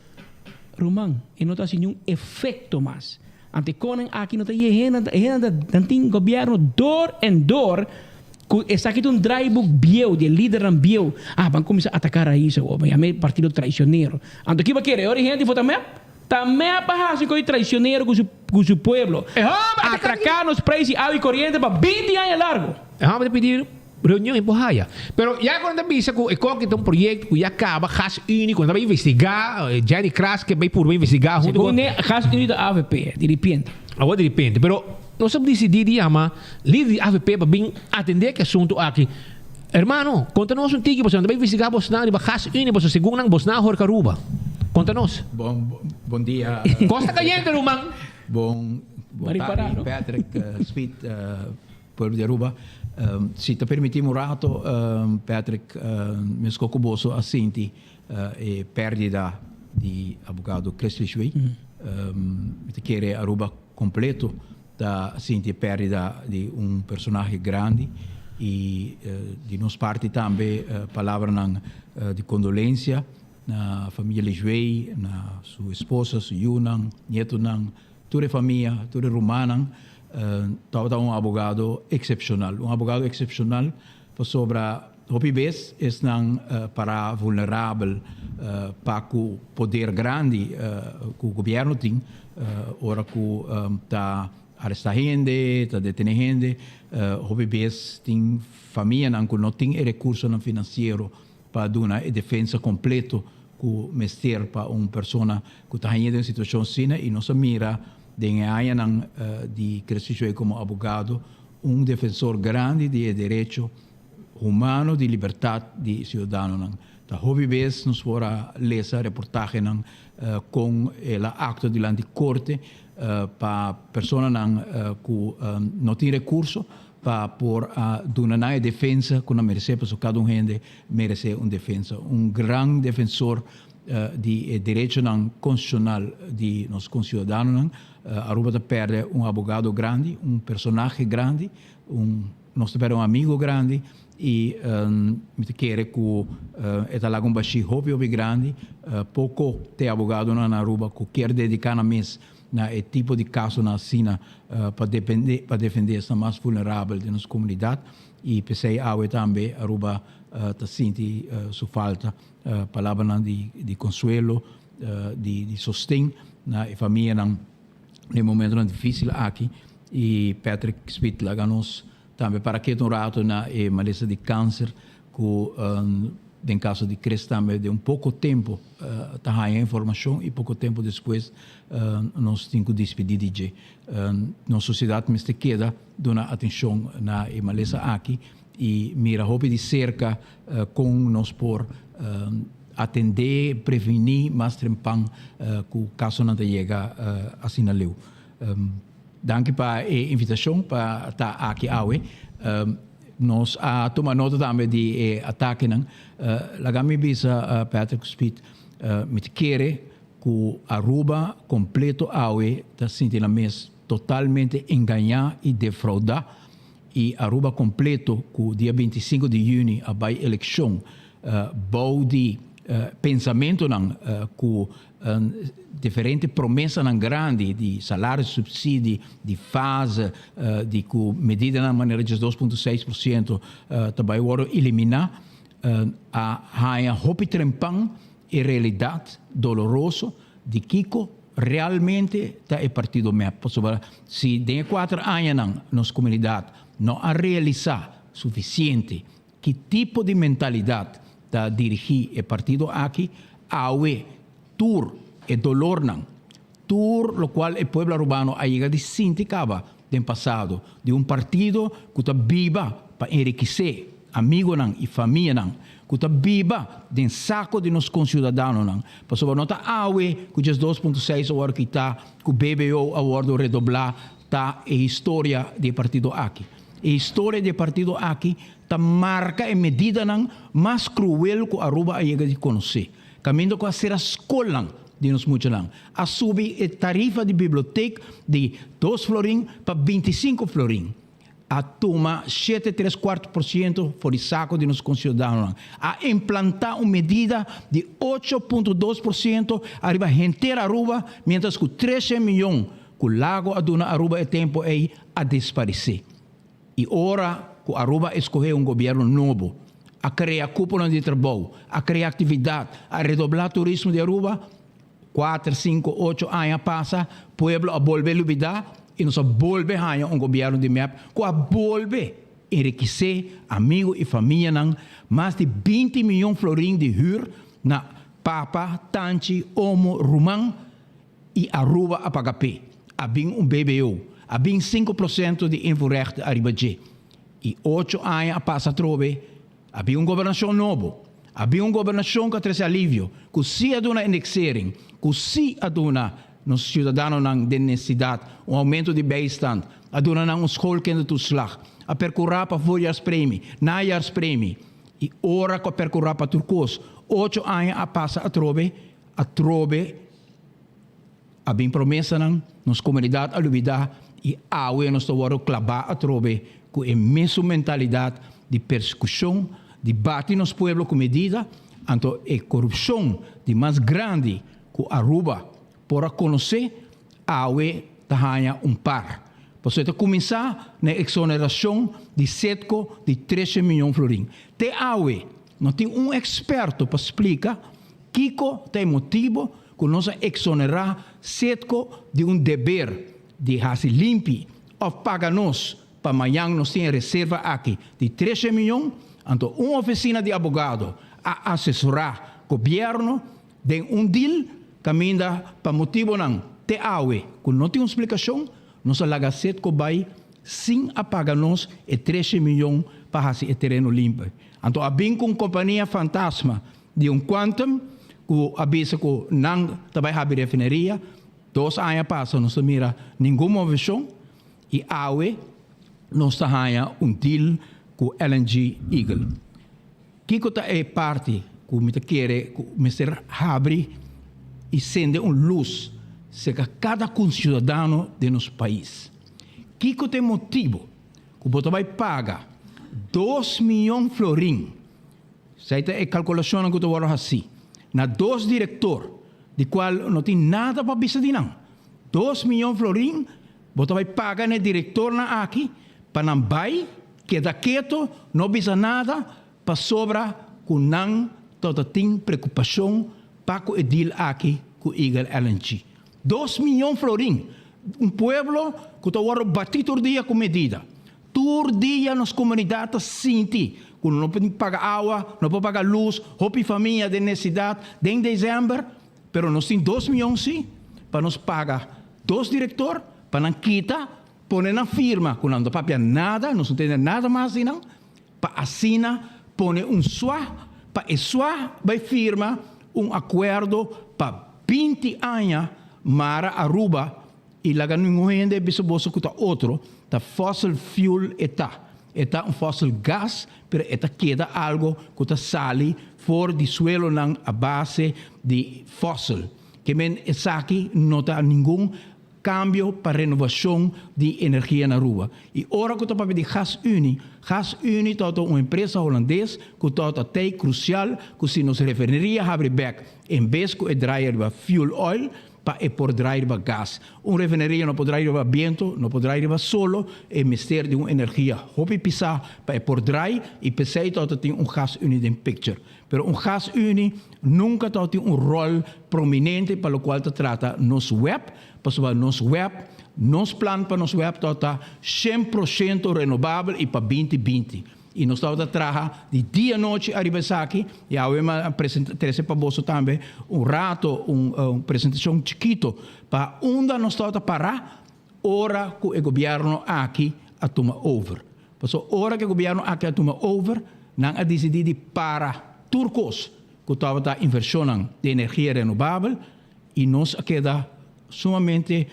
S24: ruman e no ta hasi niun efekto mas. Anto e konen aki no ta ye hende, e hende nan tin gobierno door en door ku esaki ta un draaiboek bieu di e lidernan bieu. Ah, ban kuminsá ataká rais awor, ban yama e partido traicionero. Anto kiba kere? Ora e hende vota mep? Ta mep a hasi koe traicionero ku su ku su pueblo.
S23: E hòmber ta
S24: Atraká nos preis di awa i koriente pa binti aña largu.
S23: E hòmber ta pidi Reunion e por haya. Pero ya cu nan ta bisa cu e koki ta un proyecto cu ya caba Gas Unie cu nan ta bay investiga, Jenny Kras ke bay purba investiga hunto cu.
S24: Segun ne Gas Unie ta avp, di ripiente.
S23: Awor di ripiente. Pero nos a dicidi di yama lider di avp pa bin atende ki asunto aki. Hermano, conta nos un tiki pasobra nan ta bay investiga bosnan riba Gas Unie pasobra segun nan bosnan a horca Aruba. Conta nos.
S1: Bon bon dia.
S23: Cos ta cayente ruman.
S1: Bon bon tardi Patrick, Speed. Pueblo di Aruba, si ta permitimi un rato, Patrick, mesco cu boso a sinti e perdida di abogado Chris Lichway. Mi ta kere Aruba completo ta sinti e perdida di un personahe grandi y di nos parti tambe palabranan di condolencia na famia Lichway, na su esposa, su yunan, nietonan, Tur e famia, tur e rumannan tabata un abogado excepcional. Un abogado excepcional pasobra. Hopi bes esnan para vulnerabel pa ku poder grandi ku gobièrnu tin ora ku ta arestá hende, ta detené hende. Hopi bes tin famianan ku no tin e rekursonan finansiero pa duna e defensa kompleto ku mester pa un persona ku ta hañ'é den un situashon asina i nos a mira den e añanan di Christy Sjoe komo abogado un defensor grandi di e derecho humano di libertat di siudadanonan. Ta hopi bes nos por a lesa reportahenan kon el a aktua dilanti korte pa personanan ku no tin rekurso pa por a duna nan e defensa ku nan meresé pasobra kada un hende meresé un defensa. Un gran defensor di e derechonan konstitushonal di nos konsiudadanonan. Aruba ta pèrdè un abogado grandi, un personahe grandi, un nos ta pèrdè un amigo grandi i mi ta kere ku e ta laga un bashí hopi hopi grandi. Poko ta e abogadonan na Aruba ku kier dediká nan mes na e tipo di kasonan asina pa depende pa defendé esnan mas vulnerabel den nos komunidat i p'esei awe tambe Aruba ta sinti su falta. Palabranan di di konsuelo, di di sosten na e famianan den e momentonan difísil aki i Patrick Speed laga nos tambe para ketu un rato na e malesa di kanser ku den kaso di Chris tambe den un poko tempu ta haña informashon i poko tempu despues nos tin ku dispidí di dje. Nos sosiedat mester keda duna atenshon na e malesa aki i mira hopi di serka kon nos por atendé, prevení mas trempan ku kasonan ta yega asina leu. Danki pa e invitashon pa ta aki awe. Nos a tuma nota tambe di e atakenan. Laga mi bisa Patrick Speed, mi ta kere ku Aruba kompleto awe ta sinti nan mes totalmente engañá i defraudá i Aruba kompleto ku dia 25 di yüni a bai elekshon bou di pensamentonan ku Diferente promesanan grandi di salario subsidi, di fase, di ku medidanan manera 12.6% ta bai wòrdu eliminá, a haña hopi trempan e realidat doloroso di kiko realmente ta e partido mep. Pasobra si den e kuater añanan nos komunidat no a realisá sufisiente Ki tipo di mentalidat ta dirigí e partido aki? Awe tur e dolornan, tur lokual e pueblo arubano a yega di sinti kaba den pasado di un partido ku ta biba pa enrikisé amigonan i famianan, ku ta biba den sako di nos konsiudadanonan, pasobra no ta awe ku 12.6 a wòrdu kitá, ku BBO a wòrdu redoblá, ta e historia di e partido aki. E historia di e partido aki ta marca e medidanan mas cruel cu Aruba a yega di conoce. Caminda cu a cera scolnan di nos muchanan, a subi e tarifa di biblioteek di dos florin pa 25 florin, a tuma shete tres cuarto por ciento for di saco di nos conciudadanonan, a implanta un medida di 8.2% ariba henter Aruba, mientras cu 13 miyon cu Lago a duna Aruba e tempo ey a desparecé. Y ora cu Aruba escoge un gobierno nobo, a crea cuponan di trabou, a crea actividad, a redobla turismo di Aruba, cuater, cinco, ocho aña pasa, pueblo a bolbe lubida y nos a bolbe haña un gobierno di mep cu a bolbe enriquece amigo y famianan mas di 20 miyon florin di huur na papa, tanchi, omo, ruman, y Aruba a paga p'e. A bin un BBO. A bin 5% di invoerrecht ariba dje. Y ocho aña a pasa atrobe, a bin un gobernacion nobo. A bin un gobernacion cu a trece alivio, cu si a duna indexering, cu si a duna nos ciudadanonan den necesidad un aumento di bijstand, a duna nan un schoolkindertoeslag, a percura pa voorjaarspremie, najaarspremie. Y ora cu a percura pa tur cos, ocho aña a pasa atrobe, Atrobe a bin promesanan, nos komunidat a lubidá i awe nos ta wòrdu klabá atrobe ku e mesun mentalidat di persekushon, di bati nos pueblo ku medida, anto e korupshon di mas grandi ku Aruba por a konosé awe ta haña un par. Pasobra e ta kuminsá na e eksonerashon di Setco di trese miyon florin. Te awe no tin un eksperto pa splika kiko ta e motibo ku nos a eksonerá Setco di un deber di hasi limpi òf paga nos pa mañan nos tin e reserva aki di trese miyon. Anto un ofisina di abogado a asesorá gobièrnu Den un deal kaminda pa motibonan te awe ku no tin un splikashon, nos a laga Setco bai sin a paga nos e trese miyon pa hasi e tereno limpi. Anto a bin ku un kompania fantasma di un quantum ku a bisa ku nan ta bai habri refineria. Dos aña pasa nos ta mira ningun moveshon i awe nos ta haña un deal ku LNG Eagle. Kiko ta e parti ku mi ta kere ku mester habri i sende un lus serka kada konsiudadano den nos pais? Kiko ta e motibu ku bo ta bai paga dos miyon florin, esei ta e kalkulashonnan ku ta wòrdu hasí, na dos direktor di kual no tin nada pa bisa di nan? Dos miyon florin bo ta bai paga na e direktornan aki pa nan bai Keda keto, no bisa nada, pasobra ku nan tabata tin preokupashon pa ku e deal aki ku Eagle LNG. Dos miyon florin! Un pueblo ku ta wòrdu batí tur dia ku medida. Tur dia nos komunidat ta sinti ku no por paga awa, no por paga lus, hopi famia den nesesidat den desèmber, pero nos tin dos miyon sí pa nos paga dos direktor pa nan kita Pone nan firma ku nan no ta papia nada, nos no tende nada mas di nan, pa asina pone un sua, pa e sua bai firma un akuerdo pa binti aña mara Aruba i laga ningun hende bisa boso ku ta otro, ta fossil fuel e ta. E ta un fossil gas, pero e ta keda algo ku ta sali for di suelonan a base di fossil. Ke men esaki no ta ningun Cambio pa renovacion di energia na Aruba. Y ora cu ta papia di Gasunie, Gasunie ta un empresa Holandes cu ta tey crucial cu si nos refineria habri bek en bes cu e draai riba fuel oil pa e por draai riba gas. Un refineria no por draai riba biento, no por draai riba solo, e mester di un energia hopi pisa pa e por draai y pesey ta tin un Gasunie den picture. Pero un Gasunie nunca tabatin un rol prominente pa locual ta trata nos web, pasobra nos web, nos plan pa nos web tabata shen por ciento renobabel y pa binti binti. Y nos tabata traha di dia nochi ariba esaki y awe mi a presenta trece pa boso tambe un rato un presentacion chikito pa unda nos tabata para ora cu e gobierno aki a tuma over. Pasobra ora ku e gobièrnu aki a tuma over, nan a disidí di para tur kos ku tabata invershonnan di energia renobabel i nos a keda sumamente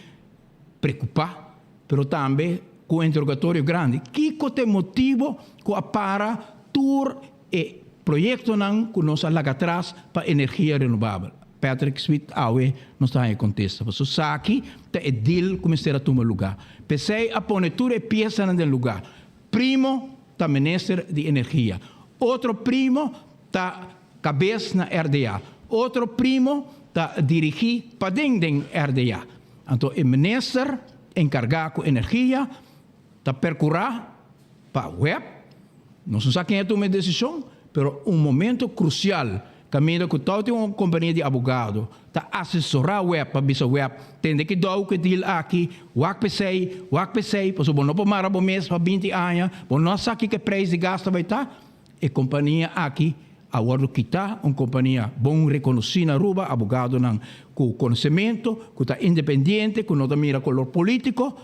S1: preokupá, pero tambe ku un interogatorio grandi, kiko ta e motibu ku a para tur e proyektonan ku nos a laga atras pa energia renobabel? Patrick Smith, Awe nos ta haña e kontesta. Pasobra esaki ta e deal ku mester a tuma lugá. P'esei a pone tur e piesanan den lugá. Primo ta minister di energia. Otro primo ta kabes na RDA. Otro primo ta dirigí paden den RDA. Anto e minister enkargá ku energia ta perkurá pa web. Nos no sa ken a tuma e desishon, pero un momento krusial kaminda ku tòg tin un kompania di abogado ta asesorá web pa bisa web tende ki dou ku e deal aki, wak p'esei, wak p'esei, pasobra bo no por mara bo mes pa binti aña, bo no a sa kiko e preis di gas ta bai ta. E kompania aki a wòrdu kitá, un kompania bon rekonosí na Aruba, abogadonan ku konosementu, ku ta independiente, ku no ta mira kolor polítiko,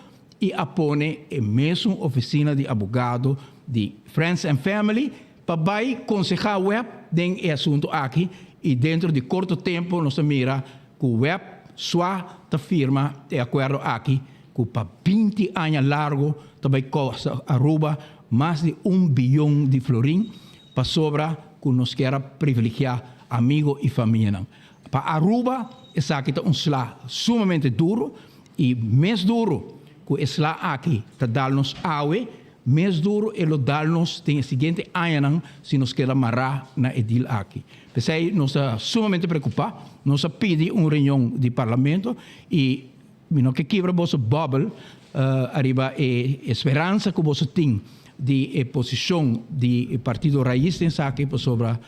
S1: i a pone e mesun ofisina di abogado di Friends and Family pa bai konsehá web den e asuntu aki i dentro di korto tempu nos ta mira ku web swa ta firma e akuerdo aki ku pa binti aña largu ta bai kosta Aruba mas di un biyon di florin pasobra ku nos kier a privilegiá amigo i famianan. Pa Aruba esaki ta un sla sumamente duru I mes duru ku e sla aki ta dal nos awe, mes duru e lo dal nos den e siguiente añanan si nos keda mará na e deal aki. P'esei nos ta sumamente preokupá. Nos a pidi un reunion di parlamento i mi no ke kibra boso bubble. ariba e speransa ku boso tin di e posishon di partido Raiz den esaki pasobra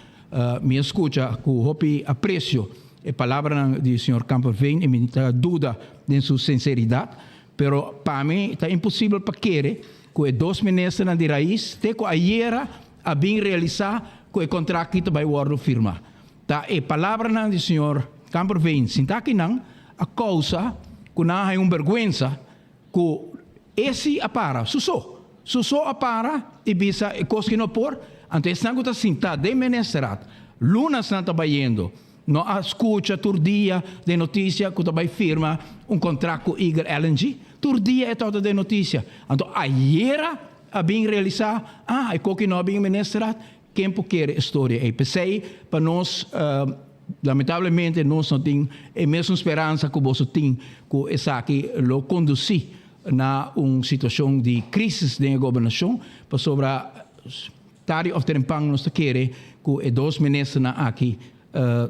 S1: mi a skucha ku hopi apresio e palabranan di señor Kamperveen i mi ta duda den su sinseridat pero pa mi ta imposibel pa kere ku e dos ministernan di Raiz te ku ayera a bin realisá ku e kontrakt ta bai wòrdu firmá. Ta e palabranan di señor Kamperveen sinta akinan a kousa ku nan a haña un bèrgwensa ku e si a para su so. Su so a para i bisa e kos ki no por, anto esnan ku ta sintá den ministerat lunasnan ta bayendo no a skucha tur dia den notisia ku ta bai firma un kontrakt ku Eagle LNG. Tur dia e tabata den notisia. Anto ayera a bin realisá, ah, e koki no a bin ministerat, Ken por kere e storia ei? P'esei pa nos, lamentablemente nos no tin e mesun speransa ku boso tin ku esaki lo kondusí na un situashon di krísis den e gobernashon, pasobra tardi òf trempan nos ta kere ku e dos ministernan aki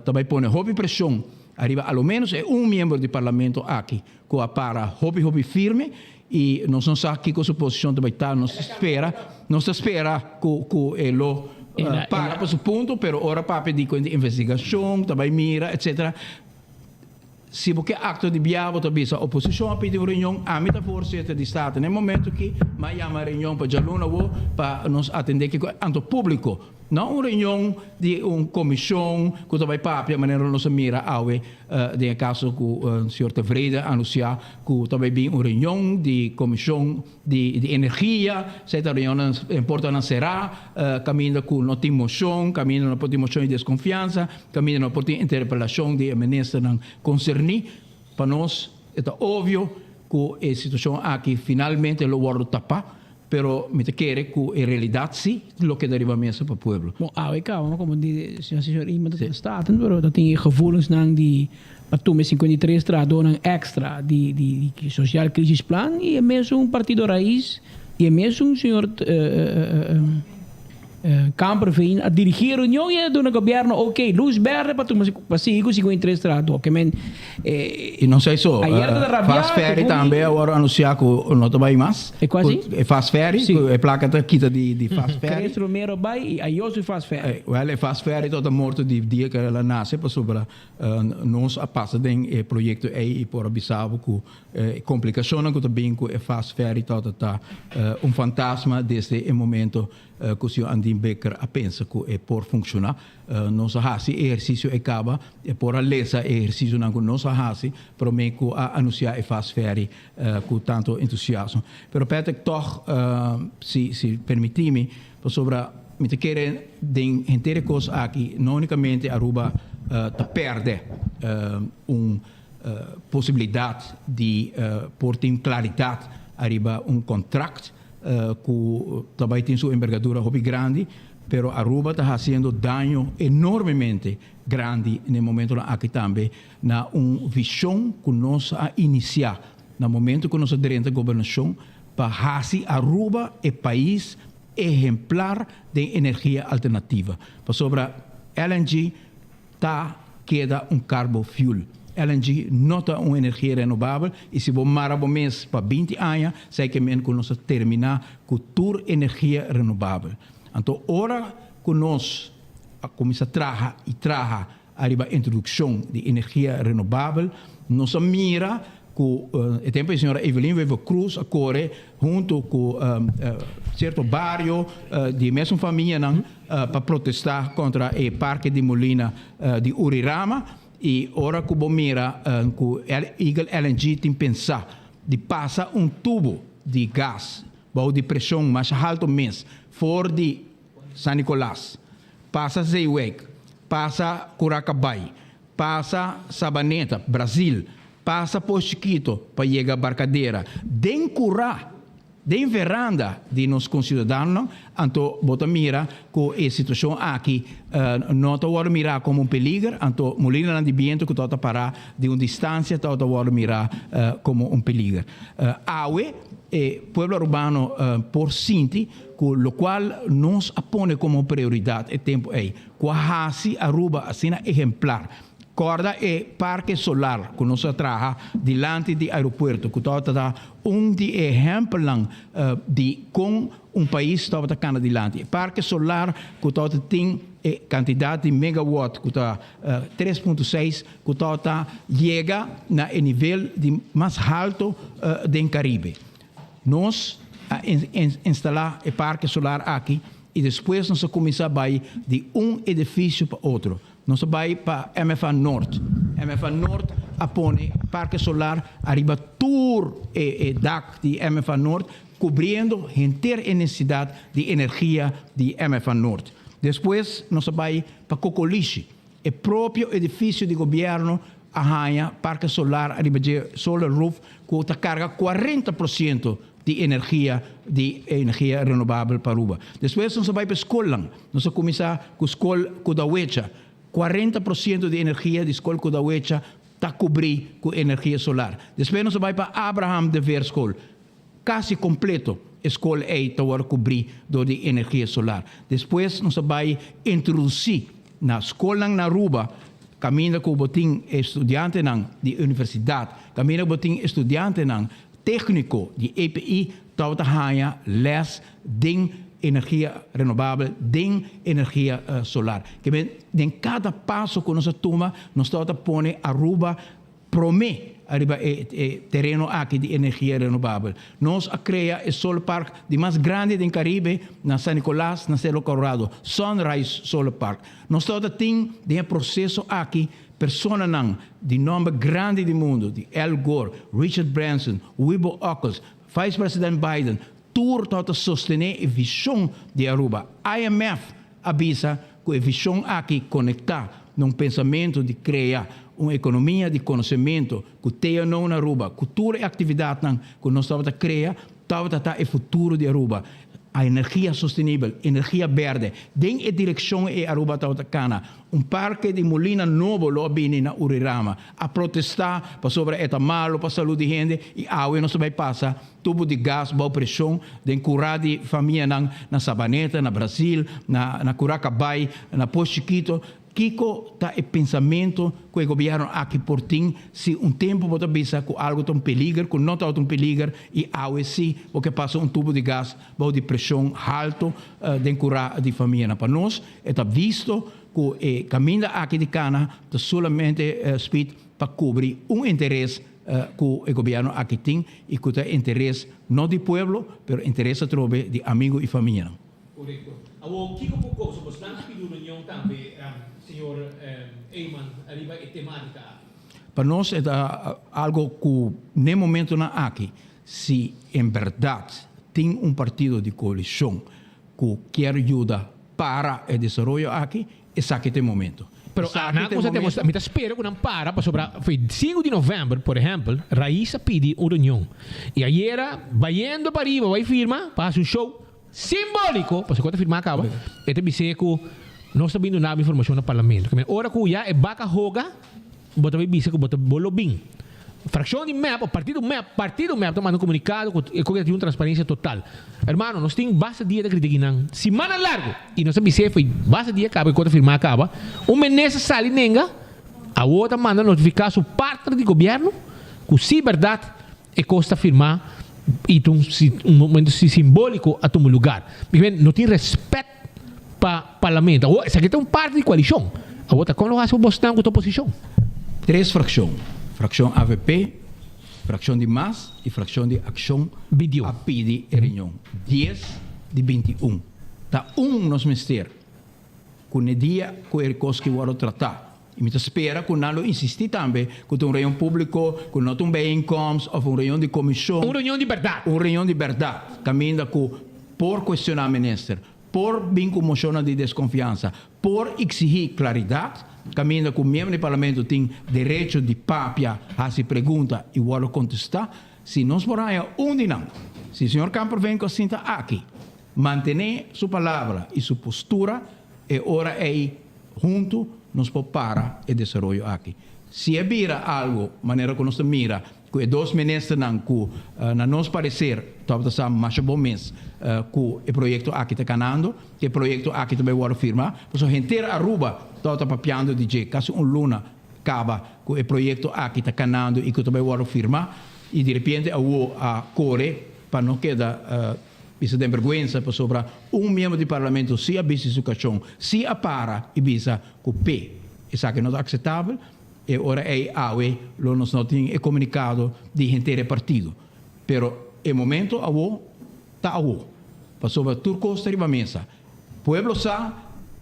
S1: ta bai pone hopi preshon ariba a lo ménos e un miembro di parlamento aki ku a para hopi hopi firme i nos no sa kiko su posishon ta bai ta. Nos ta spera, nos ta spera ku ku e lo para pa su punto, pero ora papia di ku investigashon ta bai mira etcetera. Si bo ke akto di bia bo ta bisa oposishon a pidi un reunion, ami ta voorzitter di Staten na e momento aki, mi a yama reunion pa djaluna awo pa nos atende kiko anto publico. No un reunion di un comision cu ta bay papia manera nos a mira awe den e caso cu señor Tevreden a anuncia cu ta bay bin un reunion di comision di energia, esey ta reunionnan en portanan cera caminda cu no tin mocion, caminda no por tin mocion di desconfiansa, caminda no por tin interpelacion di e ministernan concerni. Pa nos e ta obvio cu e situacion aki finalmente lo wordo tapa. Pero mi ta kere ku e realidat si lo keda riba mesa pa pueblo.
S24: Bon, awe kaba, komo di señor señor iemand ta Staten, pero ta tin e gevoelensnan di pa tuma e 53 trahadornan extra di di di Sociaal Crisisplan y e mesun Partido Raiz y e mesun señor Kamperveen a dirigi e reunion y a duna gobierno ok, luz berde pa tuma pa sigui cu 53 trahador. Ke men
S1: Y no esei so, Fast Ferry tambe a wòrdu anunsiá ku no ta bai mas.
S24: E kua si?
S1: E Fast Ferry, ku e plaka ta kita di Fast Ferry.
S24: Chris Romero bai i ayos e Fast Ferry.
S1: Wèl, e Fast Ferry tabata morto di dia ku el a nase pasobra nos a pasa den e proyekto ei i por a bisa bo ku e komplikashonnan ku ta bin ku e Fast Ferry tabata ta un fantasma desde e momento ku señor Andin Bikker a pensa ku e por funkshoná. Nos a hasi e ehersisio e kaba, e por a lesa e ehersisionan ku nos a hasi promé ku a anunsiá e Fast Ferry ku tantu entusiasmo. Pero Patrick tòg si si permití mi, pasobra mi ta kere den henter e kos aki no únikamente Aruba ta pèrdè un posibilidat di por tin klaridat ariba un kontrakt, cu ta bay tin su envergadura hopi grandi, pero Aruba ta haciendo daño enormemente grandi n'e momentonan aki tambe na un vision cu nos a inicia na momento cu nos a drenta gobernacion pa haci Aruba e pais ehemplar den energia alternativa. Pasobra LNG ta keda un carbo fuel. LNG no ta un energia renobabel y si bo mara bo mes pa 20 aña, esey ke men cu nos a termina cu tur energia renobabel. Anto ora cu nos a cuminsa traha y traha ariba introduccion di energia renobabel, nos a mira cu e tempo e señora Evelyn Wever Croes a core hunto cu cierto bario di e mesun famianan pa protesta contra e parke di molina di Urirama y ora cu bo mira cu Eagle LNG tin pensa di pasa un tubo di gas bao di presion masha halto mes for di San Nicolas pasa Zeewijk pasa Curacabai pasa Sabaneta, Brazil, pasa Pos Chikito pa yega Barcadera, den curá, den veranda di nos conciudadanonan, anto bo ta mira cu e situacion aki no ta wordo mirá como un peliger, anto molinanan di biento cu tabata pará di un distancia tabata wordo mirá como un peliger. Awe e pueblo Arubano por sinti cu locual nos a pone como prioridad e tempo ey, cu a haci Aruba asina ehemplar. Corda e parke solar cu nos a traha dilanti di aeropuerto cu tabata ta un di e ehempelnan di con un pais tabata cana dilanti. E parke solar cu tabata tin e cantidad di megawatt cu ta 3.6 cu tabata yega na e nivel di mas halto den Caribe. Nos a instala e parke solar aki y despues nos a cuminsa bay di un edificio pa otro. Nos a bai pa MFA Noord. MFA Noord a pone parke solar ariba tur e dak di MFA Noord, kubriendo henter e nesesidat di energia di MFA Noord. Despues nos a bai pa Kokolishi. E propio edifisio di gobièrnu a haña parke solar ariba dje solar roof ku ta karga 40 por siento di energia di energia renobabel pa Aruba. Despues nos a bai pa e skolnan. Nos a kuminsá ku skol Kudawecha. 40 por siento di energia di skol Kudawecha ta kubrí ku energia solar. Despues nos a bai pa Abraham de Veer School. Kasi kompleto e skol ei ta wòrdu kubrí dor di energia solar. Despues nos a bai introdusí na skolnan na Aruba kaminda ku bo tin e studiantenan di universidat, kaminda bo tin e studiantenan Tékniko di EPI tabata haña lès den energia renobabel, den energia solar. Ke men den kada paso ku nos a tuma nos tabata pone Aruba promé ariba e tereno aki di energia renobabel. Nos a krea e solar park di mas grandi den Karibe na San Nicolas na Cerro Colorado, Sunrise Solar Park. Nos tabata tin den e proseso aki Personanan di nomber grandi di mundu, di Al Gore, Richard Branson, Wubbo Ockels, Vice President Biden, tur tabata sostené e vision di Aruba. IMF a bisa ku e vision aki konektá na un pensamentu di krea un ekonomia di konosementu ku TNO na Aruba, ku tur e aktividatnan ku nos tabata krea, tabata ta e futuro di Aruba. A energia sostenibel, energia berde, den e direkshon ei Aruba tabata kana. Un parke di mulina nobo lo a bini na Urirama. A protestá pasobra e ta malu pa salú di hende i awe nos ta bai pasa tubu di gas bou preshon den kurá di famianan na Sabaneta, na Brasil, na na Kurá Kabai, na Pos Chikito. Kiko ta e pensamentu ku e gobièrnu aki por tin si un tempu bo ta bisa ku algu ta un peliger ku no tabata un peliger i awe si bo ke pasa un tubu di gas bou di preshon haltu den kurá di famianan? Pa nos E ta visto ku e kaminda aki di kana ta solamente spit pa kubri un interes ku e gobièrnu aki tin i ku ta interes no di pueblo pero interes atrobe di amigu i famianan.
S23: Korekto. Awor kiko por kosa bo snan a pidi un reunion tambe señor Eman riba e tematika aki?
S1: Pa nos e ta algo ku n'e momentonan aki si en bèrdat tin un partido di koalishon ku kier yuda para e desaroyo aki, esaki ta e momento.
S23: Pero
S1: Esaki
S23: nan
S1: ta e
S23: cosa
S1: momento.
S23: Mi ta spera ku nan para pasobra foi sinku di novèmber, por ehèmpel, Raiz a pidi un reunion i ayera bayendo pa riba bai firma pa hasi un show simbóliko, pasobra ku ta firma kaba, e ta bis'é ku nos ta bin duna bo informashon na parlamento. Ora ku ya e baka hoga. Bo ta bay bisa cu bo ta bo lo bin. Fraccion di mep of partido mep, partido mep ta manda un comunicado cu e coge ta tin un transparencia total. Hermano, nos tin basta dia ta critica nan simana largo y nos a bis'e fo'i basta dia caba e cos ta firma caba. Un minister sali nenga, awor ta manda notifica su partner di gobierno cu si berdad e cos ta firma y ta un un momento simbolico a tuma lugar. No tin respet. pa parlamento. Awor esaki ta un parti di coalicion. Awor ta con lo haci pa bosnan cu ta oposicion?
S1: Tres fraccion, fraccion avp, fraccion di mas y fraccion di Accion a pidi e reunion. Dies di 21. Ta un nos mester cu n'e dia cu e cos ki wordo trata. Y mi ta spera cu nan lo insisti tambe cu ta un reunion publico, cu no ta un bijeenkomst of un reunion di comision.
S23: Un reunion di berdad.
S1: Un reunion di berdad, caminda cu por cuestiona minister, por bin cu mocionnan di desconfiansa, por exigi claridad, caminda cu miembro di parlamento tin derecho di papia, haci pregunta y wordo contesta. Si nos por haya un di nan, si señor Kamperveen cu a sinta aki, mantene su palabra y su postura, e ora ey Huntu nos por para e desaroyo aki. Si e bira algo manera ku nos ta mira ku e dos ministernan ku na nos pareser tabata sa masha bon mes ku e proyekto aki ta kanando, ku e proyekto aki ta bai wòrdu firmá, pasobra henter Aruba tabata papiando di dje kasi un luna. kaba ku e proyekto aki ta kanando i ku ta bai wòrdu firmá i direpente awo a kore pa no keda bisa den bergwensa pasobra un miembro di parlamento si a bisti su kashon, si a para i bisa ku p'e esaki no ta akseptabel, e ora ei awe lo nos no tin e komunikado di henter e partido. Pero e momento awo ta awo pasobra tur kos ta riba mesa. Pueblo sa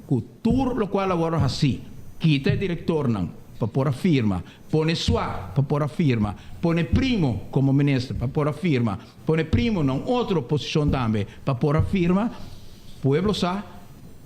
S1: cu tur locual a wordo haci, kita e directornan pa por a firma, pone Swa pa por a firma, pone Primo como minister pa por a firma, pone Primo na un otro posicion tambe pa por a firma, pueblo sa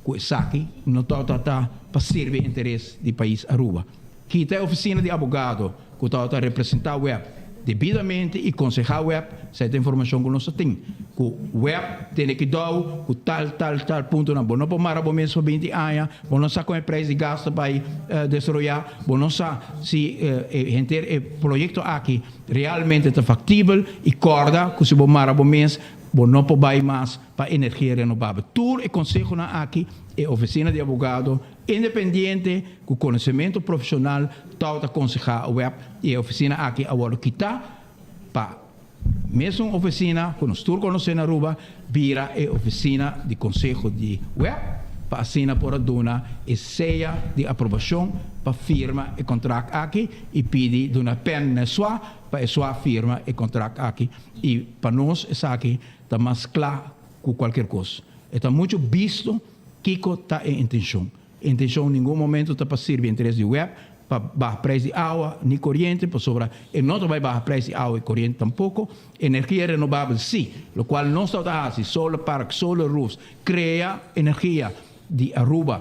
S1: cu esaki no tabata ta pa sirbi interes di pais Aruba. Kita e oficina di abogado cu tabata representa web debidamente y conseha web, esai ta informacion cu nos ta tin, cu web tene kidou cu tal, tal, tal puntonan. Bo no por mara bo mes pa binti aña, bo no sa con e prijs di gas ta bay desaroya, bo no sa si e henter e proyecto aki realmente ta factibel y corda cu si bo mara bo mes bo no por bay mas pa energia renobabel. Tur e consehonan aki e oficina di abogado Independiente ku konosementu profeshonal tòg ta konsehá web i e ofisina aki a wòrdu kitá pa mesun ofisina ku nos tur konosé na Aruba bira e ofisina di konseho di web pa asina por a duna e seya di aprobashon pa firma e kontrakt aki i pidi duna pèn na e swa pa e swa firma e kontrakt aki i pa nos esaki ta mas kla ku kualkier kos e ta muchu bisto. Kiko ta e intencion? E intencion ningun momento ta pa sirbi interes di web pa baha prijs di awa ni coriente pasobra e no ta bay baha prijs di awa y coriente tampoco. Energia renobabel si, locual nos tabata haci, solar park, solar roofs, crea energia di Aruba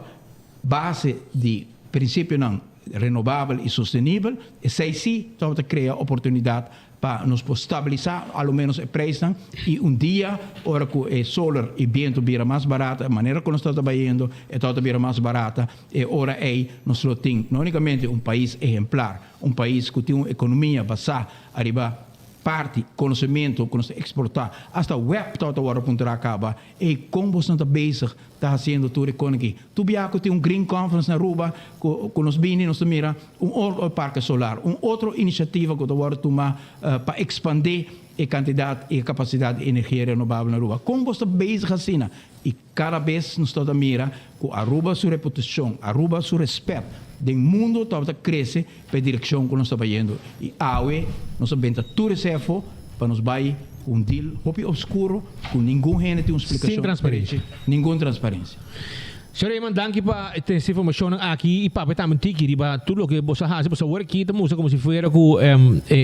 S1: base di principionan renobabel y sostenibel, esey si tabata crea oportunidad pa nos por stabilisá a lo ménos e preisnan i un dia ora ku e solar i bientu bira mas barata, e manera ku nos ta bayendo e ta bira mas barata, e ora ei nos lo tin no únikamente un pais ehemplar, un pais ku tin un ekonomia basá ariba parti konosementu ku nos ta eksportá, asta web ta wòrdu puntrá kaba, ei kon bosnan ta bezig ta hasiendo tur e kon aki. Tur bia ku tin un Green Conference na Aruba ku ku nos bini nos ta mira un otro parke solar, un otro inisiativa ku ta wòrdu tuma pa ekspandé e kantidat i e kapasidat di energia renobabel na Aruba. Kon bos ta bezig asina? I kada bes nos ta mira ku Aruba su reputashon, Aruba su respèt den mundu tabata krese pa e direkshon ku nos ta bayendo. I awe nos a benta tur esei afó pa nos bai ku un deal hopi obskuro ku ningun hende tin un splikashon.
S23: Sin transparensia.
S1: Ningun transparensia.
S23: Señor Eman, danki pa e trese informashonnan aki i papia tambe un tiki riba tur loke bo sa hasi. Pasobra awor aki ta mustra komo si fuera ku e e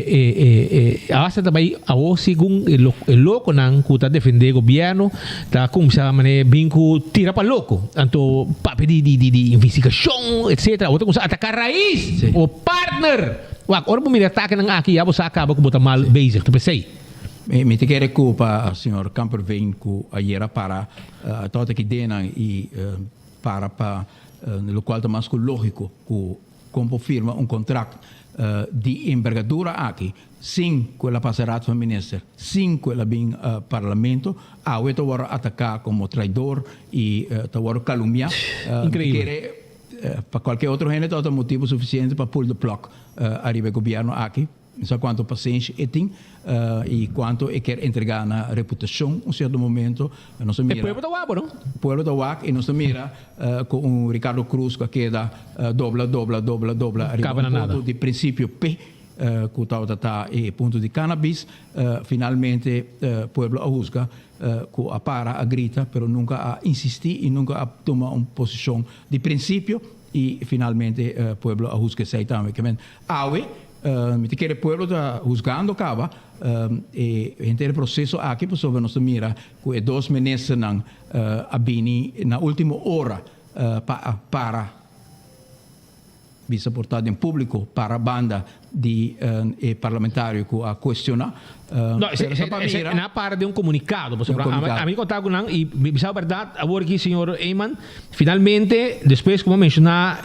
S23: e hasta ta bai awor segun e e lokonan ku ta defendé gobièrnu ta kumsa manera bin ku tira pa loko. Anto papia di di di investigashon etcetera. Awor ta kumsa ataka rais o partner. Wak, ora bo mira e atakenan aki ya bo sa kaba ku bo ta mal bezig. Ta p'esei.
S1: Mi ta kere ku pa señor Kamperveen ku ayera para tot aki denan i para pa lokual ta mas ku lógiko ku kon por firma un kontrakt di embergadura aki sin ku el a pasa Raad van Minister, sin ku el a bin Parlamento, awe ta wòrdu ataká komo traidor i ta wòrdu kalumniá.
S23: Increíble.
S1: Mi kere pa kualke otro hende tabata motibu sufisiente pa pull the plug ariba e gobièrnu aki. Mi sa kuantu pasenshi e tin i kuantu e kier entregá na reputashon un sierto momento. Nos ta mira.
S23: E pueblo ta wak bo, no?
S1: Pueblo ta wak i nos ta mira ku un Ricardo Croes ku a keda dobla, dobla, dobla, dobla ariba un punto di prinsipio p'e ku tabata ta e punto di cannabis. Finalmente pueblo a husga ku a para, a grita, pero nunka a insistí i nunka a tuma un posishon di prinsipio i finalmente pueblo a husga esei tambe. Awe Mi ta kere pueblo ta husgando caba e henter e proceso aki pasobra nos ta mira cu e dos ministernan a bini na ultimo ora pa para bisa por ta den publico para banda di e parlamentario cu a cuestiona.
S23: No, ese nan a para den un comunicado pasobra ami conta cu nan y mi bisa berdad awor aki señor Eman Finalmente, despues ku mi a menshoná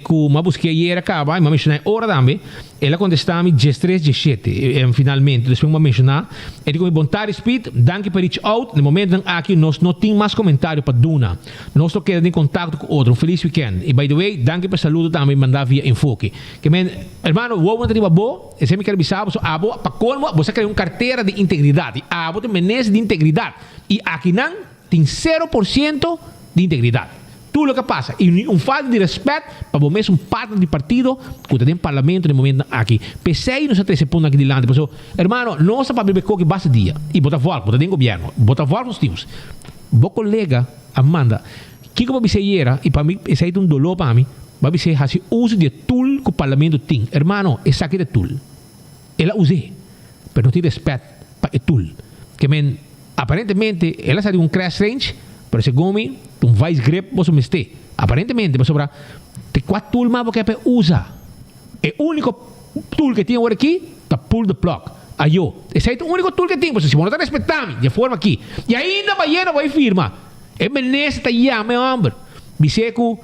S23: ku mi a busk'é ayera kaba i mi a menshoná e ora tambe, El a contesta mi diestres dieshete, finalmente, despues mi a menciona, e di cu mi, Bon tardi Speed, danki pa reach out, na e momentonan aki nos no tin mas comentario pa duna. Nos lo keda den contacto cu otro. Un feliz weekend. Y by the way, danki pa e saludo tambe manda via Enfoke. Ke men, hermano, wowo ta riba bo, esei mi ker bisa bo, so abo pa colmo bo sa crea un cartera di integridad y abo ta minister di integridad y akinan tin cero por ciento di integridad. Tur loke a pasa y ni un falta di respet pa bo mes un partner di partido cu ta den parlamento den momentonan aki. P'esey nos a trece punto aki dilanti pasobra hermano nos ta papia riba e koki basta dia y bo ta volg, bo ta den gobierno, bo ta volg nos teams. Bo colega a manda kico bo bisa ayera y pa mi esey ta un dolor pa mi, bo a bisa haci uso di e tool cu parlamento tin. Hermano esaki ta e tool. El a us'é pero no tin respet pa e tool. Ke men Aparentemente el a sa di un crash range, pero segun mi ta un vice grip boso mester. Aparentemente, pasobra te cua tool mas bo ke pa e usa? E unico tool ke tin awor aki ta pull the plug. Ayo, esey ta e unico tool ke tin, pasobra si bo no ta respeta mi di e forma aki, y ainda bayena bo a firma, e minister ta yama e homber, bis'e cu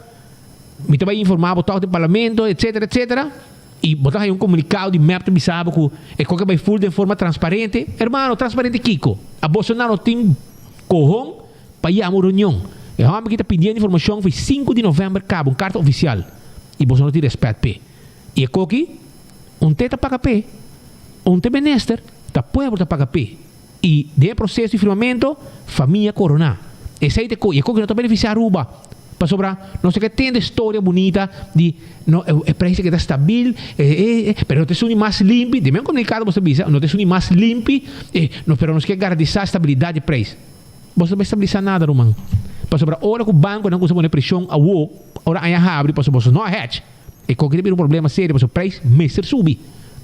S23: mi ta bay informa bo tok den parlamento, etcetera, etcetera. I bo ta haña un komunikado di mep ta bisa bo ku e koke bai ful den forma transparente. Hermano, transparente kiko? A Bolsonaro no tin kohon pa yama un reunion. E hòmber ki ta pidiendo informashon foi sinku di novèmber kaba un karta ofisial i boso no tin rèspèt p'e. I e koki un te ta paga p'e, un te minister, ta pueblo ta paga p'e. I den e proseso di firmamento, famia koroná. Esei ta e koki. E koki no ta benefisiá Aruba. Pasobra nos ta ke tende storia bunita di no e prijs a keda stabil, e e e, pero no ta esun di mas limpi. Den men komunikado bo ta bisa, no ta esun di mas limpi, e no pero nos ke garantisa stabilidat di prijs. Bo no ta stabilisa nada ruman. Pasobra ora ku bankonan kusa pone preshon awo, ora aña habri pasobra boso no a hedge, e koki ta bira un problema serio pasobra prijs mester subi.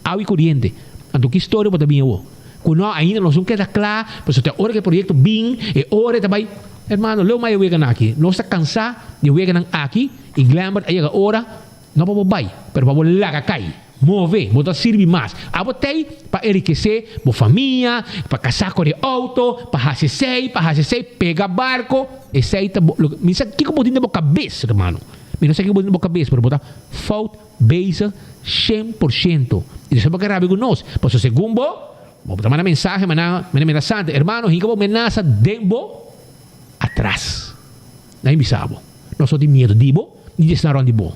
S23: Awa i koriente. Anto ki storia bo ta bin awo? Ku no ainda nos no keda kla, pasobra te ora ku e proyekto bin, e ora e ta bai. Hermano, leu mai e weganan aki. Nos ta kansá di e weganan aki i Glembert a yega ora, no pa bo bai, pero pa bo laga kai. Move, bo ta sirbi mas. Abo t'ei pa enrikesé bo famia, pa kasá kore outo, pa hasi esei, pa hasi esei, pega barko. Esei ta bo, loke, mi sa kiko bo tin den bo kabes, hermano. Mi no sa kiko bo tin den bo kabes, pero bo ta fout bezig 100%. I esei bo ke rabia ku nos, pasobra segun bo, Bo ta manda mensahe manan mene menasante, Hermano, hinka bo menasa den bo atras. Nan bisa bo, Nos no tin miedu di bo ni di esnan rond di bo.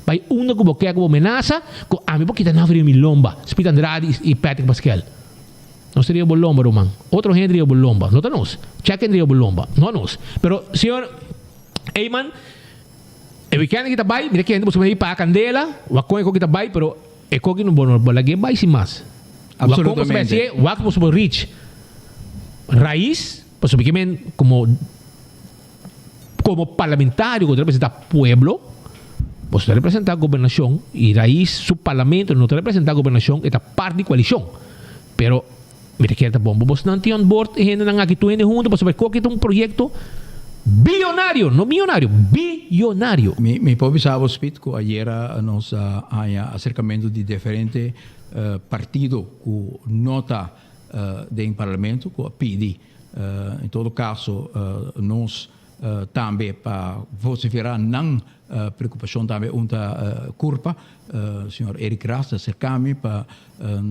S23: Bai unda ku bo ke ku bo menasa, ku ami por kita nan for riba mi lomba, Speed Andrade i Patrick Pascal. Nos ta riba bo lomba, ruman. Otro hende riba bo lomba, no ta nos. Check ken riba bo lomba, no nos. Pero, señor Eyman, e weekend aki ta bai, mi ta kende boso mester paga kandela, wak kon e koki ta bai, pero E koki no bo no bo lag'é bai sin mas. Wak kon boso bai
S1: Absolutamente.
S23: hasié, wak boso por reach rais, pasobra ke men komo komo parlamentario ku ta representá pueblo, boso ta representá gobernashon i rais su parlamento no ta representá gobernashon, e ta parti di koalishon. Pero mi ta kere ta bon pa bosnan tin on board e hendenan aki tur hende huntu pasobra e koki ta un proyekto biyonario, no miyonario, biyonario.
S1: Mi mi por bisa bo Speed ku ayera nos a haña aserkamentu di diferente partido ku no ta den parlamento ku a pidi en todo kaso nos Tambe pa vociferá nan preocupacion tambe un ta curpa. Señor Eric Ras ta acerca mi pa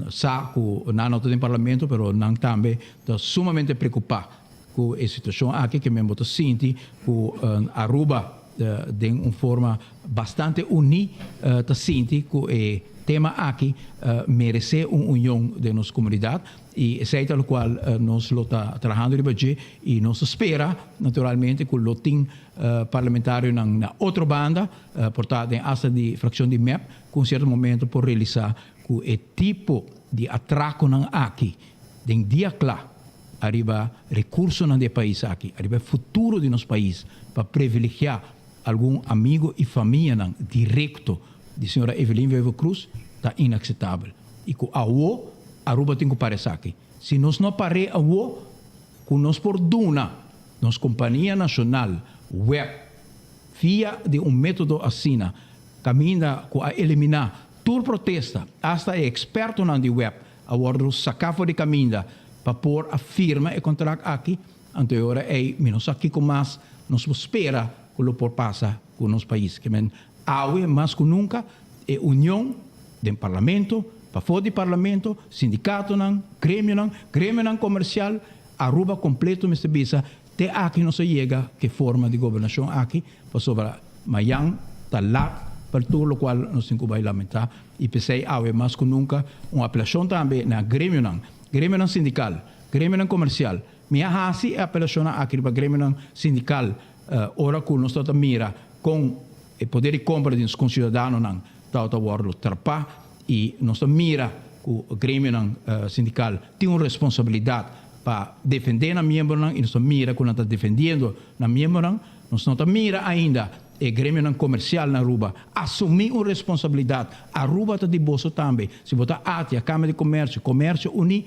S1: sa cu nan no ta den parlamento pero nan tambe ta sumamente preocupa cu e situacion aki ke men bo ta sinti cu Aruba den un forma bastante uni ta sinti cu e tema aki merece un union den nos comunidad. I esei ta lokual nos lo ta trahando riba dje i nos ta spera naturalmente ku lo tin parlamentarionan na otro banda, por ta den asta di frakshon di mep, ku un sierto momento por realisá ku e tipo di atrakonan aki den dia kla ariba rekursonan di e pais aki, ariba e futuro di nos pais pa privilegiá algun amigo i famianan direkto di señora Evelyn Wever-Croes ta inakseptabel i ku awo Aruba tin cu para esaki. Si nos no par'é awo, cu nos por duna nos compania nacional web via di un metodo asina, caminda cu a elimina tur protesta, hasta e expertonan di web a wordo saca for di caminda pa por a firma e contract aki, anto e ora ey mi no sa kico mas nos por spera cu lo por pasa cu nos pais. Ke men awe mas cu nunca e union. Den Parlamento, pafó di Parlamento, sindikatonan, gremionan, gremionan komersial, Aruba kompleto mester bisa te aki nos a yega ku e forma di gobernashon aki pasobra mayan ta lat pa tur lokual nos tin ku bai lamentá i p'esei awe mas ku nunka un apelashon tambe na gremionan, gremionan sindikal, gremionan komersial. Mi a hasi e apelashonnan aki riba gremionan sindikal ora ku nos tabata mira kon E poder di kompra di nos konsiudadanonan tabata wòrdu trapá i nos ta mira ku gremionan sindikal tin un responsabilidat pa defendé nan miembronan i nos ta mira ku nan ta defendiendo nan miembronan. Nos no ta mira ainda e gremionan komersial na Aruba asumí un responsabilidat. Aruba ta di boso tambe. Si bo ta ATIA, Kamer di Komersio, Komersio Uní,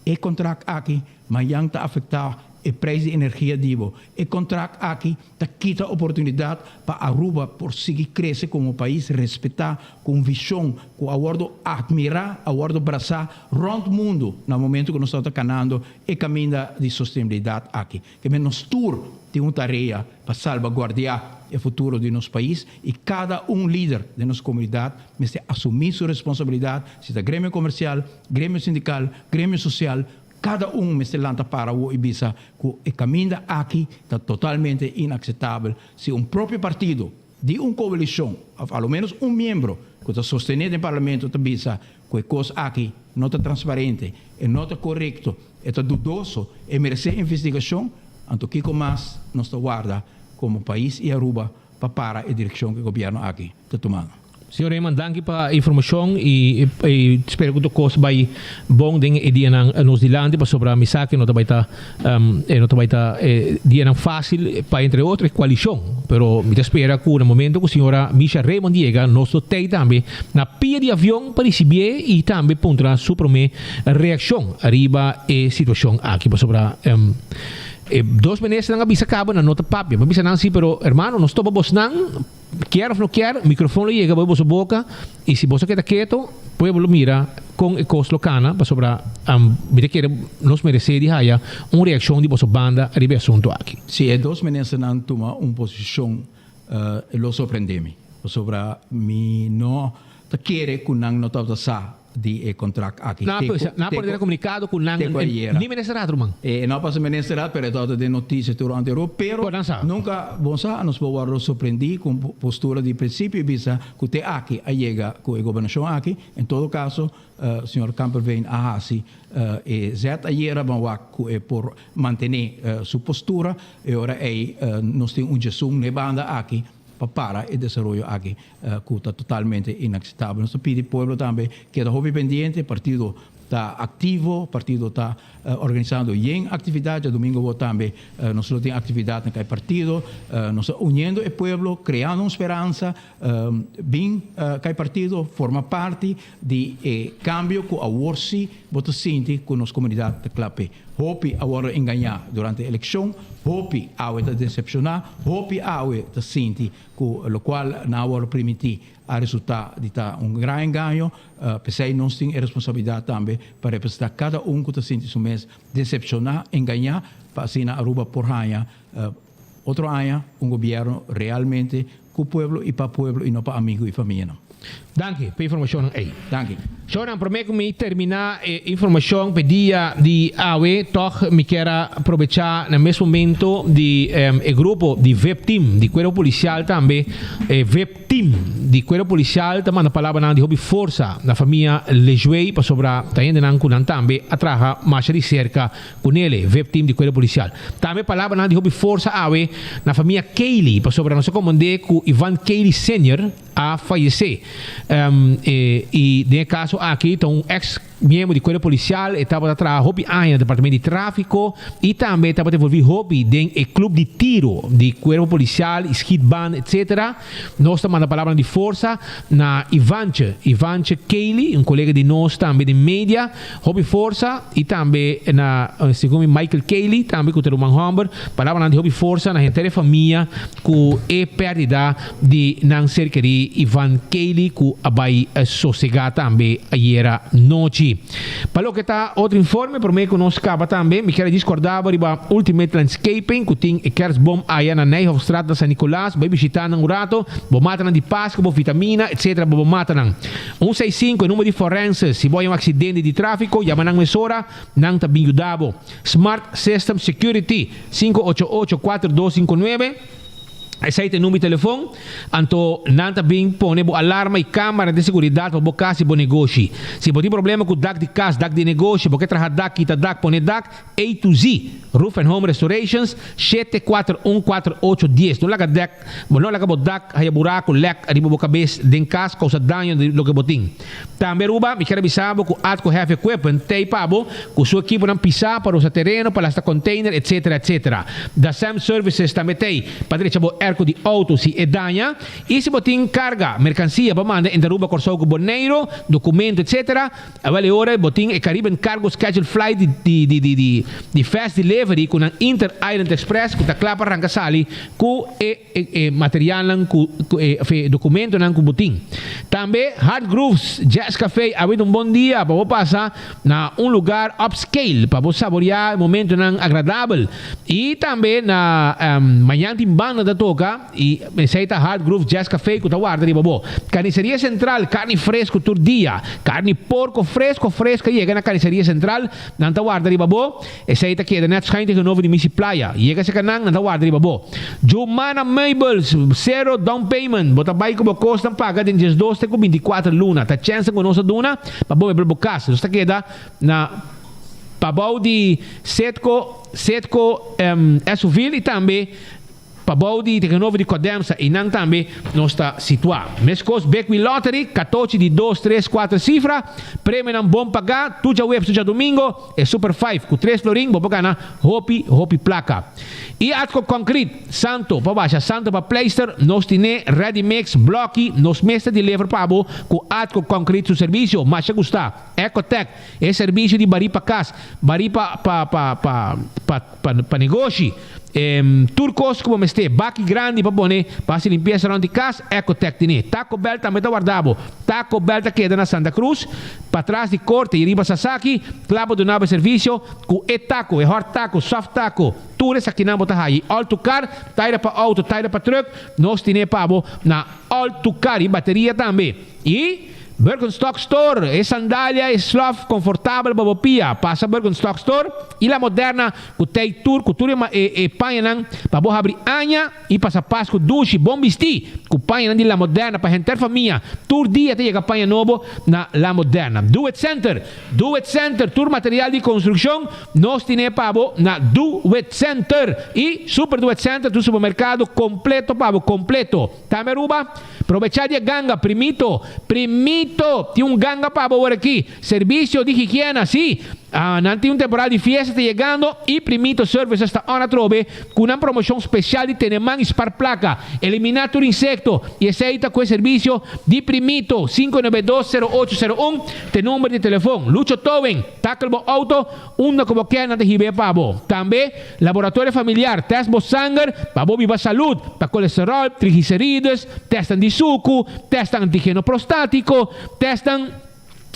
S1: E kontrakt aki mayan ta afektá e preis di energia di bo. E kontrakt aki ta kita oportunidat pa Aruba por sigui krese komo pais respetá ku un vishon ku a wòrdu atmirá, a wòrdu brasá rònt mundu na momentu ku nos tabata kanando e kaminda di sostenibilidat aki. Ke men nos tur tin un tarea pa salbaguardiá e futuro di nos pais i kada un lider den nos komunidat mester asumí su responsabilidat, si ta gremio komersial, gremio sindikal, gremio sosial, kada un mester lanta para awo i bisa ku e kaminda aki ta totalmente inakseptabel. Si un propio partido di un koalishon òf a lo ménos un miembro ku ta sostené den parlamento ta bisa ku e kos aki no ta transparente, e no ta korekto, e ta dudoso, e meresé investigashon, anto kiko mas nos ta warda komo pais i Aruba pa para e direkshon ku e gobièrnu aki ta tumando?
S23: Señor Eman, danki pa e informacion y spero cu tur cos bay bon den e dianan nos dilanti pasobra mi sa cu no ta bay ta e no ta bay ta dianan facil pa entre otro e coalicion pero mi ta spera cu na momento cu señora Misha Raymond yega nos lo tey tambe na pia di avion pa ricibié y tambe puntra su prome reaccion ariba e situacion aki pasobra e dos ministernan a bisa caba nan no ta papia mi a bisa nan si pero hermano nos topa bosnan Kier of no kier, microfoon lo yega bo boso boca y si boso keda keto, pueblo lo mira con e cos lo cana, pasobra mi ta kere nos merece di haya un reaccion di boso banda riba e asunto aki.
S1: Si e dos ministernan tuma un posicion lo sorprende mi, pasobra mi no ta kere cu nan no tabata sa di e contract aki.
S23: Nan a bisa, nan a pone den e comunicado cu nan, ni minister Raad ruman.
S1: E no a pasa minister Raad, pero e tabata den noticia tur anterior, pero
S23: Bo nan sa.
S1: nunca, bon sa, nos por wordo sorprendi cu un postura di principio y bisa cu te aki a yega cu e gobernacion aki. En todo caso, señor Kamperveen a haci e zet ayera, ban wak cu e por mantene su postura, e ora ey nos tin un djesun n'e banda aki pa para e desaroyo aki ku ta totalmente inakseptabel. Nos ta pidi pueblo tambe keda hopi pendiente, partido ta aktivo, partido ta organisando yen aktividat, djadumingu awor tambe nos lo tin aktividat na kai partido, nos ta uniendo e pueblo, kreando un speransa, bin kai partido forma parti di e kambio ku awor si bo ta sinti ku nos komunidat ta kla p'e. Hopi a wòrdu engañá durante elekshon, hopi awe ta desepshoná, hopi awe ta sinti ku lokual nan a wòrdu primintí a resultá di ta un gran engaño. P'esei nos tin e responsabilidat tambe pa representá kada un ku ta sinti su mes desepshoná, engañá, pa asina Aruba por haña otro aña un gobièrnu realmente ku pueblo i pa pueblo i no pa amigu i famianan.
S23: Danki pa e informashonnan ei.
S1: Danki.
S23: Shownan, promé ku mi terminá e informashon pa e dia di awe, tòg mi kier a probechá na mes momento di e grupo di vip team di Kuerpo Polisial tambe. E vip team di Kuerpo Polisial ta manda palabranan di hopi forsa na famia Lejuey pasobra ta hendenan ku nan tambe a traha masha di serka Ku nele, vip team di Kuerpo Polisial. Tambe palabranan di hopi forsa awe na famia Cayley pasobra nos a komprendé ku Ivan Cayley Senior a fayesé. I den e kaso aki ta un eks miembro di Kuerpo Polisial, e tabata traha hopi aña na departamento di tráfiko i tambe e tabata envolví hopi den e klup di tiro di Kuerpo Polisial i schietbaan etcetera. Nos ta manda palabranan di forsa na Ivantje, Ivantje Cayley, un kolega di nos tambe den media. Hopi forsa y tambe na segun mi Michael Cayley tambe cu ta ruman homber, palabranan di hopi forsa na henter e famia cu e perdida di nan ser keri Ivan Cayley cu a bay sosega tambe ayera nochi. dushi. Pa loke ta otro informe, prome ku nos kaba tambe, mi kier a discorda bo riba Ultimate Landscaping ku tin e kerstboom aya na Nijhoffstraat na San Nicolas. Bai bishita nan un rato, bo matanan di Pasco, bo vitamina, etc. Bo bo matanan. Un seis sinku e number di forense. Si bo haya un aksidente di trafiko, yama nan mesora, nan ta bin yuda bo. Smart System Security, 588 4259. Esei ta e number di telefon. Anto nan ta bin pone bo alarma i camera di seguridad pa bo cas i bo negoshi. Si bo tin problema cu dak di cas, dak di negoshi, bo ke traha dak, kita dak, pone dak, A to Z Roof and Home Restorations, 741 48 dies. No laga dek, bo no laga bo dak haya buraco, lek riba bo cabes den cas, causa daño di loke bo tin. Tambe Aruba, mi kier a bisa bo cu Atco Heavy Equipment t'ey pa bo cu su equiponan pisa pa rosa tereno, pa lasta container, etc. Etc. Dasem Services tambe t'ey pa drecha bo airco di auto si e daña. Y si bo tin carga, mercancia pa manda entre Aruba, Corsou cu Boneiro, documento, etc. Awel e ora bo tin e Caribbean Cargo Scheduled Flight di di di di di di Fast Delivery cu nan Inter Island Express cu ta cla pa ranca sali cu e e e materialnan cu cu e of e documentonan cu bo tin. Tambe Hard Grooves Jazz Cafe a wit un bon dia pa bo pasa na un lugar upscale pa bo saborea e momentonan agradabel y tambe na mañan tin banda ta toca. I esei ta Hard Groove Jazz Café ku ta warda riba bo. Carniceria Central, karni fresku tur dia. Karni porko fresko fresko a yega na Carniceria Central, nan ta warda riba bo. Esei ta keda net schuin tegenover di Missy Playa. Yega serka nan, nan ta warda riba bo. Jumana Meubels, sero down payment. Bo ta bai ku bo kosnan paga den diesdos te ku bintikuater luna. Ta chènse ku nos ta duna pa bo mebel bo kas. Nos ta keda na pabou di Setco, Setco Esuville i tambe. Pabou di tegenover di Codemsa i nan tambe nos ta situá. Meskos Big Wheel Lottery, katochi di dos, tres, kuater sifra, premionan bon pagá, tur djaweps tur djadumingo, e Super Five ku tres florin bo por gana hopi, hopi plaka. I Atco Concrete, santo pa basha, santo pa pleister, nos tine ready mix, bloki, nos mes ta deliver pa bo ku Atco Concrete su servisio masha gustá. Ecotec, e servisio di barí pa kas, barí pa pa pa pa pa pa pa negoshi. Tur kos ku bo mester, baki grandi pa pone pa hasi limpiesa rònt di kas, Ecotec tene. Taco Bell tambe ta warda bo. Taco Bell ta keda na Santa Cruz, patras di korte i riba Sasaki, kla pa duna bo e servisio ku e taco, e hòt taco, soft taco, tur esakinan bo ta hayi. All to Car, taira pa outo, taira pa trùk, nos tene pa bo na All to Car i bateria tambe. I Birkenstock Store, e sandalia e slof konfortabel pa bo pia. Pasa Birkenstock Store i La Moderna ku tei tur ku tur e e pañanan pa bo habri aña i pasa Pasku dushi bon bistí ku pañanan di La Moderna pa henter famia. Tur dia ta yega paña nobo na La Moderna. Do It Center, Do It Center, tur material di konstrukshon nos tine pa bo na Do It Center. I Super Do It Center tur supermerkado kompleto pa bo kompleto. Tambe Aruba, Probechá di e ganga, primito, primito, tin un ganga pa bo awor aki, servicio di higiena, sí, ah, nan tin un temporada di fiesta ta yegando y Primito Services ta on atrobe cu nan promocion special di tene man y spar placa, elimina tur insecto y esey ta cu e servicio di Primito, 592 0801 t'e number di telefon. Lucho Towing, tackle bo auto Unda ku bo ke nan ta hib'é pa bo. Tambe, laboratorio familiar, tèst bo sanger pa bo biba salud, pa kolesteròl, triglicerides, tèstnan di suku, tèstnan antigeno prostátiko, tèstnan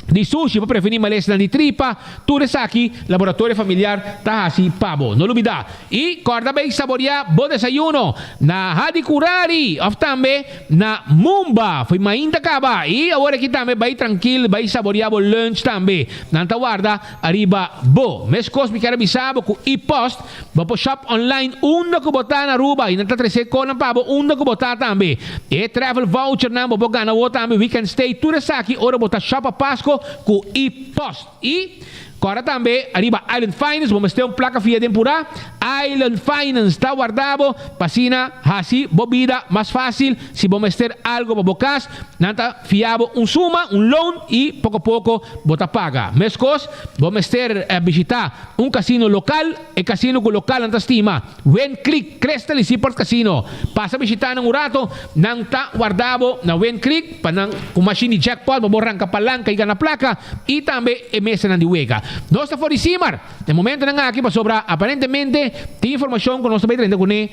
S23: di sushi pa prevení malesanan di tripa, tur esaki laboratorio familiar ta hasi pa bo. No lubidá! I kòrda bai saboriá bo desayuno na Hadicurari òf tambe Na Mumba, foi mainta caba y awor aki tambe bay trankil bay saborea bo lunch tambe. Nan ta warda ariba bo. Mescos mi kier a bisa bo cu e-post bo por shop online unda cu bo ta na Aruba y nan ta trece conan pa bo unda cu bo ta tambe. E travel voucher nan bo por gana awor tambe weekend stay tur esaki ora bo ta shop pa Pasco cu e-post. Y Kòrda tambe ariba Island Finance, bo mester un plaka fia den purá. Island Finance ta warda bo pa asina hasi bo bida mas fásil. Si bo mester algo pa bo kas, nan ta fia bo un suma, un loan, i poko poko bo ta paga. Meskos, bo mester bishitá un kasino lokal, e kasino ku lokalnan ta stima. Wind Creek, Crystal y Seaport Casino. Pasa bishita nan un rato, nan ta warda bo na Wind Creek pa nan ku mashin di jackpot pa bo ranka palanka y gana plaka y tambe e mesanan di wega. Nos ta for di Simar den momentonan aki pasobra aparentemente tin informacion ku nos ta bay drenta kuné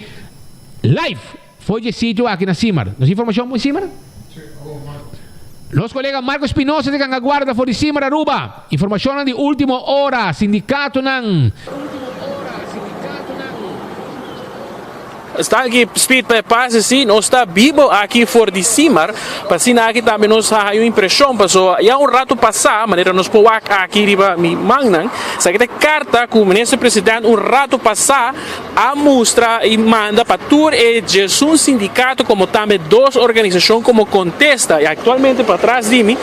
S23: live for dje sitio aki na Simar. Nos informacion por Simar? Nos kolega Marco Espinosa di Gangaguarda for di Simar Aruba. Informashonnan di ultimo ora, sindikatonan.
S4: Stanki Speed pa e pase si nos ta bibo aki for di Simar pa asina aki tambe nos a haya un impresion paso ya un rato pasa manera nos por wak aki riba mi mannan esaki ta e carta cu Minister President un rato pasa a mustra y manda pa tur e djesun sindicato como tambe dos organisacion como contesta y actualmente patras di mi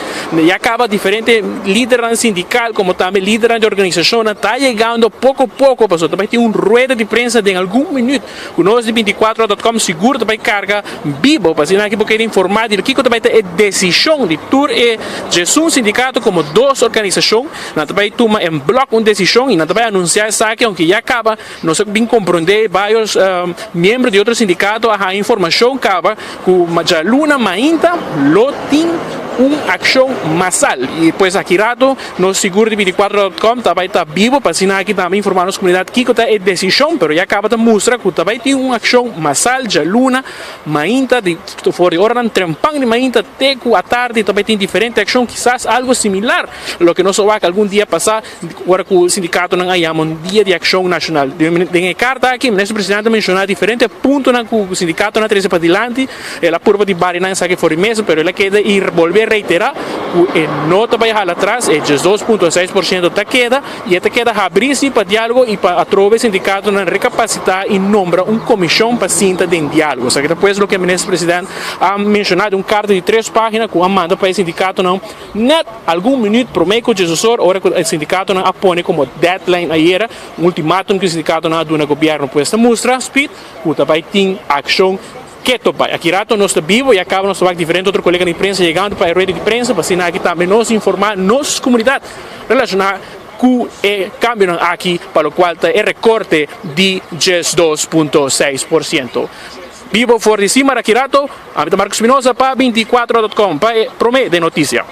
S4: ya caba diferente lidernan sindical como tambe lidernan di organisacionnan ta yegando poco poco pasobra ta bay tin un rueda di prensa den algun minuut cu nos di binticuatro dot com sigur ta bay carga bibo pa asina aki bo keda informa di kico ta bay ta e decision di tur e djesun sindicato como dos organisacion nan ta bay tuma en blok un decision y nan ta bay anuncia esaki aunke ya caba Nos a bin komprondé varios miembro di otro sindikato a haña informashon kaba ku djaluna mainta lo tin un akshon masal. I pues aki rato nos sigur di binticuatro dot com ta bai ta bibo pa asina aki tambe informá nos komunidat kiko ta e desishon, pero ya kaba ta mustra ku ta bai tin un akshon masal djaluna mainta di for di oranan trempan di mainta te ku atardi ta bai tin diferente akshon kisas algo similar loke nos a wak algun dia pasá. Ora ku sindikatonan a yama un dia di akshon nashonal. Den e karta aki Minister Presidente a menshoná diferente puntonan ku sindikatonan a trese padilanti. El a purba di bari nan esaki for di mesa pero el a keda i bolbe reiterá ku e no ta bai hala atras, e 12.6% ta keda i e ta keda habrí si pa diálogo i pa atrobe sindikatonan rekapasitá i nombra un komishon pa sinta den diálogo. Esaki ta pues loke Minister Presidente a menshoná den un karta di tres página ku a manda pa e sindikatonan. Net algun minuut prome ku djesosor ora ku e sindikatonan a pone komo deadline ayera, un ultimatum ku e sindikatonan a duna gobièrnu pues ta mustra Speed ku ta bai tin akshon keto bai. Aki rato nos ta bibo i a kaba nos ta wak diferente otro kolega di prensa yegando pa e rueda di prensa pa asina aki tambe nos informá nos komunidat relashoná ku e kambionan aki pa lokual ta e rekorte di 12.6%. Bibo for di Simar aki rato. Ami ta Marco Espinosa pa 24 dot com pa e Prome den Noticia.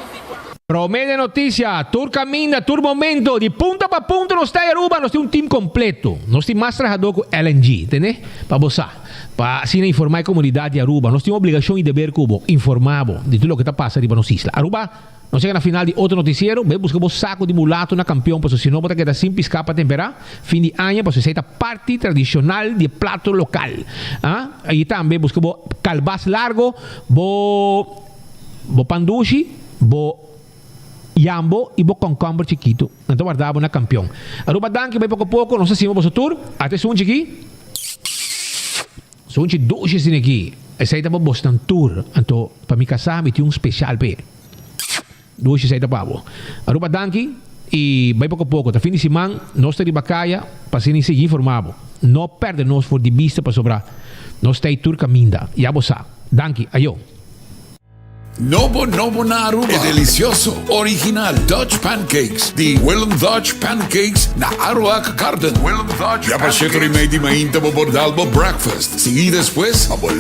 S23: Prome den Noticia, tur caminda, tur momento, di punta pa punta nos ta Aruba, nos tin un team completo. Nos tin mas trahador cu LNG, tende? Pa bo sa. Pa asina informa e comunidad di Aruba. Nos tin obligacion y deber cu bo, informa bo di tur loke ta pasa riba nos isla. Aruba. Nos yega na final di otro noticiero, bay busca bo saco di mulato na Campeon pasobra si no bo ta keda sin pisca pa tempera fin di aña pasobra esey ta parti tradicional di e plato local. Ah, y tambe busca bo calbas largo, bo bo pan dushi, bo yambo y bo concomber chikito. Nan ta warda bo na Campeon. Aruba danki bay poco poco, nos ta sima boso tur. Ata esun chiki. Sunchi dushi asina aki. Esei ta pa bosnan tur. Anto pa mi kasá mi tin un speshal p'e. Dushi esei ta pa bo. Aruba danki i bai poko poko. Ta fin di siman nos ta riba kaya pa asina i sigui informá bo. No pèrdè nos for di bista pasobra nos ta ei tur kaminda. Ya bo sa. Danki. Ayo.
S10: Nobo nobo na Aruba. E delicioso, original Dutch Pancakes di Willem Dutch Pancakes na Aruac Garden. Willem Dutch Ya pa sheto di mei di mainta bo por dal bo breakfast. Sigui despues pa bo.